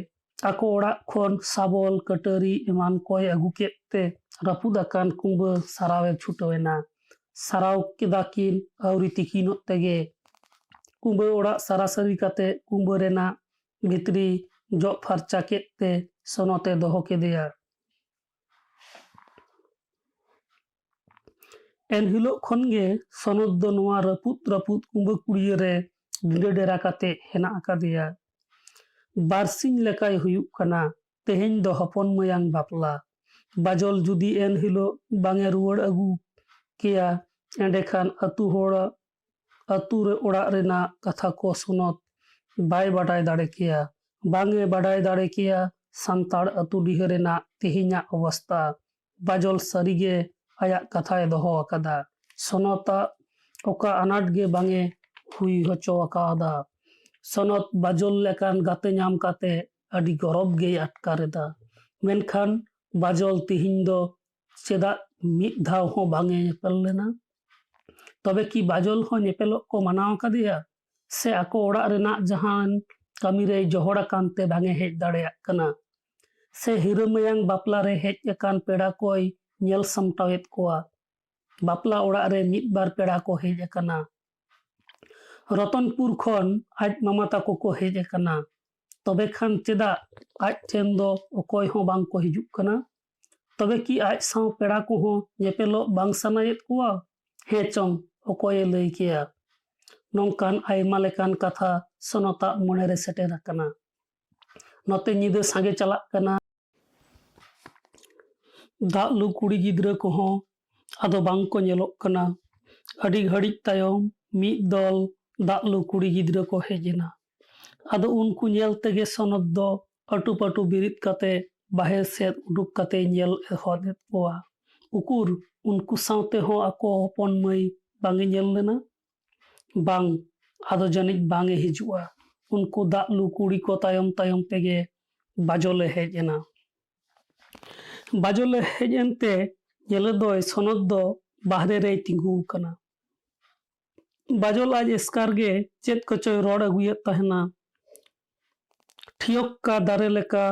ᱟᱠᱚ ᱚᱲᱟᱜ ᱠᱷᱚᱱ ᱥᱟᱵᱚᱞ, ᱠᱟᱹᱴᱟᱹᱨᱤ ᱮᱢᱟᱱ ᱠᱚᱭ ᱟᱹᱜᱩ ᱠᱮᱫ ᱛᱮ ᱨᱟᱹᱯᱩᱫ ᱟᱠᱟᱱ ᱠᱩᱸᱵᱟᱹ ᱥᱟᱨᱟᱣᱮ ᱪᱷᱩᱴᱟᱹᱣ ᱮᱱᱟ᱾ ᱥᱟᱨᱟᱣ ᱠᱮᱫᱟ ᱠᱤᱱ ᱟᱹᱣᱨᱤ ᱛᱤᱠᱤᱱᱚᱜ ᱛᱮᱜᱮ᱾ ᱠᱩᱸᱵᱟᱹ ᱚᱲᱟᱜ ᱥᱟᱨᱟᱥᱟᱹᱨᱤ ᱠᱟᱛᱮ ᱠᱩᱸᱵᱟᱹ ᱨᱮᱱᱟᱜ ᱵᱷᱤᱛᱨᱤ ᱡᱚᱜ ᱯᱷᱟᱨᱪᱟ ᱠᱮᱫ ᱛᱮ ᱥᱚᱱᱚᱛᱮ ᱫᱚᱦᱚ ᱠᱮᱫᱮᱭᱟ᱾ ᱮᱱᱦᱤᱞᱳᱜ ᱠᱷᱚᱱ ᱜᱮ ᱥᱚᱱᱚᱛ ᱫᱚ ᱱᱚᱣᱟ ᱨᱟᱹᱯᱩᱫ ᱨᱟᱹᱯᱩᱫ ᱠᱩᱸᱵᱟᱹ ᱠᱩᱲᱤᱭᱟᱹ ᱨᱮ ᱰᱤᱸᱰᱟᱹ ᱰᱮᱨᱟ ᱠᱟᱛᱮ ᱦᱮᱱᱟᱜ ᱟᱠᱟᱫᱮᱭᱟ᱾ ᱵᱟᱨᱥᱤᱧ ᱞᱮᱠᱟᱭ ᱦᱩᱭᱩᱜ ᱠᱟᱱᱟ᱾ ᱛᱮᱦᱮᱧ ᱫᱚ ᱦᱚᱯᱚᱱ ᱢᱟᱹᱭᱟᱝ ᱵᱟᱯᱞᱟ᱾ ᱵᱟᱡᱚᱞ ᱡᱩᱫᱤ ᱮᱱ ᱦᱤᱞᱳᱜ ᱵᱟᱝ ᱮ ᱨᱩᱣᱟᱹᱲ ᱟᱹᱜᱩ ᱠᱮᱭᱟ, ᱮᱸᱰᱮᱠᱷᱟᱱ ᱟᱹᱛᱩ ᱦᱚᱲ, ᱟᱹᱛᱩ ᱨᱮ ᱚᱲᱟᱜ ᱨᱮᱱᱟᱜ ᱠᱟᱛᱷᱟ ᱠᱚ ᱥᱚᱱᱚᱛ ᱵᱟᱭ ᱵᱟᱰᱟᱭ ᱫᱟᱲᱮ ᱠᱮᱭᱟ᱾ ᱵᱟᱝ ᱮ ᱵᱟᱰᱟᱭ ᱫᱟᱲᱮ ᱠᱮᱭᱟ ᱥᱟᱱᱛᱟᱲ ᱟᱹᱛᱩ ᱰᱤᱦᱟᱹ ᱨᱮᱱᱟᱜ ᱛᱮᱦᱮᱧᱟᱜ ᱚᱵᱚᱥᱛᱟ᱾ ᱵᱟᱡᱚᱞ ᱥᱟᱹᱨᱤᱜᱮ ᱟᱭᱟᱜ ᱠᱟᱛᱷᱟᱭ ᱫᱚᱦᱚ ᱟᱠᱟᱫᱟ᱾ ᱥᱚᱱᱚᱛᱟᱜ ᱚᱠᱟ ᱟᱱᱟᱴ ᱜᱮ ᱵᱟᱝ ᱮ ᱦᱩᱭ ᱦᱚᱪᱚ ᱟᱠᱟᱫᱟ᱾ ᱥᱚᱱᱚᱛ ᱵᱟᱡᱚᱞ ᱞᱮᱠᱟᱱ ᱜᱟᱛᱮ ᱧᱟᱢ ᱠᱟᱛᱮ ᱟᱹᱰᱤ ᱜᱚᱨᱚᱵᱽ ᱜᱮᱭ ᱟᱴᱠᱟᱨ ᱮᱫᱟ᱾ ᱢᱮᱱᱠᱷᱟᱱ ᱵᱟᱡᱚᱞ ᱛᱤᱦᱤᱧ ᱫᱚ ᱪᱮᱫᱟᱜ ᱢᱤᱫ ᱫᱷᱟᱣ ᱦᱚᱸ ᱵᱟᱝ ᱮ ᱧᱮᱯᱮᱞ ᱞᱮᱱᱟ? ᱛᱚᱵᱮ ᱠᱤ ᱵᱟᱡᱚᱞ ᱦᱚᱸ ᱧᱮᱯᱮᱞᱚᱜ ᱠᱚ ᱢᱟᱱᱟᱣ ᱟᱠᱟᱫᱮᱭᱟ? ᱥᱮ ᱟᱠᱚ ᱚᱲᱟᱜ ᱨᱮᱱᱟᱜ ᱡᱟᱦᱟᱱ ᱠᱟᱹᱢᱤ ᱨᱮᱭ ᱡᱚᱦᱚᱲ ᱟᱠᱟᱱ ᱛᱮ ᱵᱟᱝ ᱮ ᱦᱮᱡ ᱫᱟᱲᱮᱭᱟᱜ ᱠᱟᱱᱟ᱾ ᱥᱮ ᱦᱤᱨᱟᱹ ᱢᱟᱭᱟᱝ ᱵᱟᱯᱞᱟ ᱨᱮ ᱦᱮᱡ ᱟᱠᱟᱱ ᱯᱮᱲᱟ ᱠᱚᱭ ᱧᱮᱞ ᱥᱟᱢᱴᱟᱣᱮᱫ ᱠᱚᱣᱟ᱾ ᱵᱟᱯᱞᱟ ᱚᱲᱟᱜ ᱨᱮ ᱢᱤᱫ ᱵᱟᱨ ᱯᱮᱲᱟ ᱠᱚ ᱦᱮᱡ ᱟᱠᱟᱱᱟ᱾ ᱨᱚᱛᱚᱱᱯᱩᱨ ᱠᱷᱚᱱ ᱟᱡ ᱢᱟᱢᱟ ᱛᱟᱠᱚ ᱠᱚ ᱦᱮᱡ ᱟᱠᱟᱱᱟ᱾ ᱛᱚᱵᱮ ᱠᱷᱟᱱ ᱪᱮᱫᱟᱜ ᱟᱡ ᱴᱷᱮᱱ ᱫᱚ ᱚᱠᱚᱭ ᱦᱚᱸ ᱵᱟᱝ ᱠᱚ ᱦᱤᱡᱩᱜ ᱠᱟᱱᱟ? ᱛᱚᱵᱮ ᱠᱤ ᱟᱡ ᱥᱟᱶ ᱯᱮᱲᱟ ᱠᱚᱦᱚᱸ ᱧᱮᱯᱮᱞᱚᱜ ᱵᱟᱝ ᱥᱟᱱᱟᱭᱮᱫ ᱠᱚᱣᱟ? ᱦᱮᱸ ᱪᱚᱝ, ᱚᱠᱚᱭᱮ ᱞᱟᱹᱭ ᱠᱮᱭᱟ? ᱱᱚᱝᱠᱟᱱ ᱟᱭᱢᱟ ᱞᱮᱠᱟᱱ ᱠᱟᱛᱷᱟ ᱥᱚᱱᱚᱛᱟᱜ ᱢᱚᱱᱮᱨᱮ ᱥᱮᱴᱮᱨ ᱟᱠᱟᱱᱟ᱾ ᱱᱚᱛᱮ ᱧᱤᱫᱟᱹ ᱥᱟᱸᱜᱮ ᱪᱟᱞᱟᱜ ᱠᱟᱱᱟ᱾ ᱫᱟᱜ ᱞᱩ ᱠᱩᱲᱤ ᱜᱤᱫᱽᱨᱟᱹ ᱠᱚᱦᱚᱸ ᱟᱫᱚ ᱵᱟᱝ ᱠᱚ ᱧᱮᱞᱚᱜ ᱠᱟᱱᱟ᱾ ᱟᱹᱰᱤ ᱜᱷᱟᱹᱲᱤᱡ ᱛᱟᱭᱚᱢ ᱢᱤᱫ ᱫᱚᱞ ᱫᱟᱜ ᱞᱩ ᱠᱩᱲᱤ ᱜᱤᱫᱽᱨᱟᱹ ᱠᱚ ᱦᱮᱡ ᱮᱱᱟ᱾ ᱟᱫᱚ ᱩᱱᱠᱩ ᱧᱮᱞ ᱛᱮᱜᱮ ᱥᱚᱱᱚᱛ ᱫᱚ ᱟᱹᱴᱩᱯᱟᱹᱴᱩ ᱵᱮᱨᱮᱫ ᱠᱟᱛᱮ ᱵᱟᱦᱮᱨ ᱥᱮᱫ ᱩᱰᱩᱠ ᱠᱟᱛᱮ ᱧᱮᱞ ᱮᱦᱚᱵ ᱮᱫ ᱠᱚᱣᱟ᱾ ᱩᱠᱩᱨ, ᱩᱱᱠᱩ ᱥᱟᱶᱛᱮ ᱦᱚᱸ ᱟᱠᱚ ᱦᱚᱯᱚᱱ ᱢᱟᱹᱭ ᱵᱟᱝ ᱮ ᱧᱮᱞ ᱞᱮᱱᱟ? ᱵᱟᱝ, ᱟᱫᱚ ᱡᱟᱹᱱᱤᱡ ᱵᱟᱝ ᱮ ᱦᱤᱡᱩᱜᱼᱟ᱾ ᱩᱱᱠᱩ ᱫᱟᱜ ᱞᱩ ᱠᱩᱲᱤ ᱠᱚ ᱛᱟᱭᱚᱢ ᱛᱟᱭᱚᱢ ᱛᱮᱜᱮ ᱵᱟᱡᱚᱞ ᱮ ᱦᱮᱡ ᱮᱱᱟ᱾ ᱵᱟᱡᱚᱞ ᱮ ᱦᱮᱡ ᱮᱱᱛᱮ ᱧᱮᱞᱮ ᱫᱚᱭ ᱥᱚᱱᱚᱛ ᱫᱚ ᱵᱟᱦᱨᱮ ᱨᱮᱭ ᱛᱤᱸᱜᱩ ᱟᱠᱟᱱᱟ᱾ ᱵᱟᱡᱚᱞ ᱟᱡ ᱮᱥᱠᱟᱨ ᱜᱮ ᱪᱮᱫ ᱠᱚᱪᱚᱭ ᱨᱚᱲ ᱟᱹᱜᱩᱭᱮᱫ ᱛᱟᱦᱮᱱᱟ᱾ ᱴᱷᱤᱭᱚᱠᱠᱟ ᱫᱟᱨᱮ ᱞᱮᱠᱟ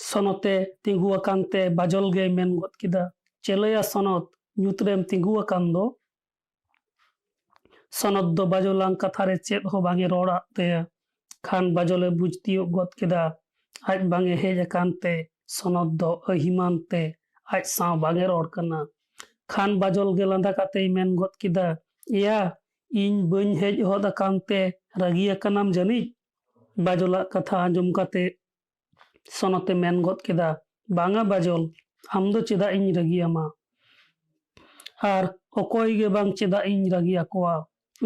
ᱥᱚᱱᱚᱛᱮ ᱛᱤᱸᱜᱩ ᱟᱠᱟᱱ ᱛᱮ ᱵᱟᱡᱚᱞ ᱜᱮᱭ ᱢᱮᱱ ᱜᱚᱫ ᱠᱮᱫᱟ, "ᱪᱮᱞᱮᱭᱟ ᱥᱚᱱᱚᱛ, ᱧᱩᱛ ᱨᱮᱢ ᱛᱤᱸᱜᱩ ᱟᱠᱟᱱ ᱫᱚ?" ᱥᱚᱱᱚᱛ ᱫᱚ ᱵᱟᱡᱚᱞᱟᱝ ᱠᱟᱛᱷᱟ ᱨᱮ ᱪᱮᱫ ᱦᱚᱸ ᱵᱟᱝ ᱮ ᱨᱚᱲ ᱟᱫ ᱛᱟᱭᱟ᱾ ᱠᱷᱟᱱ ᱵᱟᱡᱚᱞ ᱮ ᱵᱩᱡᱽ ᱛᱤᱭᱳᱜ ᱜᱚᱫ ᱠᱮᱫᱟ, ᱟᱡ ᱵᱟᱝ ᱮ ᱦᱮᱡ ᱟᱠᱟᱱ ᱛᱮ ᱥᱚᱱᱚᱛ ᱫᱚ ᱟᱹᱦᱤᱢᱟᱱ ᱛᱮ ᱟᱡ ᱥᱟᱶ ᱵᱟᱝ ᱮ ᱨᱚᱲ ᱠᱟᱱᱟ᱾ ᱠᱷᱟᱱ ᱵᱟᱡᱚᱞ ᱜᱮ ᱞᱟᱸᱫᱟ ᱠᱟᱛᱮᱭ ᱢᱮᱱ ᱜᱚᱫ ᱠᱮᱫᱟ, "ᱮᱭᱟ, ᱤᱧ ᱵᱟᱹᱧ ᱦᱮᱡ ᱦᱚᱫ ᱟᱠᱟᱱ ᱛᱮ ᱨᱟᱹᱜᱤ ᱟᱠᱟᱱᱟᱢ ᱡᱟᱹᱱᱤᱡ?" ᱵᱟᱡᱚᱞᱟᱜ ᱠᱟᱛᱷᱟ ᱟᱸᱡᱚᱢ ᱠᱟᱛᱮ ᱥᱚᱱᱚᱛ ᱮ ᱢᱮᱱ ᱜᱚᱫ ᱠᱮᱫᱟ, "ᱵᱟᱝᱟ ᱵᱟᱡᱚᱞ, ᱟᱢ ᱫᱚ ᱪᱮᱫᱟᱜ ᱤᱧ ᱨᱟᱹᱜᱤᱭᱟᱢᱟ? ᱟᱨ ᱚᱠᱚᱭ ᱜᱮ ᱵᱟᱝ ᱪᱮᱫᱟᱜ ᱤᱧ ᱨᱟᱹᱜᱤ ᱟᱠᱚᱣᱟ?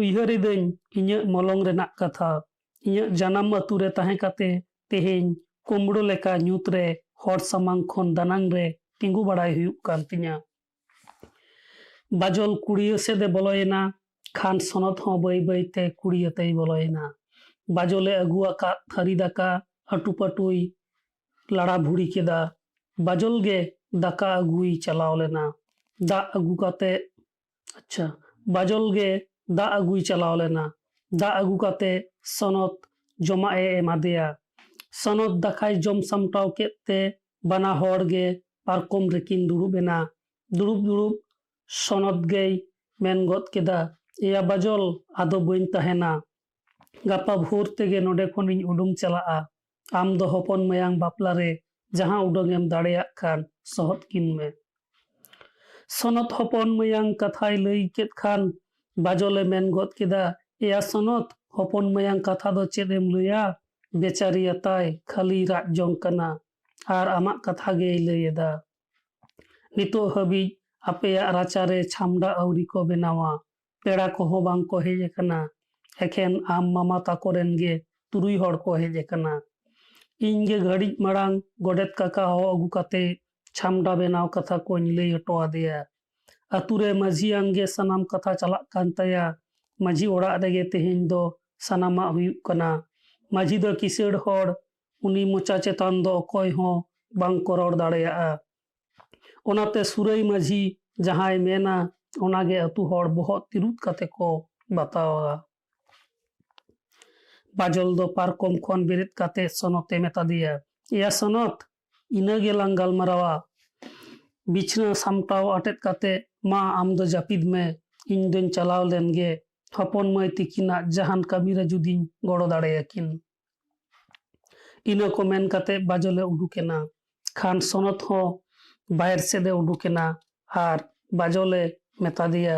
ᱩᱭᱦᱟᱹᱨ ᱮᱫᱟᱹᱧ ᱤᱧᱟᱹᱜ ᱢᱚᱞᱚᱝ ᱨᱮᱱᱟᱜ ᱠᱟᱛᱷᱟ᱾ ᱤᱧᱟᱹᱜ ᱡᱟᱱᱟᱢ ᱟᱹᱛᱩ ᱨᱮ ᱛᱟᱦᱮᱸ ᱠᱟᱛᱮ ᱛᱮᱦᱮᱧ ᱠᱩᱢᱵᱽᱲᱳ ᱞᱮᱠᱟ ᱧᱩᱛ ᱨᱮ ᱦᱚᱲ ᱥᱟᱢᱟᱝ ᱠᱷᱚᱱ ᱫᱟᱱᱟᱝ ᱨᱮ ᱛᱤᱸᱜᱩ ᱵᱟᱲᱟᱭ ᱦᱩᱭᱩᱜ ᱠᱟᱱ ᱛᱤᱧᱟ᱾" ᱵᱟᱡᱚᱞ ᱠᱩᱲᱤᱭᱟᱹ ᱥᱮᱫ ᱮ ᱵᱚᱞᱚᱭᱮᱱᱟ᱾ ᱠᱷᱟᱱ ᱥᱚᱱᱚᱛ ᱦᱚᱸ ᱵᱟᱹᱭ ᱵᱟᱹᱭ ᱛᱮ ᱠᱩᱲᱤᱭᱟᱹ ᱛᱮᱭ ᱵᱚᱞᱚᱭᱮᱱᱟ᱾ ᱵᱟᱡᱚᱞ ᱮ ᱟᱹᱜᱩ ᱟᱠᱟᱫ ᱛᱷᱟᱹᱨᱤ ᱫᱟᱠᱟ ᱟᱹᱴᱩᱯᱟᱹᱴᱩᱭ ᱞᱟᱲᱟ ᱵᱷᱩᱲᱤ ᱠᱮᱫᱟ᱾ ᱵᱟᱡᱚᱞ ᱜᱮ ᱫᱟᱠᱟ ᱟᱹᱜᱩᱭ ᱪᱟᱞᱟᱣ ᱞᱮᱱᱟ᱾ ᱫᱟᱜ ᱟᱹᱜᱩ ᱠᱟᱛᱮ, ᱟᱪᱪᱷᱟ, ᱵᱟᱡᱚᱞ ᱜᱮ ᱫᱟᱜ ᱟᱹᱜᱩᱭ ᱪᱟᱞᱟᱣ ᱞᱮᱱᱟ᱾ ᱫᱟᱜ ᱟᱹᱜᱩ ᱠᱟᱛᱮ ᱥᱚᱱᱚᱛ ᱡᱚᱢᱟᱜ ᱮ ᱮᱢᱟᱫᱮᱭᱟ᱾ ᱥᱚᱱᱚᱛ ᱫᱟᱠᱟᱭ ᱡᱚᱢ ᱥᱟᱢᱴᱟᱣ ᱠᱮᱫ ᱛᱮ ᱵᱟᱱᱟ ᱦᱚᱲ ᱜᱮ ᱯᱟᱨᱠᱚᱢ ᱨᱮᱠᱤᱱ ᱫᱩᱲᱩᱵ ᱮᱱᱟ᱾ ᱫᱩᱲᱩᱵ ᱫᱩᱲᱩᱵ ᱥᱚᱱᱚᱛ ᱜᱮᱭ ᱢᱮᱱ ᱜᱚᱫ ᱠᱮᱫᱟ, "ᱮᱭᱟ ᱵᱟᱡᱚᱞ, ᱟᱫᱚ ᱵᱟᱹᱧ ᱛᱟᱦᱮᱱᱟ᱾ ᱜᱟᱯᱟ ᱵᱷᱳᱨ ᱛᱮᱜᱮ ᱱᱚᱰᱮ ᱠᱷᱚᱱᱤᱧ ᱩᱰᱩᱝ ᱪᱟᱞᱟᱜᱼᱟ᱾ ᱟᱢ ᱫᱚ ᱦᱚᱯᱚᱱ ᱢᱟᱭᱟᱝ ᱵᱟᱯᱞᱟ ᱨᱮ ᱡᱟᱦᱟᱸ ᱩᱰᱟᱹᱝ ᱮᱢ ᱫᱟᱲᱮᱭᱟᱜ ᱠᱷᱟᱱ ᱥᱚᱦᱚᱫ ᱠᱤᱱ ᱢᱮ᱾" ᱥᱚᱱᱚᱛ ᱦᱚᱯᱚᱱ ᱢᱟᱭᱟᱝ ᱠᱟᱛᱷᱟᱭ ᱞᱟᱹᱭ ᱠᱮᱫ ᱠᱷᱟᱱ ᱵᱟᱡᱚᱞᱮ ᱢᱮᱱ ᱜᱚᱫ ᱠᱮᱫᱟ, "ᱮᱭᱟ ᱥᱚᱱᱚᱛ, ᱦᱚᱯᱚᱱ ᱢᱟᱭᱟᱝ ᱠᱟᱛᱷᱟ ᱫᱚ ᱪᱮᱫ ᱮᱢ ᱞᱟᱹᱭᱟ? ᱵᱮᱪᱟᱨᱤᱭᱟ ᱛᱟᱭ ᱠᱷᱟᱹᱞᱤ ᱨᱟᱜ ᱡᱚᱝ ᱠᱟᱱᱟ ᱟᱨ ᱟᱢᱟᱜ ᱠᱟᱛᱷᱟ ᱜᱮᱭ ᱞᱟᱹᱭ ᱮᱫᱟ᱾ ᱱᱤᱛᱚᱜ ᱦᱟᱹᱵᱤᱡ ᱟᱯᱮᱭᱟᱜ ᱨᱟᱪᱟᱨᱮ ᱪᱷᱟᱢᱰᱟ ᱟᱹᱣᱨᱤ ᱠᱚ ᱵᱮᱱᱟᱣᱟ, ᱯᱮᱲᱟ ᱠᱚᱦᱚᱸ ᱵᱟᱝ ᱠᱚ ᱦᱮᱡ ᱟᱠᱟᱱᱟ᱾ ᱮᱠᱷᱮᱱ ᱟᱢ ᱢᱟᱢᱟ ᱛᱟᱠᱚ ᱨᱮᱱ ᱜᱮ ᱛᱩᱨᱩᱭ ᱦᱚᱲ ᱠᱚ ᱦᱮᱡ ᱟᱠᱟᱱᱟ᱾ ᱤᱧ ᱜᱮ ᱜᱷᱟᱹᱲᱤᱡ ᱢᱟᱲᱟᱝ ᱜᱚᱰᱮᱛ ᱠᱟᱠᱟ ᱦᱚᱦᱚ ᱟᱹᱜᱩ ᱠᱟᱛᱮ ᱪᱷᱟᱢᱰᱟ ᱵᱮᱱᱟᱣ ᱠᱟᱛᱷᱟ ᱠᱚᱧ ᱞᱟᱹᱭ ᱦᱚᱴᱚ ᱟᱫᱮᱭᱟ᱾ ᱟᱹᱛᱩ ᱨᱮ ᱢᱟᱹᱡᱷᱤ ᱟᱝᱜᱮ ᱥᱟᱱᱟᱢ ᱠᱟᱛᱷᱟ ᱪᱟᱞᱟᱜ ᱠᱟᱱ ᱛᱟᱭᱟ᱾ ᱢᱟᱹᱡᱷᱤ ᱚᱲᱟᱜ ᱨᱮᱜᱮ ᱛᱮᱦᱮᱧ ᱫᱚ ᱥᱟᱱᱟᱢᱟᱜ ᱦᱩᱭᱩᱜ ᱠᱟᱱᱟ᱾ ᱢᱟᱹᱡᱷᱤ ᱫᱚ ᱠᱤᱥᱟᱹᱬ ᱦᱚᱲ, ᱩᱱᱤ ᱢᱚᱪᱟ ᱪᱮᱛᱟᱱ ᱫᱚ ᱚᱠᱚᱭ ᱦᱚᱸ ᱵᱟᱝ ᱠᱚ ᱨᱚᱲ ᱫᱟᱲᱮᱭᱟᱜᱼᱟ᱾ ᱚᱱᱟᱛᱮ ᱥᱩᱨᱟᱹᱭ ᱢᱟᱹᱡᱷᱤ ᱡᱟᱦᱟᱸᱭ ᱢᱮᱱᱟ, ᱚᱱᱟᱜᱮ ᱟᱹᱛᱩ ᱦᱚᱲ ᱵᱚᱦᱚᱜ ᱛᱤᱨᱩᱫ ᱠᱟᱛᱮ ᱠᱚ ᱵᱟᱛᱟᱣᱟ᱾" ᱵᱟᱡᱚᱞ ᱫᱚ ᱯᱟᱨᱠᱚᱢ ᱠᱷᱚᱱ ᱵᱮᱨᱮᱫ ᱠᱟᱛᱮ ᱥᱚᱱᱚᱛ ᱮ ᱢᱮᱛᱟ ᱫᱮᱭᱟ, "ᱮᱭᱟ ᱥᱚᱱᱚᱛ, ᱤᱱᱟᱹ ᱜᱮᱞᱟᱝ ᱜᱟᱞᱢᱟᱨᱟᱣᱟ᱾ ᱵᱤᱪᱷᱱᱟᱹ ᱥᱟᱢᱴᱟᱣ ᱟᱴᱮᱫ ᱠᱟᱛᱮ ᱢᱟ ᱟᱢ ᱫᱚ ᱡᱟᱹᱯᱤᱫ ᱢᱮ, ᱤᱧ ᱫᱚᱧ ᱪᱟᱞᱟᱣ ᱞᱮᱱ ᱜᱮ ᱦᱚᱯᱚᱱ ᱢᱟᱹᱭ ᱛᱤᱠᱤᱱᱟᱜ ᱡᱟᱦᱟᱱ ᱠᱟᱹᱢᱤ ᱨᱮ ᱡᱩᱫᱤᱧ ᱜᱚᱲᱚ ᱫᱟᱲᱮᱭᱟᱠᱤᱱ᱾" ᱤᱱᱟᱹ ᱠᱚ ᱢᱮᱱ ᱠᱟᱛᱮ ᱵᱟᱡᱚᱞᱮ ᱩᱰᱩᱠ ᱮᱱᱟ᱾ ᱠᱷᱟᱱ ᱥᱚᱱᱚᱛ ᱦᱚᱸ ᱵᱟᱦᱮᱨ ᱥᱮᱫ ᱮ ᱩᱰᱩᱠ ᱮᱱᱟ ᱟᱨ ᱵᱟᱡᱚᱞᱮ ᱢᱮᱛᱟ ᱫᱮᱭᱟ,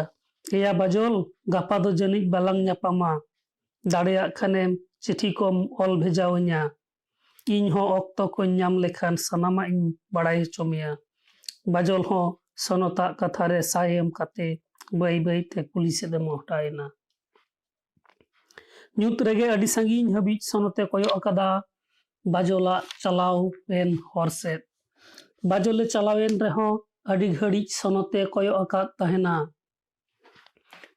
"ᱮᱭᱟ ᱵᱟᱡᱚᱞ, ᱜᱟᱯᱟ ᱫᱚ ᱡᱟᱹᱱᱤᱡ ᱵᱟᱞᱟᱝ ᱧᱟᱯᱟᱢᱟ᱾ ᱫᱟᱲᱮᱭᱟᱜ ᱠᱷᱟᱱᱮᱢ ᱪᱤᱴᱷᱤ ᱠᱚᱢ ᱚᱞ ᱵᱷᱮᱡᱟᱣᱟᱹᱧᱟ᱾ ᱤᱧ ᱦᱚᱸ ᱚᱠᱛᱚ ᱠᱚᱧ ᱧᱟᱢ ᱞᱮᱠᱷᱟᱱ ᱥᱟᱱᱟᱢᱟᱜ ᱤᱧ ᱵᱟᱲᱟᱭ ᱦᱚᱪᱚ ᱢᱮᱭᱟ᱾" ᱵᱟᱡᱚᱞ ᱦᱚᱸ ᱥᱚᱱᱚᱛᱟᱜ ᱠᱟᱛᱷᱟ ᱨᱮ ᱥᱟᱭ ᱮᱢ ᱠᱟᱛᱮ ᱵᱟᱹᱭ ᱵᱟᱹᱭ ᱛᱮ ᱠᱩᱞᱦᱤ ᱥᱮᱫ ᱮ ᱢᱚᱦᱰᱟᱭᱮᱱᱟ᱾ ᱧᱩᱛ ᱨᱮᱜᱮ ᱟᱹᱰᱤ ᱥᱟᱺᱜᱤᱧ ᱦᱟᱹᱵᱤᱡ ᱥᱚᱱᱚᱛᱮ ᱠᱚᱭᱚᱜ ᱟᱠᱟᱫᱟ ᱵᱟᱡᱚᱞᱟᱜ ᱪᱟᱞᱟᱣ ᱮᱱ ᱦᱚᱨ ᱥᱮᱫ᱾ ᱵᱟᱡᱚᱞᱮ ᱪᱟᱞᱟᱣᱮᱱ ᱨᱮᱦᱚᱸ ᱟᱹᱰᱤ ᱜᱷᱟᱹᱲᱤᱡ ᱥᱚᱱᱚᱛᱮ ᱠᱚᱭᱚᱜ ᱟᱠᱟᱫ ᱛᱟᱦᱮᱱᱟ᱾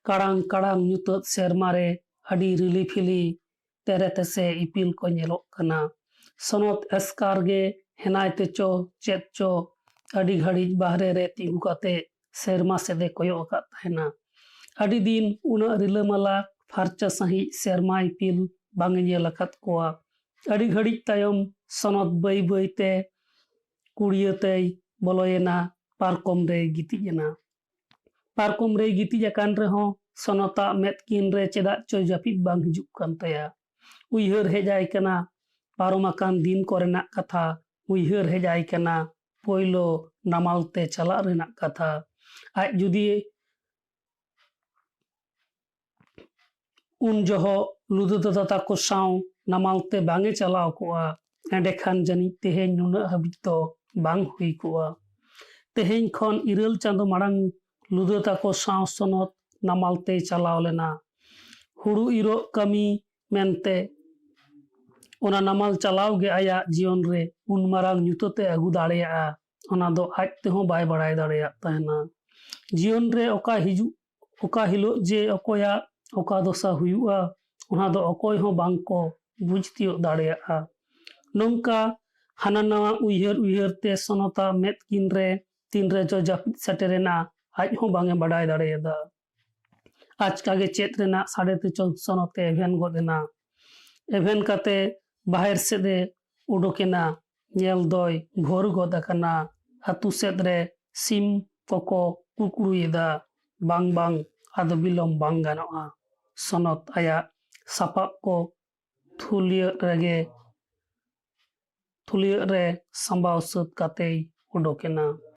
ᱠᱟᱲᱟᱝ ᱠᱟᱲᱟᱝ ᱧᱩᱛᱟᱹᱛ ᱥᱮᱨᱢᱟ ᱨᱮ ᱟᱹᱰᱤ ᱨᱤᱞᱤ ᱯᱷᱤᱞᱤ ᱛᱮᱨᱮ ᱛᱮᱥᱮ ᱤᱯᱤᱞ ᱠᱚ ᱧᱮᱞᱚᱜ ᱠᱟᱱᱟ᱾ ᱥᱚᱱᱚᱛ ᱮᱥᱠᱟᱨ ᱜᱮ ᱦᱮᱱᱟᱭ ᱛᱮᱪᱚ ᱪᱮᱫ ᱪᱚ ᱟᱹᱰᱤ ᱜᱷᱟᱹᱲᱤᱡ ᱵᱟᱦᱨᱮ ᱨᱮ ᱛᱤᱸᱜᱩ ᱠᱟᱛᱮ ᱥᱮᱨᱢᱟ ᱥᱮᱫ ᱮ ᱠᱚᱭᱚᱜ ᱟᱠᱟᱫ ᱛᱟᱦᱮᱱᱟ᱾ ᱟᱹᱰᱤ ᱫᱤᱱ ᱩᱱᱟᱹᱜ ᱨᱤᱞᱟᱹᱢᱟᱞᱟ ᱯᱷᱟᱨᱪᱟ ᱥᱟᱺᱦᱤᱡ ᱥᱮᱨᱢᱟ ᱤᱯᱤᱞ ᱵᱟᱝ ᱮ ᱧᱮᱞ ᱟᱠᱟᱫ ᱠᱚᱣᱟ᱾ ᱟᱹᱰᱤ ᱜᱷᱟᱹᱲᱤᱡ ᱛᱟᱭᱚᱢ ᱥᱚᱱᱚᱛ ᱵᱟᱹᱭ ᱵᱟᱹᱭ ᱛᱮ ᱠᱩᱲᱤᱭᱟᱹ ᱛᱮᱭ ᱵᱚᱞᱚᱭᱮᱱᱟ, ᱯᱟᱨᱠᱚᱢ ᱨᱮᱭ ᱜᱤᱛᱤᱡ ᱮᱱᱟ᱾ ᱯᱟᱨᱠᱚᱢ ᱨᱮᱭ ᱜᱤᱛᱤᱡ ᱟᱠᱟᱱ ᱨᱮᱦᱚᱸ ᱥᱚᱱᱚᱛᱟᱜ ᱢᱮᱫ ᱠᱤᱱ ᱨᱮ ᱪᱮᱫᱟᱜ ᱪᱚ ᱡᱟᱹᱯᱤᱫ ᱵᱟᱝ ᱦᱤᱡᱩᱜ ᱠᱟᱱ ᱛᱟᱭᱟ᱾ ᱩᱭᱦᱟᱹᱨ ᱦᱮᱡ ᱟᱭ ᱠᱟᱱᱟ ᱯᱟᱨᱚᱢ ᱟᱠᱟᱱ ᱫᱤᱱ ᱠᱚᱨᱮᱱᱟᱜ ᱠᱟᱛᱷᱟ, ᱩᱭᱦᱟᱹᱨ ᱦᱮᱡ ᱟᱭ ᱠᱟᱱᱟ ᱯᱳᱭᱞᱳ ᱱᱟᱢᱟᱞ ᱛᱮ ᱪᱟᱞᱟᱜ ᱨᱮᱱᱟᱜ ᱠᱟᱛᱷᱟ᱾ ᱟᱡ ᱡᱩᱫᱤ ᱩᱱ ᱡᱚᱦᱚᱜ ᱞᱩᱫᱟᱹ ᱫᱟᱫᱟ ᱛᱟᱠᱚ ᱥᱟᱶ ᱱᱟᱢᱟᱞ ᱛᱮ ᱵᱟᱝ ᱮ ᱪᱟᱞᱟᱣ ᱠᱚᱜᱼᱟ, ᱮᱸᱰᱮᱠᱷᱟᱱ ᱡᱟᱹᱱᱤᱡ ᱛᱮᱦᱮᱧ ᱱᱩᱱᱟᱹᱜ ᱦᱟᱹᱵᱤᱡ ᱫᱚ ᱵᱟᱝ ᱦᱩᱭ ᱠᱚᱜᱼᱟ᱾ ᱛᱮᱦᱮᱧ ᱠᱷᱚᱱ ᱤᱨᱟᱹᱞ ᱪᱟᱸᱫᱚ ᱢᱟᱲᱟᱝ ᱞᱩᱫᱟᱹ ᱛᱟᱠᱚ ᱥᱟᱶ ᱥᱚᱱᱚᱛ ᱱᱟᱢᱟᱞ ᱛᱮᱭ ᱪᱟᱞᱟᱣ ᱞᱮᱱᱟ ᱦᱩᱲᱩ ᱤᱨᱚᱜ ᱠᱟᱹᱢᱤ ᱢᱮᱱᱛᱮ᱾ ᱚᱱᱟ ᱱᱟᱢᱟᱞ ᱪᱟᱞᱟᱣ ᱜᱮ ᱟᱭᱟᱜ ᱡᱤᱭᱚᱱ ᱨᱮ ᱩᱱ ᱢᱟᱨᱟᱝ ᱧᱩᱛᱟᱹᱛ ᱮ ᱟᱹᱜᱩ ᱫᱟᱲᱮᱭᱟᱜᱼᱟ, ᱚᱱᱟ ᱫᱚ ᱟᱡ ᱛᱮᱦᱚᱸ ᱵᱟᱭ ᱵᱟᱲᱟᱭ ᱫᱟᱲᱮᱭᱟᱜ ᱛᱟᱦᱮᱱᱟ᱾ ᱡᱤᱭᱚᱱ ᱨᱮ ᱚᱠᱟ ᱦᱤᱡᱩᱜ, ᱚᱠᱟ ᱦᱤᱞᱳᱜ ᱡᱮ ᱚᱠᱚᱭᱟᱜ ᱚᱠᱟ ᱫᱚᱥᱟ ᱦᱩᱭᱩᱜᱼᱟ, ᱚᱱᱟ ᱫᱚ ᱚᱠᱚᱭ ᱦᱚᱸ ᱵᱟᱝ ᱠᱚ ᱵᱩᱡᱽ ᱛᱤᱭᱳᱜ ᱫᱟᱲᱮᱭᱟᱜᱼᱟ᱾ ᱱᱚᱝᱠᱟ ᱦᱟᱱᱟ ᱱᱟᱣᱟ ᱩᱭᱦᱟᱹᱨ ᱩᱭᱦᱟᱹᱨ ᱛᱮ ᱥᱚᱱᱚᱛᱟ ᱢᱮᱫ ᱠᱤᱱ ᱨᱮ ᱛᱤᱱ ᱨᱮ ᱪᱚ ᱡᱟᱹᱯᱤᱫ ᱥᱮᱴᱮᱨᱮᱱᱟ, ᱟᱡ ᱦᱚᱸ ᱵᱟᱝ ᱮ ᱵᱟᱰᱟᱭ ᱫᱟᱲᱮᱭᱟᱫᱟ᱾ ᱟᱪᱠᱟ ᱜᱮ ᱪᱮᱫ ᱨᱮᱱᱟᱜ ᱥᱟᱰᱮ ᱛᱮ ᱪᱚ ᱥᱚᱱᱚᱛ ᱮ ᱮᱵᱷᱮᱱ ᱜᱚᱫ ᱮᱱᱟ᱾ ᱮᱵᱷᱮᱱ ᱠᱟᱛᱮ ᱵᱟᱦᱮᱨ ᱥᱮᱫ ᱮ ᱩᱰᱩᱠ ᱮᱱᱟ᱾ ᱧᱮᱞ ᱫᱚᱭ ᱵᱷᱳᱨ ᱜᱚᱫ ᱟᱠᱟᱱᱟ᱾ ᱟᱹᱛᱩ ᱥᱮᱫ ᱨᱮ ᱥᱤᱢ ᱠᱚᱠᱚ ᱠᱩᱠᱲᱩᱭᱮᱫᱟ᱾ ᱵᱟᱝ, ᱵᱟᱝ, ᱟᱫᱚ ᱵᱤᱞᱚᱢ ᱵᱟᱝ ᱜᱟᱱᱚᱜᱼᱟ᱾ ᱥᱚᱱᱚᱛ ᱟᱭᱟᱜ ᱥᱟᱯᱟᱵ ᱠᱚ ᱛᱷᱩᱞᱤᱭᱟᱹᱜ ᱨᱮᱜᱮ, ᱛᱷᱩᱞᱤᱭᱟᱹᱜ ᱨᱮ ᱥᱟᱢᱵᱟᱣ ᱥᱟᱹᱛ ᱠᱟᱛᱮᱭ ᱩᱰᱩᱠ ᱮᱱᱟ᱾